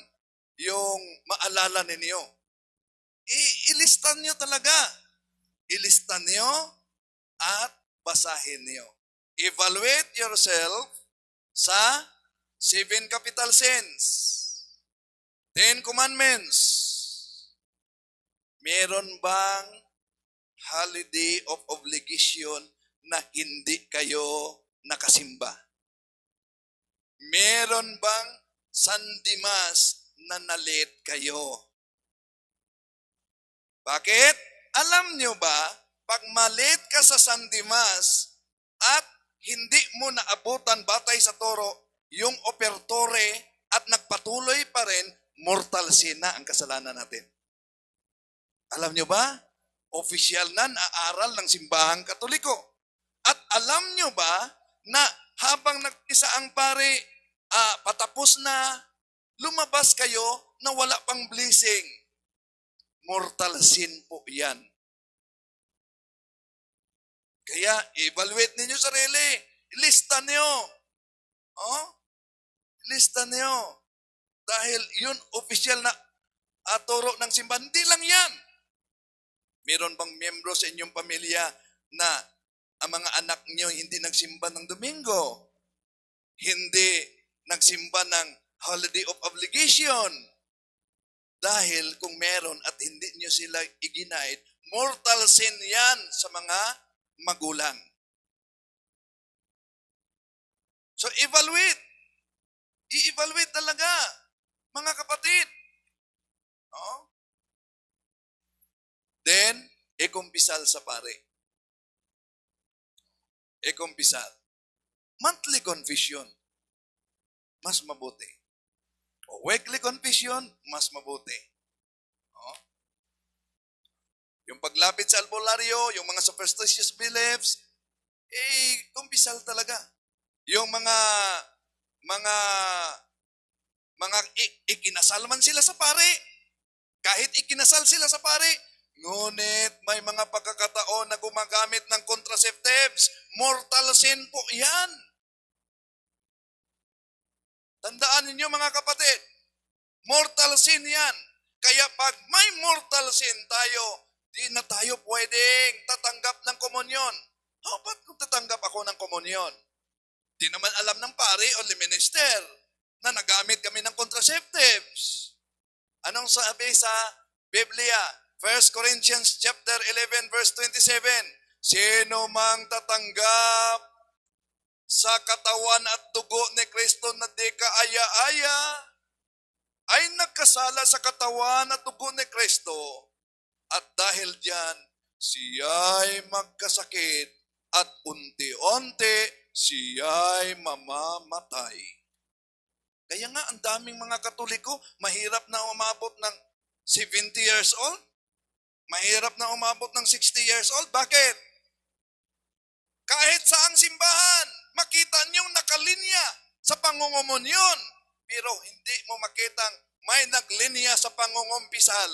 [SPEAKER 3] yung maalala ninyo. Ilista niyo talaga. Ilista niyo at basahin niyo. Evaluate yourself sa 7 capital sins. 10 commandments. Meron bang holiday of obligation na hindi kayo nakasimba? Meron bang sandimas na nalit kayo? Bakit? Alam nyo ba, pag malit ka sa sandimas at hindi mo naabutan batay sa toro, yung opertore at nagpatuloy pa rin, mortal sin na ang kasalanan natin. Alam nyo ba? Opisyal na naaral ng simbahang Katoliko. At alam nyo ba na habang nagpisa ang pare, patapos na, lumabas kayo na wala pang blessing. Mortal sin po yan. Kaya, evaluate ninyo sarili. Lista niyo. Oh? Lista niyo. Dahil yun, opisyal na turo ng simbahan. Hindi lang yan. Meron bang miyembro sa inyong pamilya na ang mga anak niyo hindi nagsimba ng Domingo? Hindi nagsimba ng holiday of obligation? Dahil kung meron at hindi niyo sila iginait, mortal sin yan sa mga magulang. So evaluate. I-evaluate talaga, mga kapatid. Oh? Then, ikumpisal sa pare. Ikumpisal. Monthly confession. Mas mabuti. O weekly confession, mas mabuti. Oh? Yung paglapit sa albularyo, yung mga superstitious beliefs, kumpisal talaga. Yung mga ikinasal man sila sa pare, kahit ikinasal sila sa pare, ngunit may mga pagkakataon na gumagamit ng contraceptives, mortal sin po yan. Tandaan ninyo mga kapatid, mortal sin yan. Kaya pag may mortal sin tayo, di na tayo pwedeng tatanggap ng komunyon. Ba't kung tatanggap ako ng komunyon? Di naman alam ng pare o minister na nagamit kami ng contraceptives. Anong sabi sa Biblia? 1 Corinthians chapter 11 verse 27. Sino mang tatanggap sa katawan at dugo ni Kristo na di kaaya-aya ay nagkasala sa katawan at dugo ni Kristo. At dahil diyan, siya'y magkasakit at unti-unti siya'y mamamatay. Kaya nga, ang daming mga Katoliko, mahirap na umabot ng 70 years old. Mahirap na umabot ng 60 years old. Bakit? Kahit saang simbahan, makita niyong nakalinya sa pangungumunyon. Pero hindi mo makitang may naglinya sa pangungumpisal.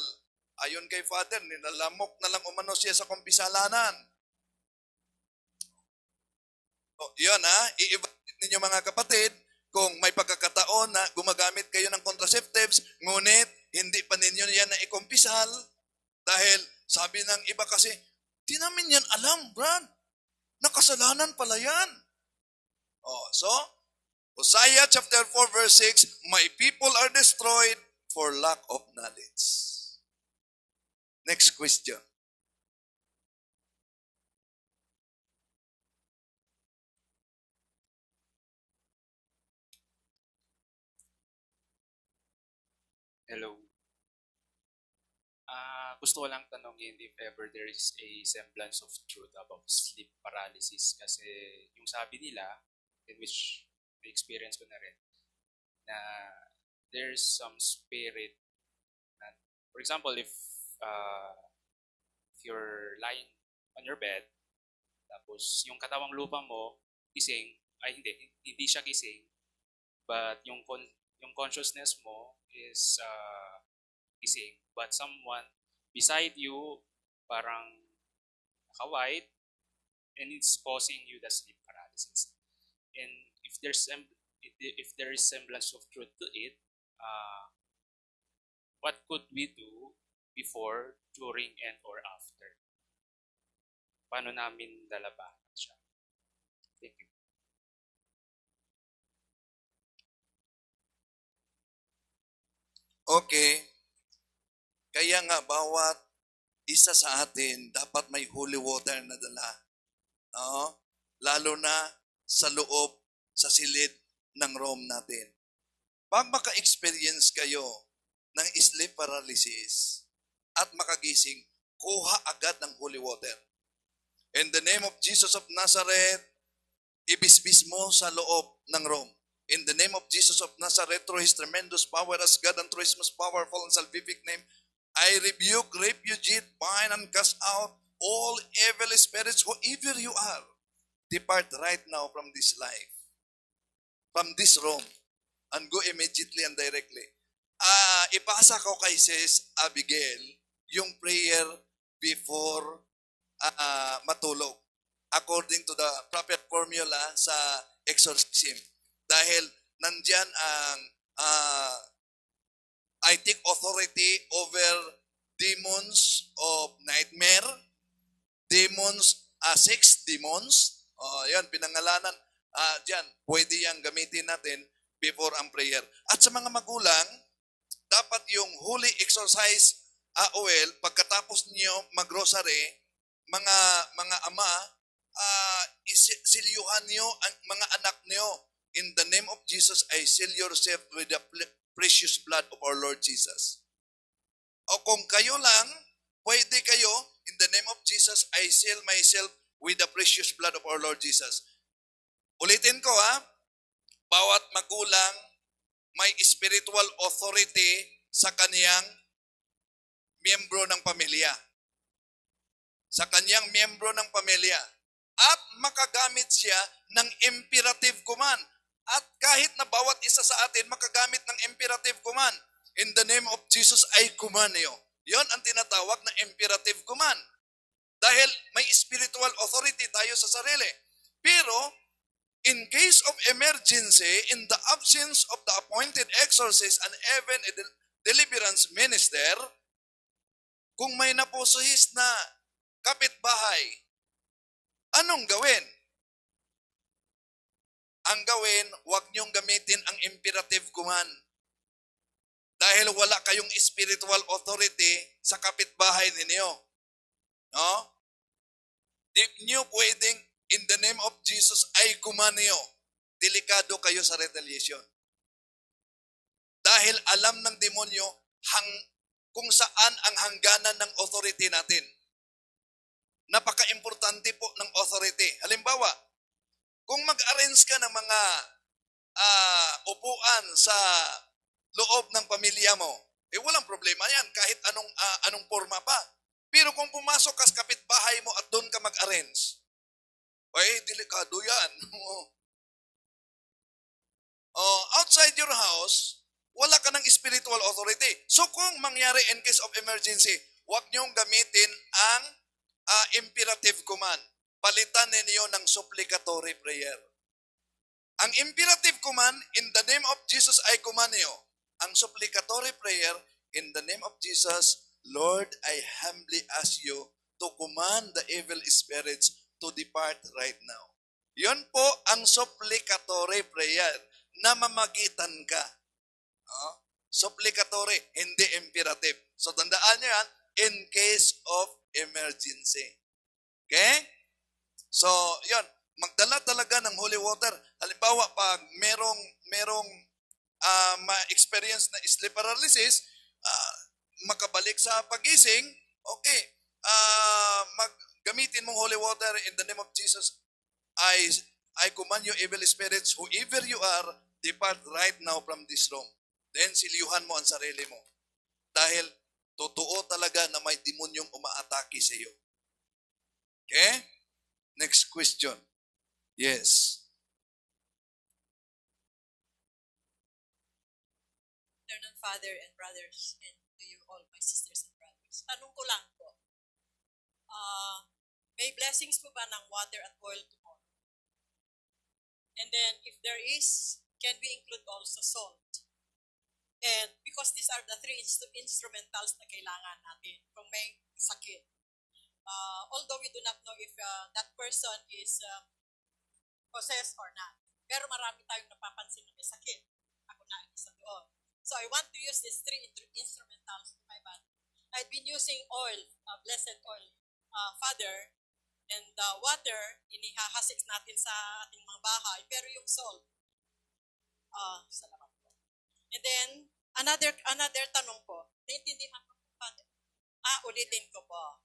[SPEAKER 3] Ayon kay Father, nilalamok na lang umano siya sa kumpisalanan. Yun i-evaluate ninyo mga kapatid, kung may pagkakataon na gumagamit kayo ng contraceptives, ngunit hindi pa ninyo yan na ikumpisal, dahil sabi ng iba kasi, di namin yan alam, Brad. Nakasalanan pala yan. So, Hosea chapter 4 verse 6, my people are destroyed for lack of knowledge. Next question.
[SPEAKER 9] Hello. Gusto ko lang tanongin if ever there is a semblance of truth about sleep paralysis kasi yung sabi nila, in which na-experience ko na rin, na there's some spirit na, for example, if you're lying on your bed, tapos yung katawang lupa mo, gising, hindi siya gising, but yung consciousness mo is gising, but someone beside you parang naka-white and it's causing you the sleep paralysis. And if there is semblance of truth to it, what could we do before, during, and or after? Paano namin lalabanan siya? Thank you.
[SPEAKER 3] Okay. Kaya nga, bawat isa sa atin, dapat may holy water na dala. No? Lalo na sa loob, sa silid ng room natin. Pag maka-experience kayo ng sleep paralysis at makagising, kuha agad ng holy water. In the name of Jesus of Nazareth, ibisbis mo sa loob ng room. In the name of Jesus of Nazareth, through His tremendous power as God and through His most powerful and salvific name, I rebuke, repudiate, bind, and cast out all evil spirits, whoever you are. Depart right now from this life, from this room, and go immediately and directly. Ipasa ko kay Sis Abigail yung prayer before matulog, according to the proper formula sa exorcism. Dahil nandyan ang I take authority over demons of nightmare, demons, 6 demons. Yan, pinangalanan. Diyan, pwede yang gamitin natin before ang prayer. At sa mga magulang, dapat yung holy exorcise oil, pagkatapos niyo mag-rosary, mga ama, silyuhan niyo ang mga anak niyo. In the name of Jesus, I seal yourself with the precious blood of our Lord Jesus. O kung kayo lang, pwede kayo, in the name of Jesus, I seal myself with the precious blood of our Lord Jesus. Ulitin ko bawat magulang may spiritual authority sa kaniyang miyembro ng pamilya. Sa kaniyang miyembro ng pamilya. At makagamit siya ng imperative command. At kahit na bawat isa sa atin makagamit ng imperative command. In the name of Jesus, I command you. Yon ang tinatawag na imperative command. Dahil may spiritual authority tayo sa sarili. Pero, in case of emergency, in the absence of the appointed exorcist and even a deliverance minister, kung may napusuhis na kapitbahay, anong gawin? Ang gawin, huwag niyong gamitin ang imperative command. Dahil wala kayong spiritual authority sa kapitbahay ninyo. No? Di niyo pwedeng, in the name of Jesus, I command you. Delikado kayo sa retaliation. Dahil alam ng demonyo kung saan ang hangganan ng authority natin. Napaka-importante po ng authority. Halimbawa, kung mag-arrange ka ng mga upuan sa loob ng pamilya mo, walang problema yan kahit anong forma pa. Pero kung pumasok ka sa kapitbahay mo at doon ka mag-arrange, delikado yan. Outside your house, wala ka ng spiritual authority. So kung mangyari in case of emergency, huwag niyong gamitin ang imperative command. Palitan ninyo ng supplicatory prayer. Ang imperative command, in the name of Jesus, I command you. Ang supplicatory prayer, in the name of Jesus, Lord, I humbly ask you to command the evil spirits to depart right now. Yon po ang supplicatory prayer na mamagitan ka. Supplicatory, hindi imperative. So tandaan nyo yan, in case of emergency. Okay? So, yon, magdala talaga ng holy water. Halimbawa, pag merong ma-experience na sleep paralysis, makabalik sa pagising, okay, gamitin mong holy water in the name of Jesus. I command you evil spirits, whoever you are, depart right now from this room. Then silyuhan mo ang sarili mo. Dahil totoo talaga na may demonyong umaatake sa iyo. Okay? Next question. Yes.
[SPEAKER 10] Eternal Father and brothers, and to you all my sisters and brothers. Tanong ko lang po, may blessings po ba ng water at oil tomorrow? And then, if there is, can we include also salt? And because these are the 3 instrumentals na kailangan natin kung may sakit. Although we do not know if that person is possessed or not. Pero marami tayong napapansin na may sakit. Ako na isa doon. So I want to use these three instrumentals in my body. I've been using oil, blessed oil, Father, and water, inihahasik natin sa ating mga bahay. Pero yung salt, salamat po. And then, another tanong po. Naintindihan mo po, Father? Ulitin ko po.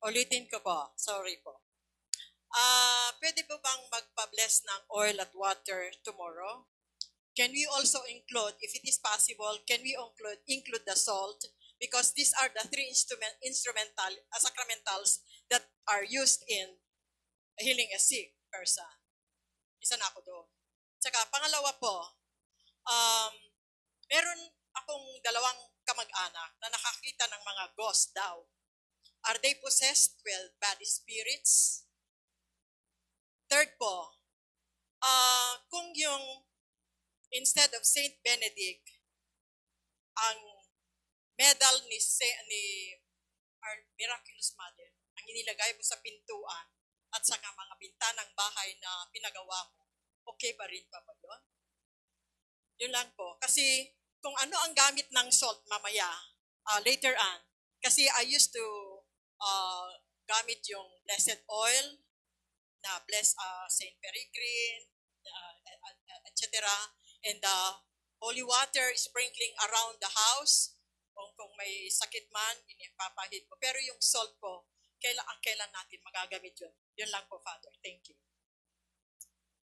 [SPEAKER 10] Ulitin ko po. Sorry po. Pwede po bang magpa-bless ng oil at water tomorrow? Can we also include, if it is possible, can we include the salt? Because these are the three sacramentals that are used in healing a sick person. Isa na ako doon. Tsaka pangalawa po, meron akong dalawang kamag-anak na nakakita ng mga ghost daw. Are they possessed with bad spirits? Third po, kung yung instead of Saint Benedict, ang medal ni our Miraculous Mother, ang inilagay mo sa pintuan at sa mga bintanang bahay na pinagawa mo, okay pa rin pa ba yun? Yun lang po. Kasi kung ano ang gamit ng salt mamaya, later on, kasi I used to gamit yung blessed oil, na bless Saint Peregrine, etc. And holy water sprinkling around the house. Kung may sakit man, inipapahid po. Pero yung salt po, kailan natin magagamit yun. Yun lang po, Father. Thank you.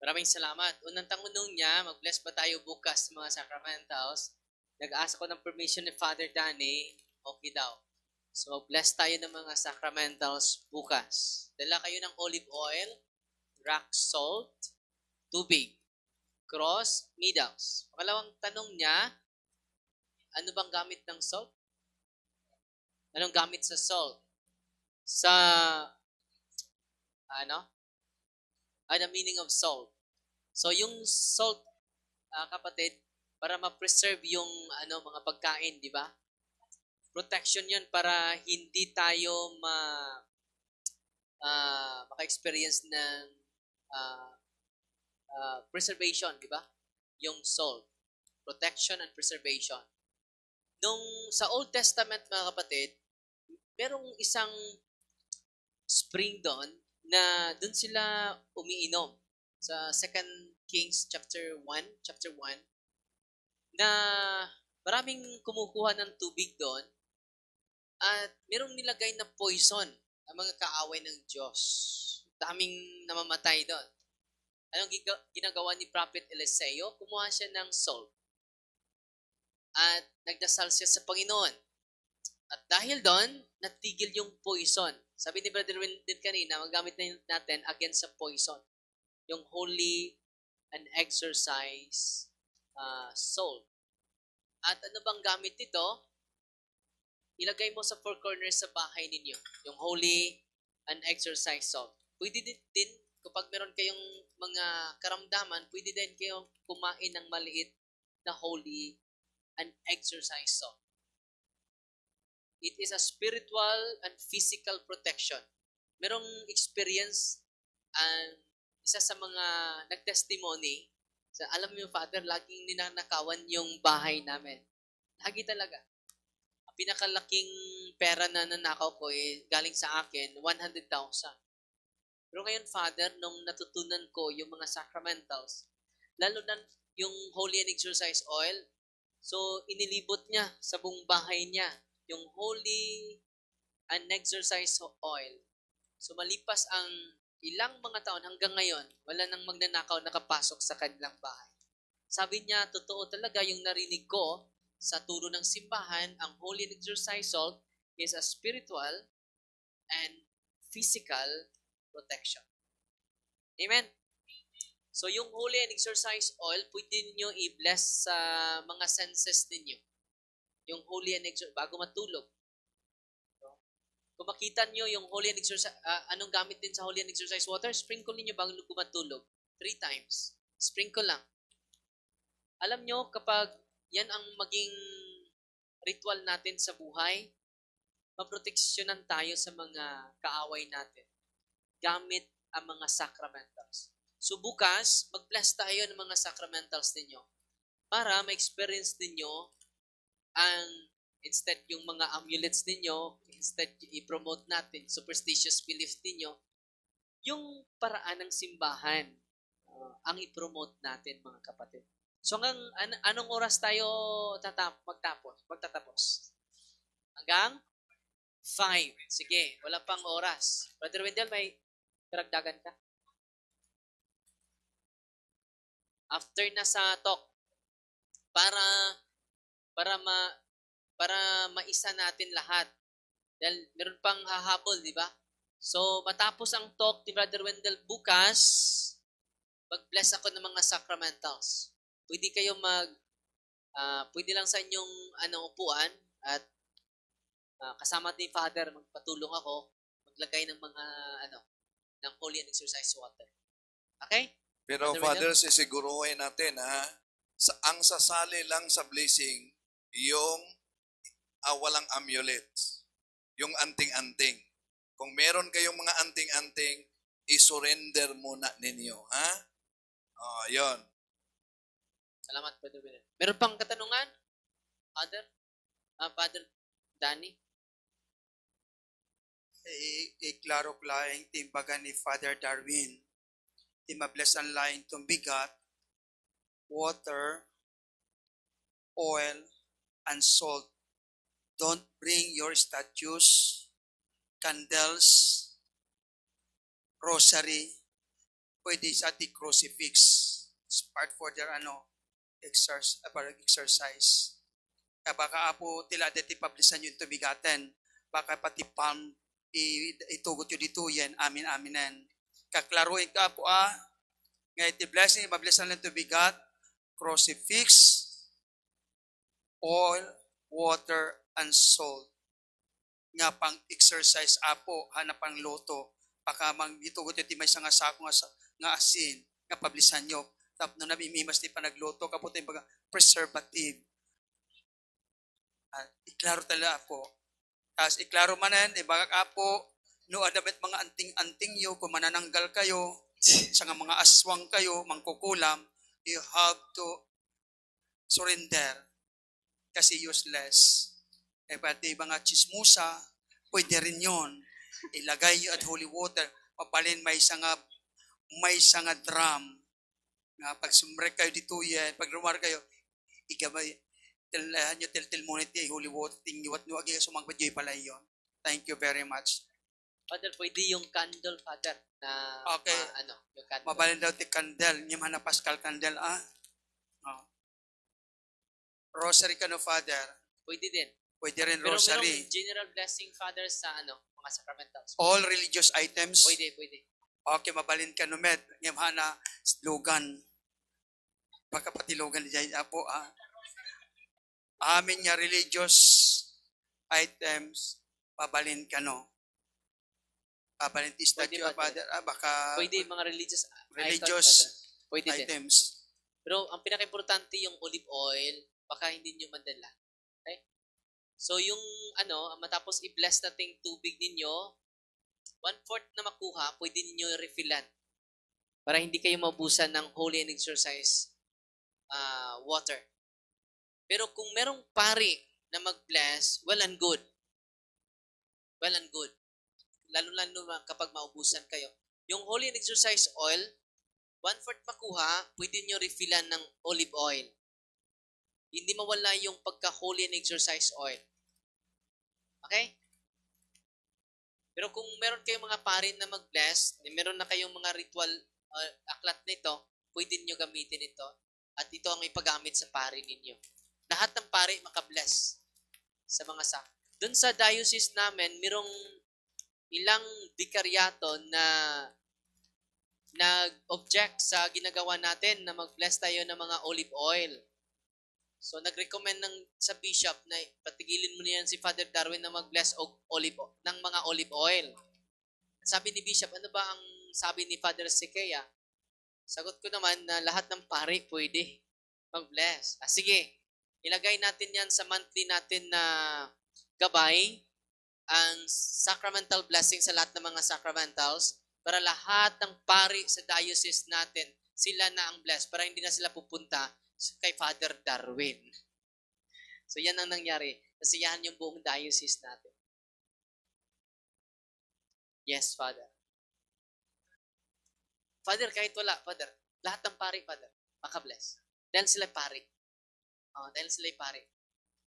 [SPEAKER 1] Maraming salamat. Unang tanong niya, mag-bless ba tayo bukas sa mga sacramentals? Nag-ask ko ng permission ni Father Danny, okay daw. So, mag-bless tayo ng mga sacramentals bukas. Dala kayo ng olive oil, rock salt, tubig, cross, needles. Pangalawang tanong niya, ano bang gamit ng salt? Anong gamit sa salt? Sa, the meaning of salt. So, yung salt, kapatid, para ma-preserve yung mga pagkain, di ba? Protection yun para hindi tayo maka-experience ng preservation, di ba? Yung salt. Protection and preservation. Nung sa Old Testament, mga kapatid, merong isang spring doon na doon sila umiinom. Sa 2 Kings chapter 1, na maraming kumukuha ng tubig doon at merong nilagay na poison ang mga kaaway ng Diyos. Daming namamatay doon. Anong ginagawa ni Prophet Eliseo? Kumuha siya ng salt at nagdasal siya sa Panginoon. At dahil doon, natigil yung poison. Sabi ni Brother Wendell kanina, magamit natin against sa poison. Yung holy and exercise salt. At ano bang gamit nito? Ilagay mo sa four corners sa bahay ninyo. Yung holy and exercise salt. Pwede din, kapag meron kayong mga karamdaman, pwede din kayong kumain ng maliit na holy and exercise salt. It is a spiritual and physical protection. Merong experience ang isa sa mga nag-testimony, alam mo yung Father, laging ninanakawan yung bahay namin. Lagi talaga. Ang pinakalaking pera na nanakaw ko galing sa akin, 100,000. Pero ngayon, Father, nung natutunan ko yung mga sacramentals, lalo na yung holy and exercise oil, so inilibot niya sa buong bahay niya yung holy and exercise oil. So malipas ang ilang mga taon hanggang ngayon, wala nang magnanakaw nakapasok sa kanilang bahay. Sabi niya, totoo talaga yung narinig ko sa turo ng simbahan, ang holy and exercise salt is a spiritual and physical protection. Amen? So yung holy and exercise oil, pwede niyo i-bless sa mga senses ninyo. Yung holy and exercise, bago matulog. Kung makita nyo yung holy and exercise, anong gamit din sa holy and exercise water, sprinkle niyo bago matulog. 3 times. Sprinkle lang. Alam nyo, kapag yan ang maging ritual natin sa buhay, maproteksyonan tayo sa mga kaaway natin gamit ang mga sacramentals. So bukas, mag-bless tayo ng mga sacramentals ninyo para ma-experience ninyo ang instead yung mga amulets ninyo, instead i-promote natin superstitious beliefs ninyo, yung paraan ng simbahan ang i-promote natin, mga kapatid. So hanggang anong oras tayo magtatapos? Hanggang 5. Sige, wala pang oras. Brother Wendell, may karagdagan ka? After na sa talk, para maisa natin lahat. Dahil meron pang hahabol, di ba? So, matapos ang talk ni Brother Wendell bukas, mag-bless ako ng mga sacramentals. Pwede kayo pwede lang sa inyong upuan at kasama ni Father, magpatulong ako, maglagay ng mga ng holy and exercise water. Okay?
[SPEAKER 3] Pero
[SPEAKER 1] Brother
[SPEAKER 3] Father, sisiguruhin natin ang sasali lang sa blessing, yung walang amulets, yung anting-anting. Kung meron kayong mga anting-anting, isurrender muna ninyo. Ha? Yon.
[SPEAKER 1] Salamat, Brother Wendell. Meron pang katanungan? Father? Father Danny?
[SPEAKER 11] Iklaro ko lang timbaga ni Father Darwin. Di mabless ang lain itong bigat, water, oil, and salt. Don't bring your statues, candles, rosary. Pwede sa ating crucifix. It's part for their exercise. Kaya baka apo tila dati pablisan yung tubigaten. Baka pati palm itugot yun dito yan. Amin, aminen. Kaklaruin ka po ngayon the blessing, mablisan lang tubigat, crucifix, oil, water, and salt. Nga pang exercise apo, hanapang loto. Baka mang itugot yun may nga sako nga asin, nga pablisan nyo. Tapos na namimimas di pa nagloto, kaputo yung baga preservative. Iklaro talaga po. Tapos iklaro manan, ibaga apo, no adamit mga anting-anting yo, kung manananggal kayo, sa mga aswang kayo, mangkukulam, you have to surrender. Kasi useless. Pati mga chismusa, pwede rin yun. Ilagay nyo at holy water, papalin may sanga drum. Nga pag sumrek kayo dito yan, pag rumar kayo, ikamay, tilahan nyo tilmonit holy water, tingiwat nyo agi sumangpad nyo pala yun. Thank you very much.
[SPEAKER 1] Father, pwede yung candle, Father, na
[SPEAKER 11] okay.
[SPEAKER 1] Yung candle.
[SPEAKER 11] Mabalin daw ti candle, yung na Pascal candle, Rosary ka no, Father.
[SPEAKER 1] Pwede din.
[SPEAKER 11] Pwede rin
[SPEAKER 1] Pero
[SPEAKER 11] rosary.
[SPEAKER 1] merong general blessing, Father, sa mga sacramentals.
[SPEAKER 11] All religious items.
[SPEAKER 1] Pwede.
[SPEAKER 11] Okay, mabalin ka no, Med. Yung na slogan. Baka pati slogan dyan po, Amin nga religious items, mabalin ka no. Mabalin ti statue, Father. Baka
[SPEAKER 1] pwede mga religious pwede
[SPEAKER 11] items.
[SPEAKER 1] Din. Pero ang pinaka-importante yung olive oil, baka hindi nyo mandala. Okay? So yung matapos i-bless nating tubig ninyo, 1/4 na makuha, pwede ninyo refillan. Para hindi kayo mabusan ng holy and exercise water. Pero kung merong pari na mag-bless, well and good. Well and good. Lalo kapag maubusan kayo. Yung holy and exercise oil, 1/4 makuha, pwede nyo refillan ng olive oil. Hindi mawala yung pagka-holy and exercise oil. Okay? Pero kung meron kayong mga pari na mag-bless, meron na kayong mga ritual aklat nito, pwede nyo gamitin ito. At ito ang ipagamit sa pari ninyo. Lahat ng pari makabless sa mga Doon sa diocese namin, merong ilang bikaryato na nag-object sa ginagawa natin na mag-bless tayo ng mga olive oil. So, nag-recommend sa bishop na patigilin mo niyan si Father Darwin na mag-bless ng mga olive oil. Sabi ni bishop, ano ba ang sabi ni Father Sequeia? Sagot ko naman na lahat ng pari pwede mag-bless. Sige, ilagay natin yan sa monthly natin na gabay, ang sacramental blessing sa lahat ng mga sacramentals. para lahat ng pari sa diocese natin, sila na ang blessed, para hindi na sila pupunta kay Father Darwin. So yan ang nangyari. Nasiyahan yung buong diocese natin. Yes, Father. Father, kahit wala, Father, lahat ng pari, Father, makabless. Dahil sila pari. Dahil sila pari.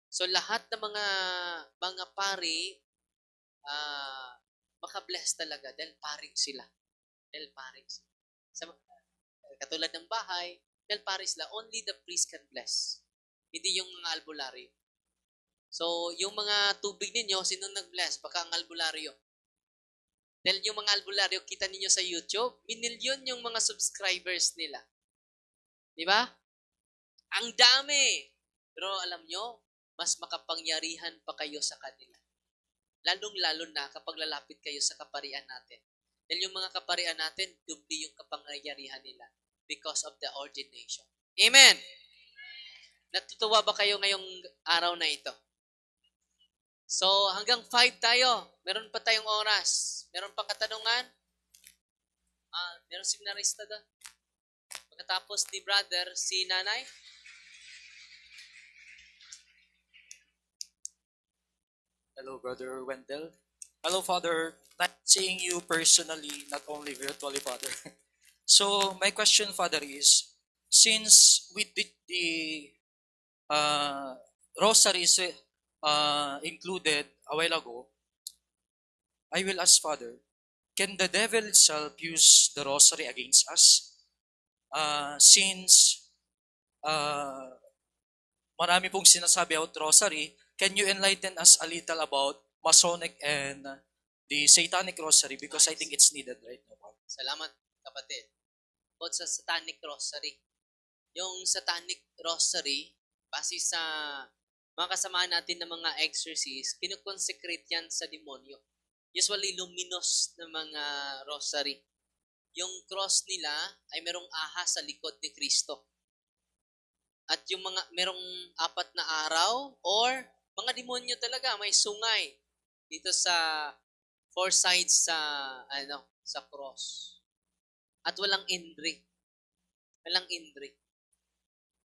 [SPEAKER 1] So lahat ng mga pari, makabless talaga dahil pari sila. Dahil pari sila. Katulad ng bahay, dahil pari sila, only the priest can bless. Hindi yung mga albularyo. So, yung mga tubig ninyo, sino nag-bless? Baka ang albularyo. Dahil yung mga albularyo, kita ninyo sa YouTube, minilyon yung mga subscribers nila. Di ba? Ang dami! Pero alam nyo, mas makapangyarihan pa kayo sa kanila. Lalong-lalo na kapag lalapit kayo sa kaparian natin. Dahil yung mga kaparian natin, dubli yung kapangyarihan nila because of the ordination. Amen! Natutuwa ba kayo ngayong araw na ito? So, hanggang 5 tayo. Meron pa tayong oras. Meron pang katanungan? Meron seminarista doon. Pagkatapos ni brother, si nanay.
[SPEAKER 12] Hello, Brother Wendell. Hello, Father. Not seeing you personally, not only virtually, Father. So, my question, Father, is, since we did the rosaries included a while ago, I will ask, Father, can the devil itself use the rosary against us? Since marami pong sinasabi about rosary, can you enlighten us a little about Masonic and the Satanic Rosary? Because I think it's needed right now.
[SPEAKER 1] Salamat, kapatid. About sa Satanic Rosary. Yung Satanic Rosary, base sa mga kasamahan natin ng mga exorcist, kinukonsecrate yan sa demonyo. Usually, luminous na mga rosary. Yung cross nila ay merong ahas sa likod ni Kristo. At yung merong 4 na araw or mga demonyo talaga, may sungay dito sa 4 sides sa cross. At walang indri. Walang indri.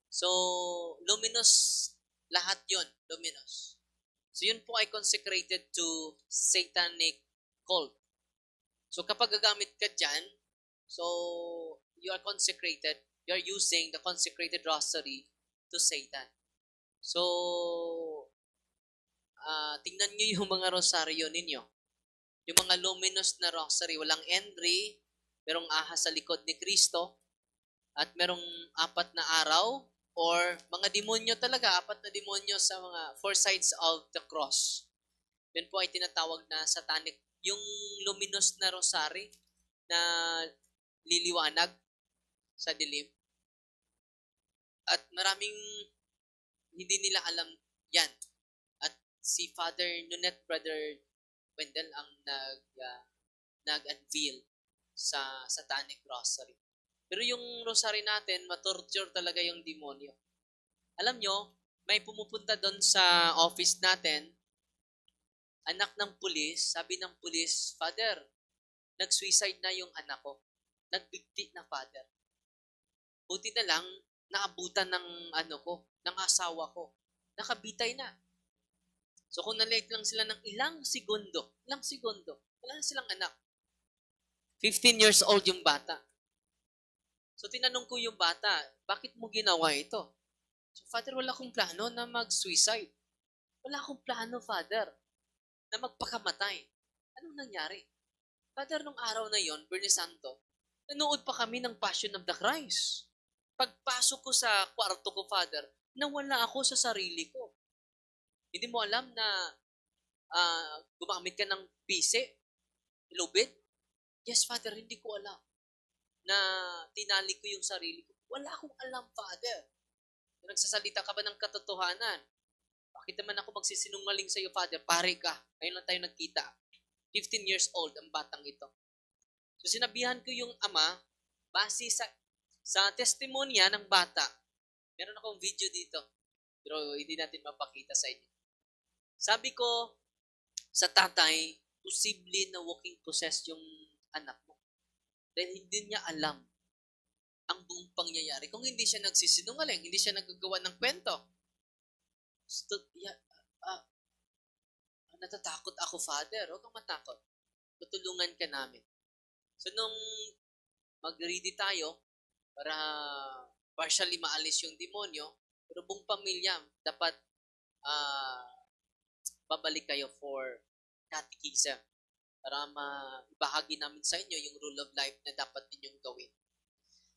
[SPEAKER 1] So, luminous lahat yon, luminous. So, yun po ay consecrated to satanic cult. So, kapag gagamit ka dyan, so, you are consecrated, you are using the consecrated rosary to Satan. So, tingnan nyo yung mga rosaryo ninyo. Yung mga luminous na rosary, walang entry, merong ahas sa likod ni Kristo, at merong 4 na araw, or mga demonyo talaga, 4 na demonyo sa mga 4 sides of the cross. Yun po ay tinatawag na satanic. Yung luminous na rosary na liliwanag sa dilim. At maraming hindi nila alam yan. At si Father Nunet, Brother Wendell ang nag-unveil sa satanic rosary. Pero yung rosary natin, matorture talaga yung demonyo. Alam nyo, may pumupunta doon sa office natin, anak ng pulis, sabi ng pulis, Father, nag-suicide na yung anak ko. Nagbigti na, Father. Buti na lang, naabutan ng ng asawa ko. Nakabitay na. So kung nalate lang sila ng ilang segundo, wala na silang anak. 15 years old yung bata. So tinanong ko yung bata, bakit mo ginawa ito? So, Father, wala akong plano na mag-suicide. Wala akong plano, Father, na magpakamatay. Anong nangyari? Father, nung araw na yon, Bernie Santo, nanood pa kami ng Passion of the Christ. Pagpasok ko sa kwarto ko, Father, nawala ako sa sarili ko. Hindi mo alam na gumamit ka ng pisi, lubid? Yes, Father, hindi ko alam na tinali ko yung sarili ko. Wala akong alam, Father. Nagsasalita ka ba ng katotohanan? Bakit naman ako magsisinungaling sa iyo, Father? Pare ka. Ngayon lang tayo nagkita. 15 years old ang batang ito. So sinabihan ko yung ama, base sa testimonya ng bata. Meron akong video dito, pero hindi natin mapakita sa inyo. Sabi ko, sa tatay, posible na walking possessed yung anak mo. dahil hindi niya alam ang buong pangyayari. Kung hindi siya nagsisinungaling, hindi siya nagagawa ng kwento. Natatakot ako, Father. Huwag kang matakot. Tutulungan ka namin. So, nung mag-ready tayo para partially maalis yung demonyo, pero buong pamilya, dapat babalik kayo for catechism para maibahagi namin sa inyo yung rule of life na dapat ninyong gawin.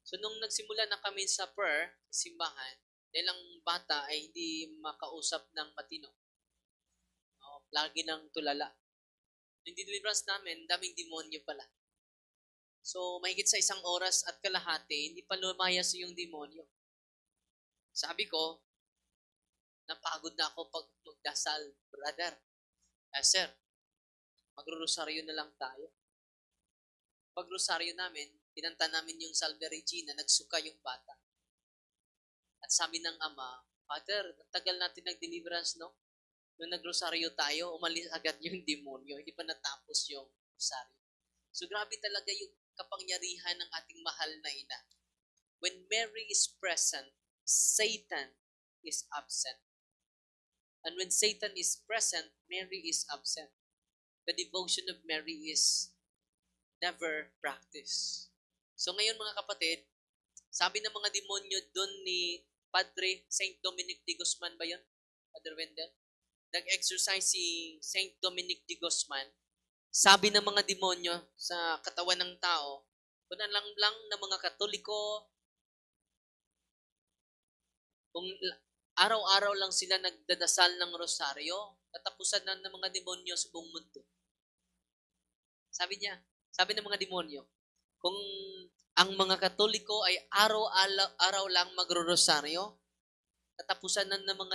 [SPEAKER 1] So, nung nagsimula na kami sa prayer, sa simbahan, dahil ang bata ay hindi makausap ng matino. Lagi ng tulala. Yung deliverance namin, daming demonyo pala. So, mahigit sa 1 oras at kalahati, hindi pa lumayas yung demonyo. Sabi ko, napagod na ako pag magdasal, brother. Sir, magro-rosaryo na lang tayo. Pag rosaryo namin, pinanta namin yung Salve Regina, nagsuka yung bata. At sabi ng ama, Father, tagal natin nag-deliverance, no? Nung nag-rosaryo tayo, umalis agad yung demonyo. Hindi pa natapos yung rosaryo. So grabe talaga yung kapangyarihan ng ating mahal na ina. When Mary is present, Satan is absent. And when Satan is present, Mary is absent. The devotion of Mary is never practiced. So ngayon mga kapatid, sabi ng mga demonyo doon ni Padre Saint Dominic de Guzman ba yun? Padre Wendell? Nag-exercise si Saint Dominic de Guzman. Sabi ng mga demonyo sa katawan ng tao, kung lang ng mga Katoliko, kung araw-araw lang sila nagdadasal ng rosaryo, katapusan na ng mga demonyo sa buong mundo. Sabi ng mga demonyo, kung ang mga Katoliko ay araw-araw lang magro-rosaryo, katapusan na ng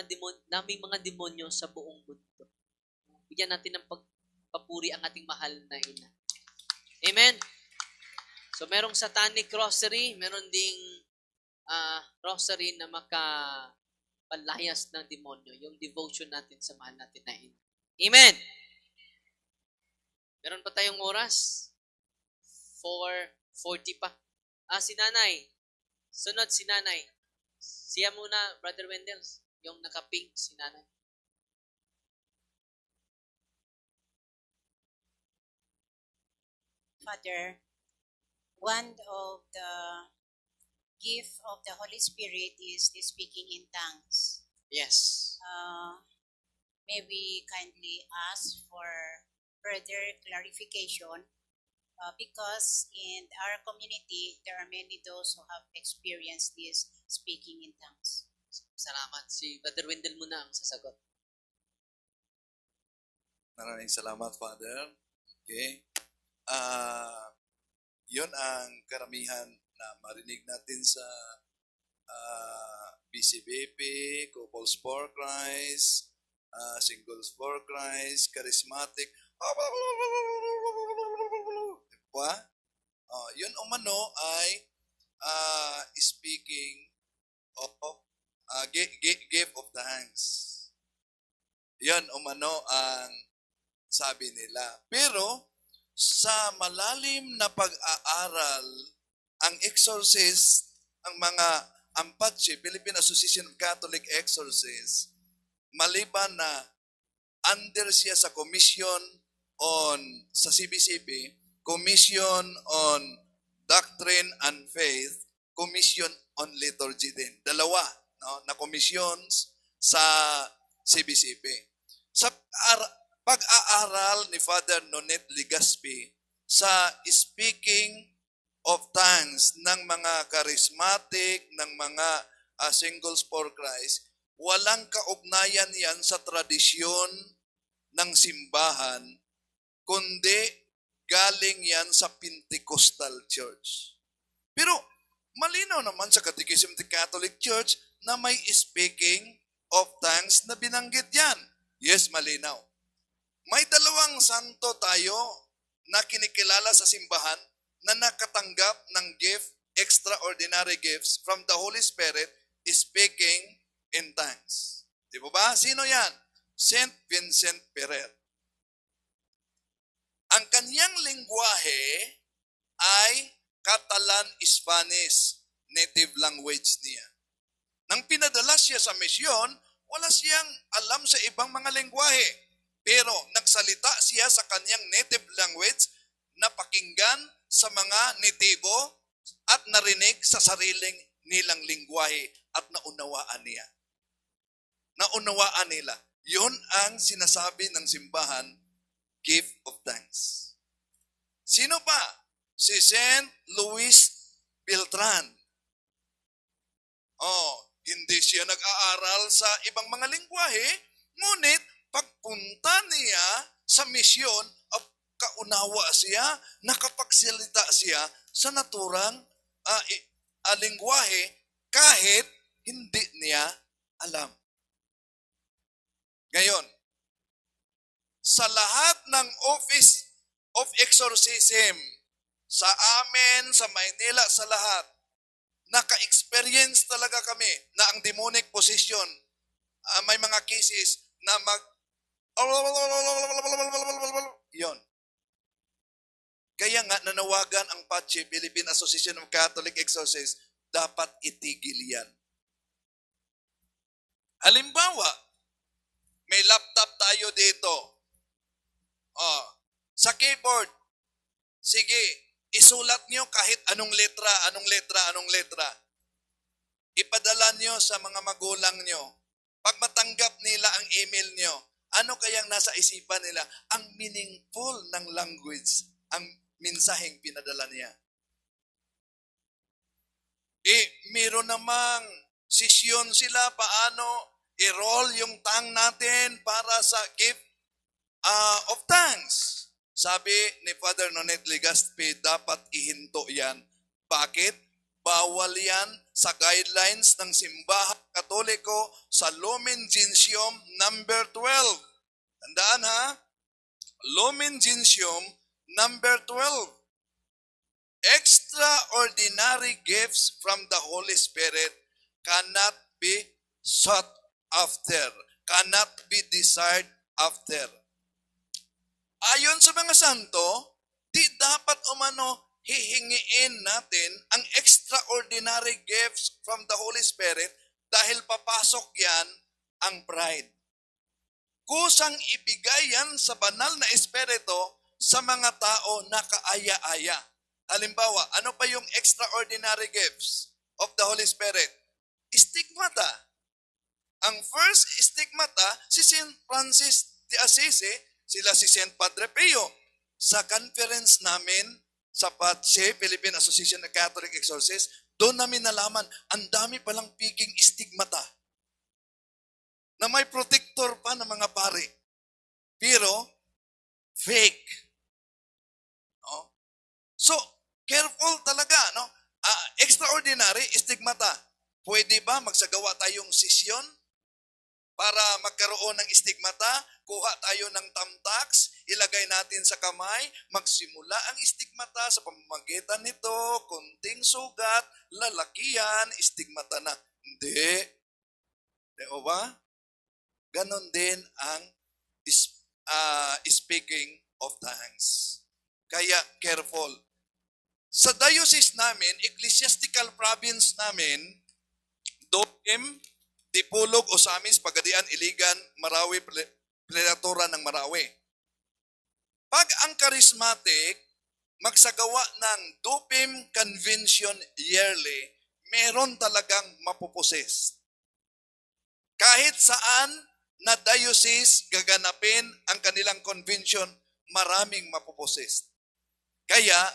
[SPEAKER 1] naming mga demonyo sa buong mundo. Bigyan natin ng pagpapuri ang ating mahal na ina. Amen? So, merong satanic rosary, meron ding rosary na makapalayas ng demonyo. Yung devotion natin sa mahal natin na ina. Amen? Meron pa tayong oras? 4:40 pa. Si nanay. Sunod si nanay. Siya muna, Brother Wendell. Yung naka-pink si nanay.
[SPEAKER 13] Father, one of the gift of the Holy Spirit is the speaking in tongues.
[SPEAKER 1] Yes.
[SPEAKER 13] May we kindly ask for further clarification because in our community, there are many those who have experienced this speaking in tongues.
[SPEAKER 1] Salamat. Si Brother Wendell muna ang sasagot.
[SPEAKER 3] Maraming salamat, Father. Okay. Yun ang karamihan na marinig natin sa BCBP, Couples for Christ, Singles for Christ, Charismatic. Diba? Yun umano ay speaking of gift of thanks. Yan umano ang sabi nila. Pero sa malalim na pag-aaral, ang exorcist, ang mga AMPATSE, Philippine Association of Catholic Exorcists, maliban na under siya sa Commission on, sa CBCP, Commission on Doctrine and Faith, Commission on Liturgy din. Dalawa na commissions sa CBCP. Sa pag-aaral ni Father Nonet Legaspi sa speaking of tongues ng mga charismatic, ng mga singles for Christ, walang kaugnayan yan sa tradisyon ng simbahan, kundi galing yan sa Pentecostal Church. Pero malinaw naman sa Catechism of the Catholic Church na may speaking of tongues na binanggit yan. Yes, malinaw. May dalawang santo tayo na kinikilala sa simbahan na nakatanggap ng gift, extraordinary gifts from the Holy Spirit, speaking in tongues. Di ba? Sino yan? Saint Vincent Ferrer. Ang kanyang lingwahe ay Catalan Spanish, native language niya. Nang pinadala siya sa misyon, wala siyang alam sa ibang mga lengguwahe. Pero nagsalita siya sa kanyang native language na pakinggan sa mga natibo at narinig sa sariling nilang lengguwahe at naunawaan niya. Naunawaan nila. Yun ang sinasabi ng simbahan, gift of thanks. Sino pa? Si St. Luis Beltran. Hindi siya nag-aaral sa ibang mga lengguwahe, ngunit pagpunta niya sa misyon, kaunawa siya, nakapagsalita siya sa naturang lengguwahe kahit hindi niya alam. Ngayon, sa lahat ng Office of Exorcism, sa amin, sa Maynila, sa lahat, naka-experience talaga kami na ang demonic possession, may mga cases na yon. Kaya nga nanawagan ang PACHE, Philippine Association of Catholic Exorcists, dapat itigil yan. Halimbawa, may laptop tayo dito. Sa keyboard, sige, isulat nyo kahit anong letra. Ipadala nyo sa mga magulang nyo. Pag matanggap nila ang email nyo, ano kayang nasa isipan nila? Ang meaningful ng language, ang mensaheng pinadala niya. Meron namang sesyon sila paano i-roll yung tongue natin para sa gift of thanks. Sabi ni Father Nonet Legaspi, dapat ihinto yan. Bakit? Bawal yan sa guidelines ng Simbahang Katoliko sa Lumen Gentium number 12. Tandaan ha? Lumen Gentium number 12. Extraordinary gifts from the Holy Spirit cannot be sought after, cannot be desired after. Ayon sa mga santo, di dapat hihingiin natin ang extraordinary gifts from the Holy Spirit dahil papasok yan ang pride. Kusang ibigay yan sa banal na espiritu sa mga tao na kaaya-aya. Halimbawa, ano pa yung extraordinary gifts of the Holy Spirit? Stigmata. Ang first stigmata, si St. Francis de Assisi, sila si St. Padre Pio. Sa conference namin sa PACHE, Philippine Association of Catholic Exorcists, doon namin nalaman, ang dami palang piking stigmata na may protector pa ng mga pare. Pero, fake. No? So, careful talaga. No? Extraordinary stigmata. Pwede ba magsagawa tayong sesyon para magkaroon ng stigmata? Kuha tayo ng tamtax, ilagay natin sa kamay, magsimula ang stigmata sa pamamagitan nito, kunting sugat, lalakihan, stigmata na. Hindi. O ba? Ganon din ang speaking of tongues. Kaya careful. Sa diocese namin, ecclesiastical province namin, Doim, Dipolog, Osamis, Pagadian, Iligan, Marawi, Predatora ng Marawi. Pag ang charismatic magsagawa ng Dupim Convention yearly, meron talagang mapuposes. Kahit saan na diocese gaganapin ang kanilang convention, maraming mapuposes. Kaya,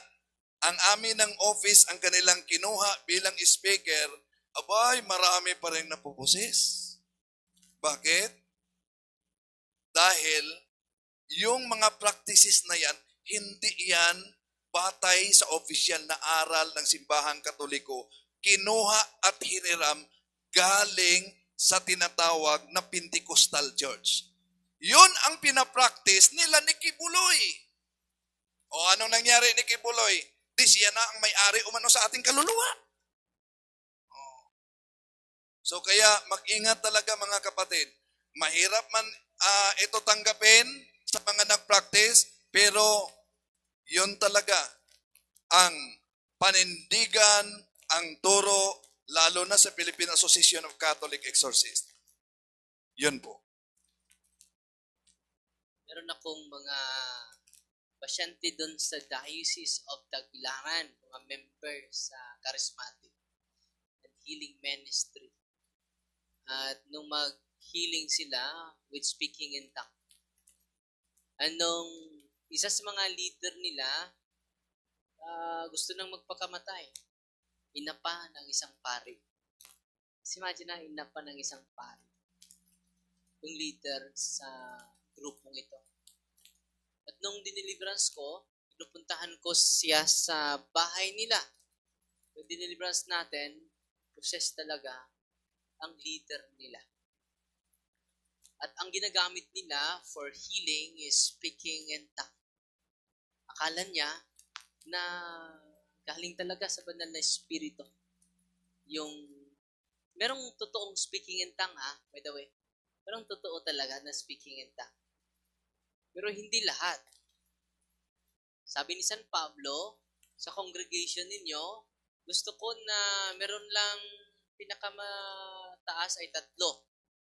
[SPEAKER 3] ang amin ng office ang kanilang kinuha bilang speaker, abay, marami pa rin napuposes. Bakit? Dahil yung mga practices na yan, hindi yan batay sa opisyal na aral ng Simbahang Katoliko, kinuha at hiniram galing sa tinatawag na Pentecostal Church. Yun ang pinapractice nila ni Kibuloy. O anong nangyari ni Kibuloy? Di siya na ang may-ari umano sa ating kaluluwa. So kaya mag-ingat talaga mga kapatid. Mahirap man ito tanggapin sa mga nag-practice, pero yun talaga ang panindigan ang turo, lalo na sa Philippine Association of Catholic Exorcists. Yun po.
[SPEAKER 1] Meron akong mga pasyente doon sa Diocese of Tagbilaran, mga member sa Charismatic and Healing Ministry. At nung mag-healing sila with speaking in tongues, anong isa sa mga leader nila gusto nang magpakamatay. Inapa ng isang pari. Kasi imagine na, inapa ng isang pari. Yung leader sa grupong ito. At nung dineliverance ko, pinupuntahan ko siya sa bahay nila. Yung dineliverance natin, process talaga ang leader nila. At ang ginagamit nila for healing is speaking in tongues. Akala niya na galing talaga sa banal na espiritu. Yung merong totoong speaking in tongue by the way. Merong totoo talaga na speaking in tongue. Pero hindi lahat. Sabi ni San Pablo, sa congregation ninyo, gusto ko na meron lang pinakamataas ay 3.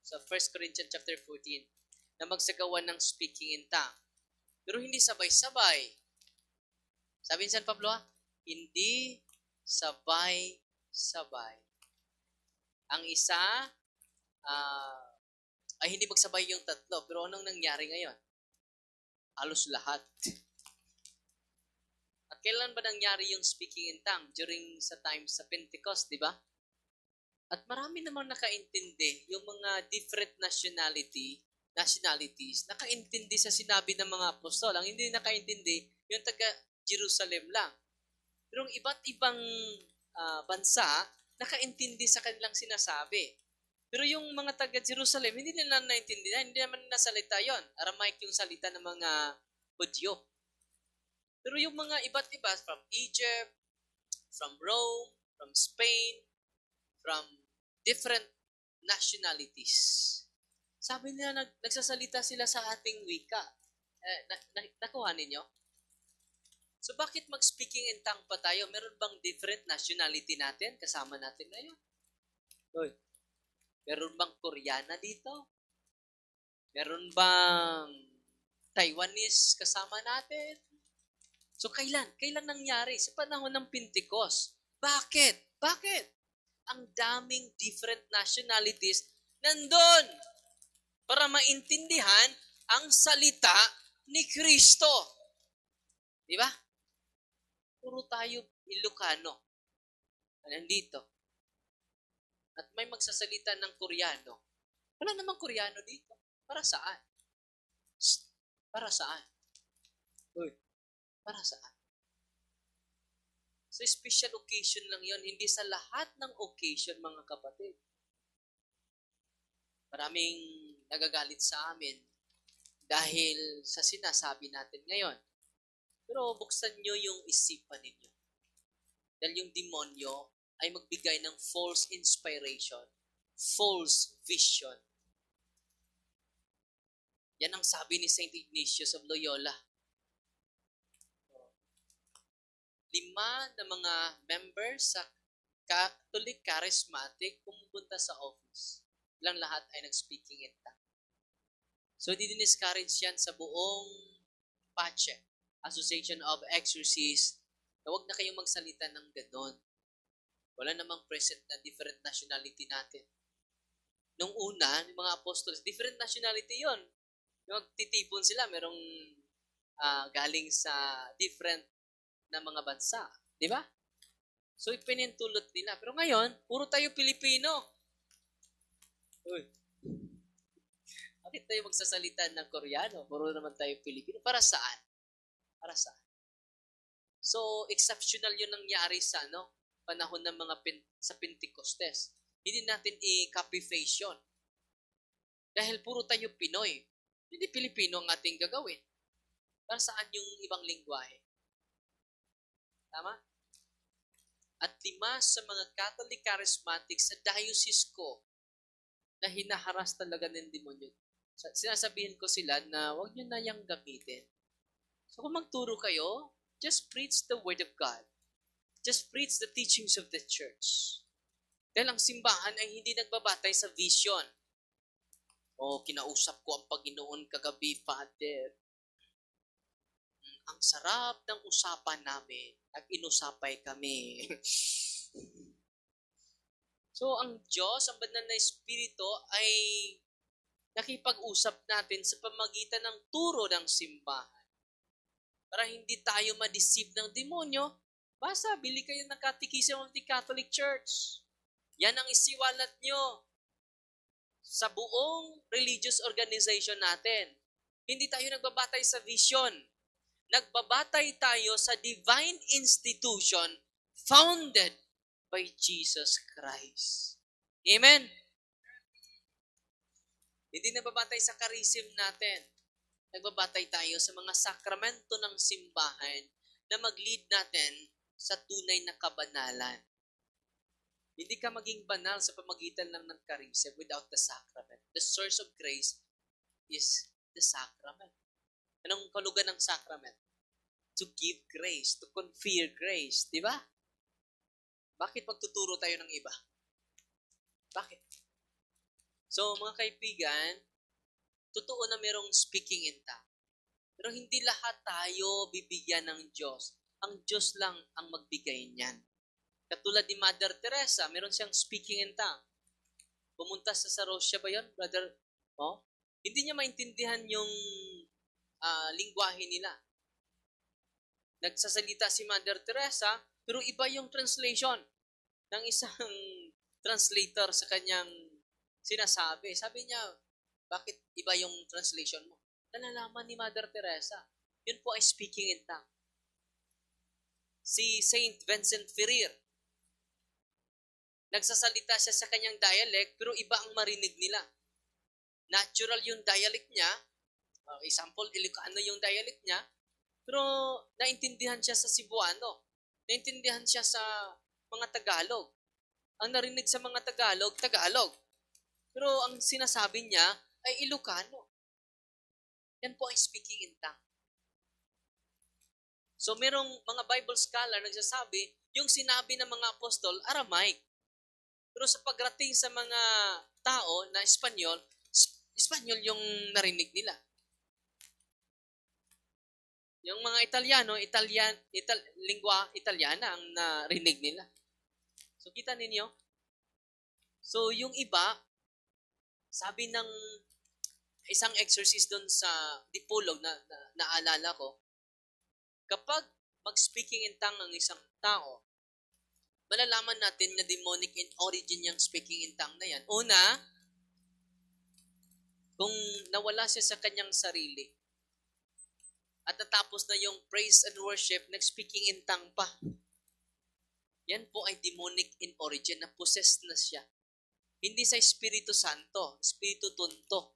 [SPEAKER 1] Sa 1 Corinthians chapter 14, na magsagawa ng speaking in tongue. Pero hindi sabay-sabay. Sabi ni San Pablo, hindi sabay-sabay. Ang isa, ay hindi magsabay yung 3. Pero anong nangyari ngayon? Halos lahat. At kailan ba nangyari yung speaking in tongue? During sa time sa Pentecost, di ba? At marami namang nakaintindi, yung mga different nationalities, nakaintindi sa sinabi ng mga apostol. Ang hindi nakaintindi, yung taga Jerusalem lang. Pero ang iba't ibang bansa, nakaintindi sa kanilang sinasabi. Pero yung mga taga Jerusalem, hindi nila naintindihan, hindi naman nasalita yon. Aramaic yung salita ng mga Hudyo. Pero yung mga iba't iba, from Egypt, from Rome, from Spain, from different nationalities. Sabi nila, nagsasalita sila sa ating wika. Nakuha ninyo? So bakit mag-speaking in tongue pa tayo? Meron bang different nationality natin? Kasama natin ngayon. Hoy. Meron bang Koreana dito? Meron bang Taiwanese kasama natin? So kailan? Kailan nangyari? Sa panahon ng Pentecost. Bakit? Bakit? Ang daming different nationalities nandun para maintindihan ang salita ni Kristo. Di ba? Puro tayo Ilocano. Nandito. At may magsasalita ng Koreano. Wala namang Koreano dito. Para saan? Para saan? Uy, para saan? So, special occasion lang yon, hindi sa lahat ng occasion, mga kapatid. Maraming nagagalit sa amin dahil sa sinasabi natin ngayon. Pero buksan nyo yung isipan ninyo. Dahil yung demonyo ay magbigay ng false inspiration, false vision. Yan ang sabi ni St. Ignatius of Loyola. 5 na mga members sa Catholic Charismatic pumupunta sa office. Lang lahat ay nag-speaking in tongue. So, di-discourage yan sa buong PACE, Association of Exorcists, na huwag na kayong magsalita ng ganon. Wala namang present na different nationality natin. Nung una, yung mga apostles, different nationality yon. Magtitipon sila, merong galing sa different na mga bansa. Di ba? So, ipinintulot nila. Pero ngayon, puro tayo Pilipino. Uy. Bakit tayo magsasalita ng Koreano? Puro naman tayo Pilipino. Para saan? Para saan? So, exceptional yun nangyari sa panahon ng mga sa Pentecostes. Hindi natin i-copy paste yun. Dahil puro tayo Pinoy. Hindi Pilipino ang ating gagawin. Para saan yung ibang lingwahe? Tama? At 5 sa mga Catholic Charismatics sa diocese ko na hinaharas talaga ng demonyo. Sinasabihin ko sila na huwag nyo na yung gamitin. So kung magturo kayo, just preach the Word of God. Just preach the teachings of the church. Dahil ang simbahan ay hindi nagbabatay sa vision. Kinausap ko ang Panginoon kagabi, Father. Ang sarap ng usapan namin. Nag-inusapay kami. So, ang Diyos, ang banal na Espiritu ay nakipag-usap natin sa pamagitan ng turo ng simbahan. Para hindi tayo ma-deceive ng demonyo, basta bili kayo ng Catechism of the Catholic Church. Yan ang isiwalat nyo sa buong religious organization natin. Hindi tayo nagbabatay sa vision. Nagbabatay tayo sa divine institution founded by Jesus Christ. Amen? Hindi nagbabatay sa charism natin. Nagbabatay tayo sa mga sakramento ng simbahan na mag-lead natin sa tunay na kabanalan. Hindi ka maging banal sa pamagitan lang ng charism without the sacrament. The source of grace is the sacrament. Anong kalugan ng sacrament? To give grace, to confer grace. Di ba? Bakit magtuturo tayo ng iba? Bakit? So, mga kaibigan, totoo na merong speaking in tongue. Pero hindi lahat tayo bibigyan ng Diyos. Ang Diyos lang ang magbigay niyan. Katulad ni Mother Teresa, meron siyang speaking in tongue. Pumunta sa Russia ba yun, brother? Hindi niya maintindihan yung lingwahe nila. Nagsasalita si Mother Teresa, pero iba yung translation ng isang translator sa kanyang sinasabi. Sabi niya, bakit iba yung translation mo? Nalalaman ni Mother Teresa. Yun po ay speaking in tongue. Si Saint Vincent Ferrer, nagsasalita siya sa kanyang dialect, pero iba ang marinig nila. Natural yung dialect niya. Example, Ilocano yung dialect niya. Pero naintindihan siya sa Cebuano. Naintindihan siya sa mga Tagalog. Ang narinig sa mga Tagalog, Tagalog. Pero ang sinasabi niya ay Ilocano. Yan po ay speaking in tongue. So merong mga Bible scholar nagsasabi, yung sinabi ng mga apostol, Aramaic. Pero sa pagrating sa mga tao na Espanyol, Espanyol yung narinig nila. Yung mga Italiano, lingua Italiana ang narinig nila. So kita ninyo? So yung iba, sabi ng isang exorcist doon sa Dipolog na naalala ko, kapag mag-speaking in tongue ng isang tao, malalaman natin na demonic in origin yung speaking in tongue na yan. Una, kung nawala siya sa kanyang sarili, at natapos na yung praise and worship, nag-speaking in tongue pa. Yan po ay demonic in origin, na possessed na siya. Hindi sa Espiritu Santo, Espiritu Tunto.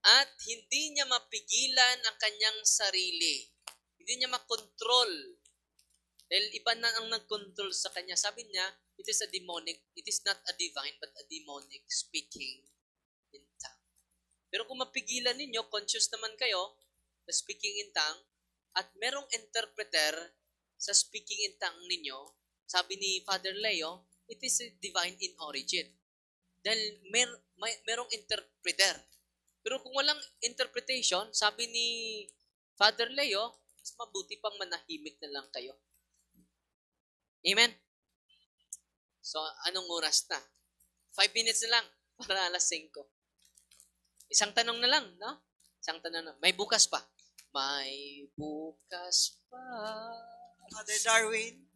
[SPEAKER 1] At hindi niya mapigilan ang kanyang sarili. Hindi niya makontrol. Dahil iba na ang nag-control sa kanya. Sabi niya, it is a demonic, it is not a divine, but a demonic speaking in tongue. Pero kung mapigilan ninyo, conscious naman kayo, na speaking in tongue, at merong interpreter sa speaking in tongue ninyo, sabi ni Father Leo, it is a divine in origin. Dahil merong interpreter. Pero kung walang interpretation, sabi ni Father Leo, mas mabuti pang manahimik na lang kayo. Amen? So, anong oras na? 5 minutes na lang para alas 5. Isang tanong na lang, no? Isang tanong na. May bukas pa. May bukas pa.
[SPEAKER 7] Father Darwin,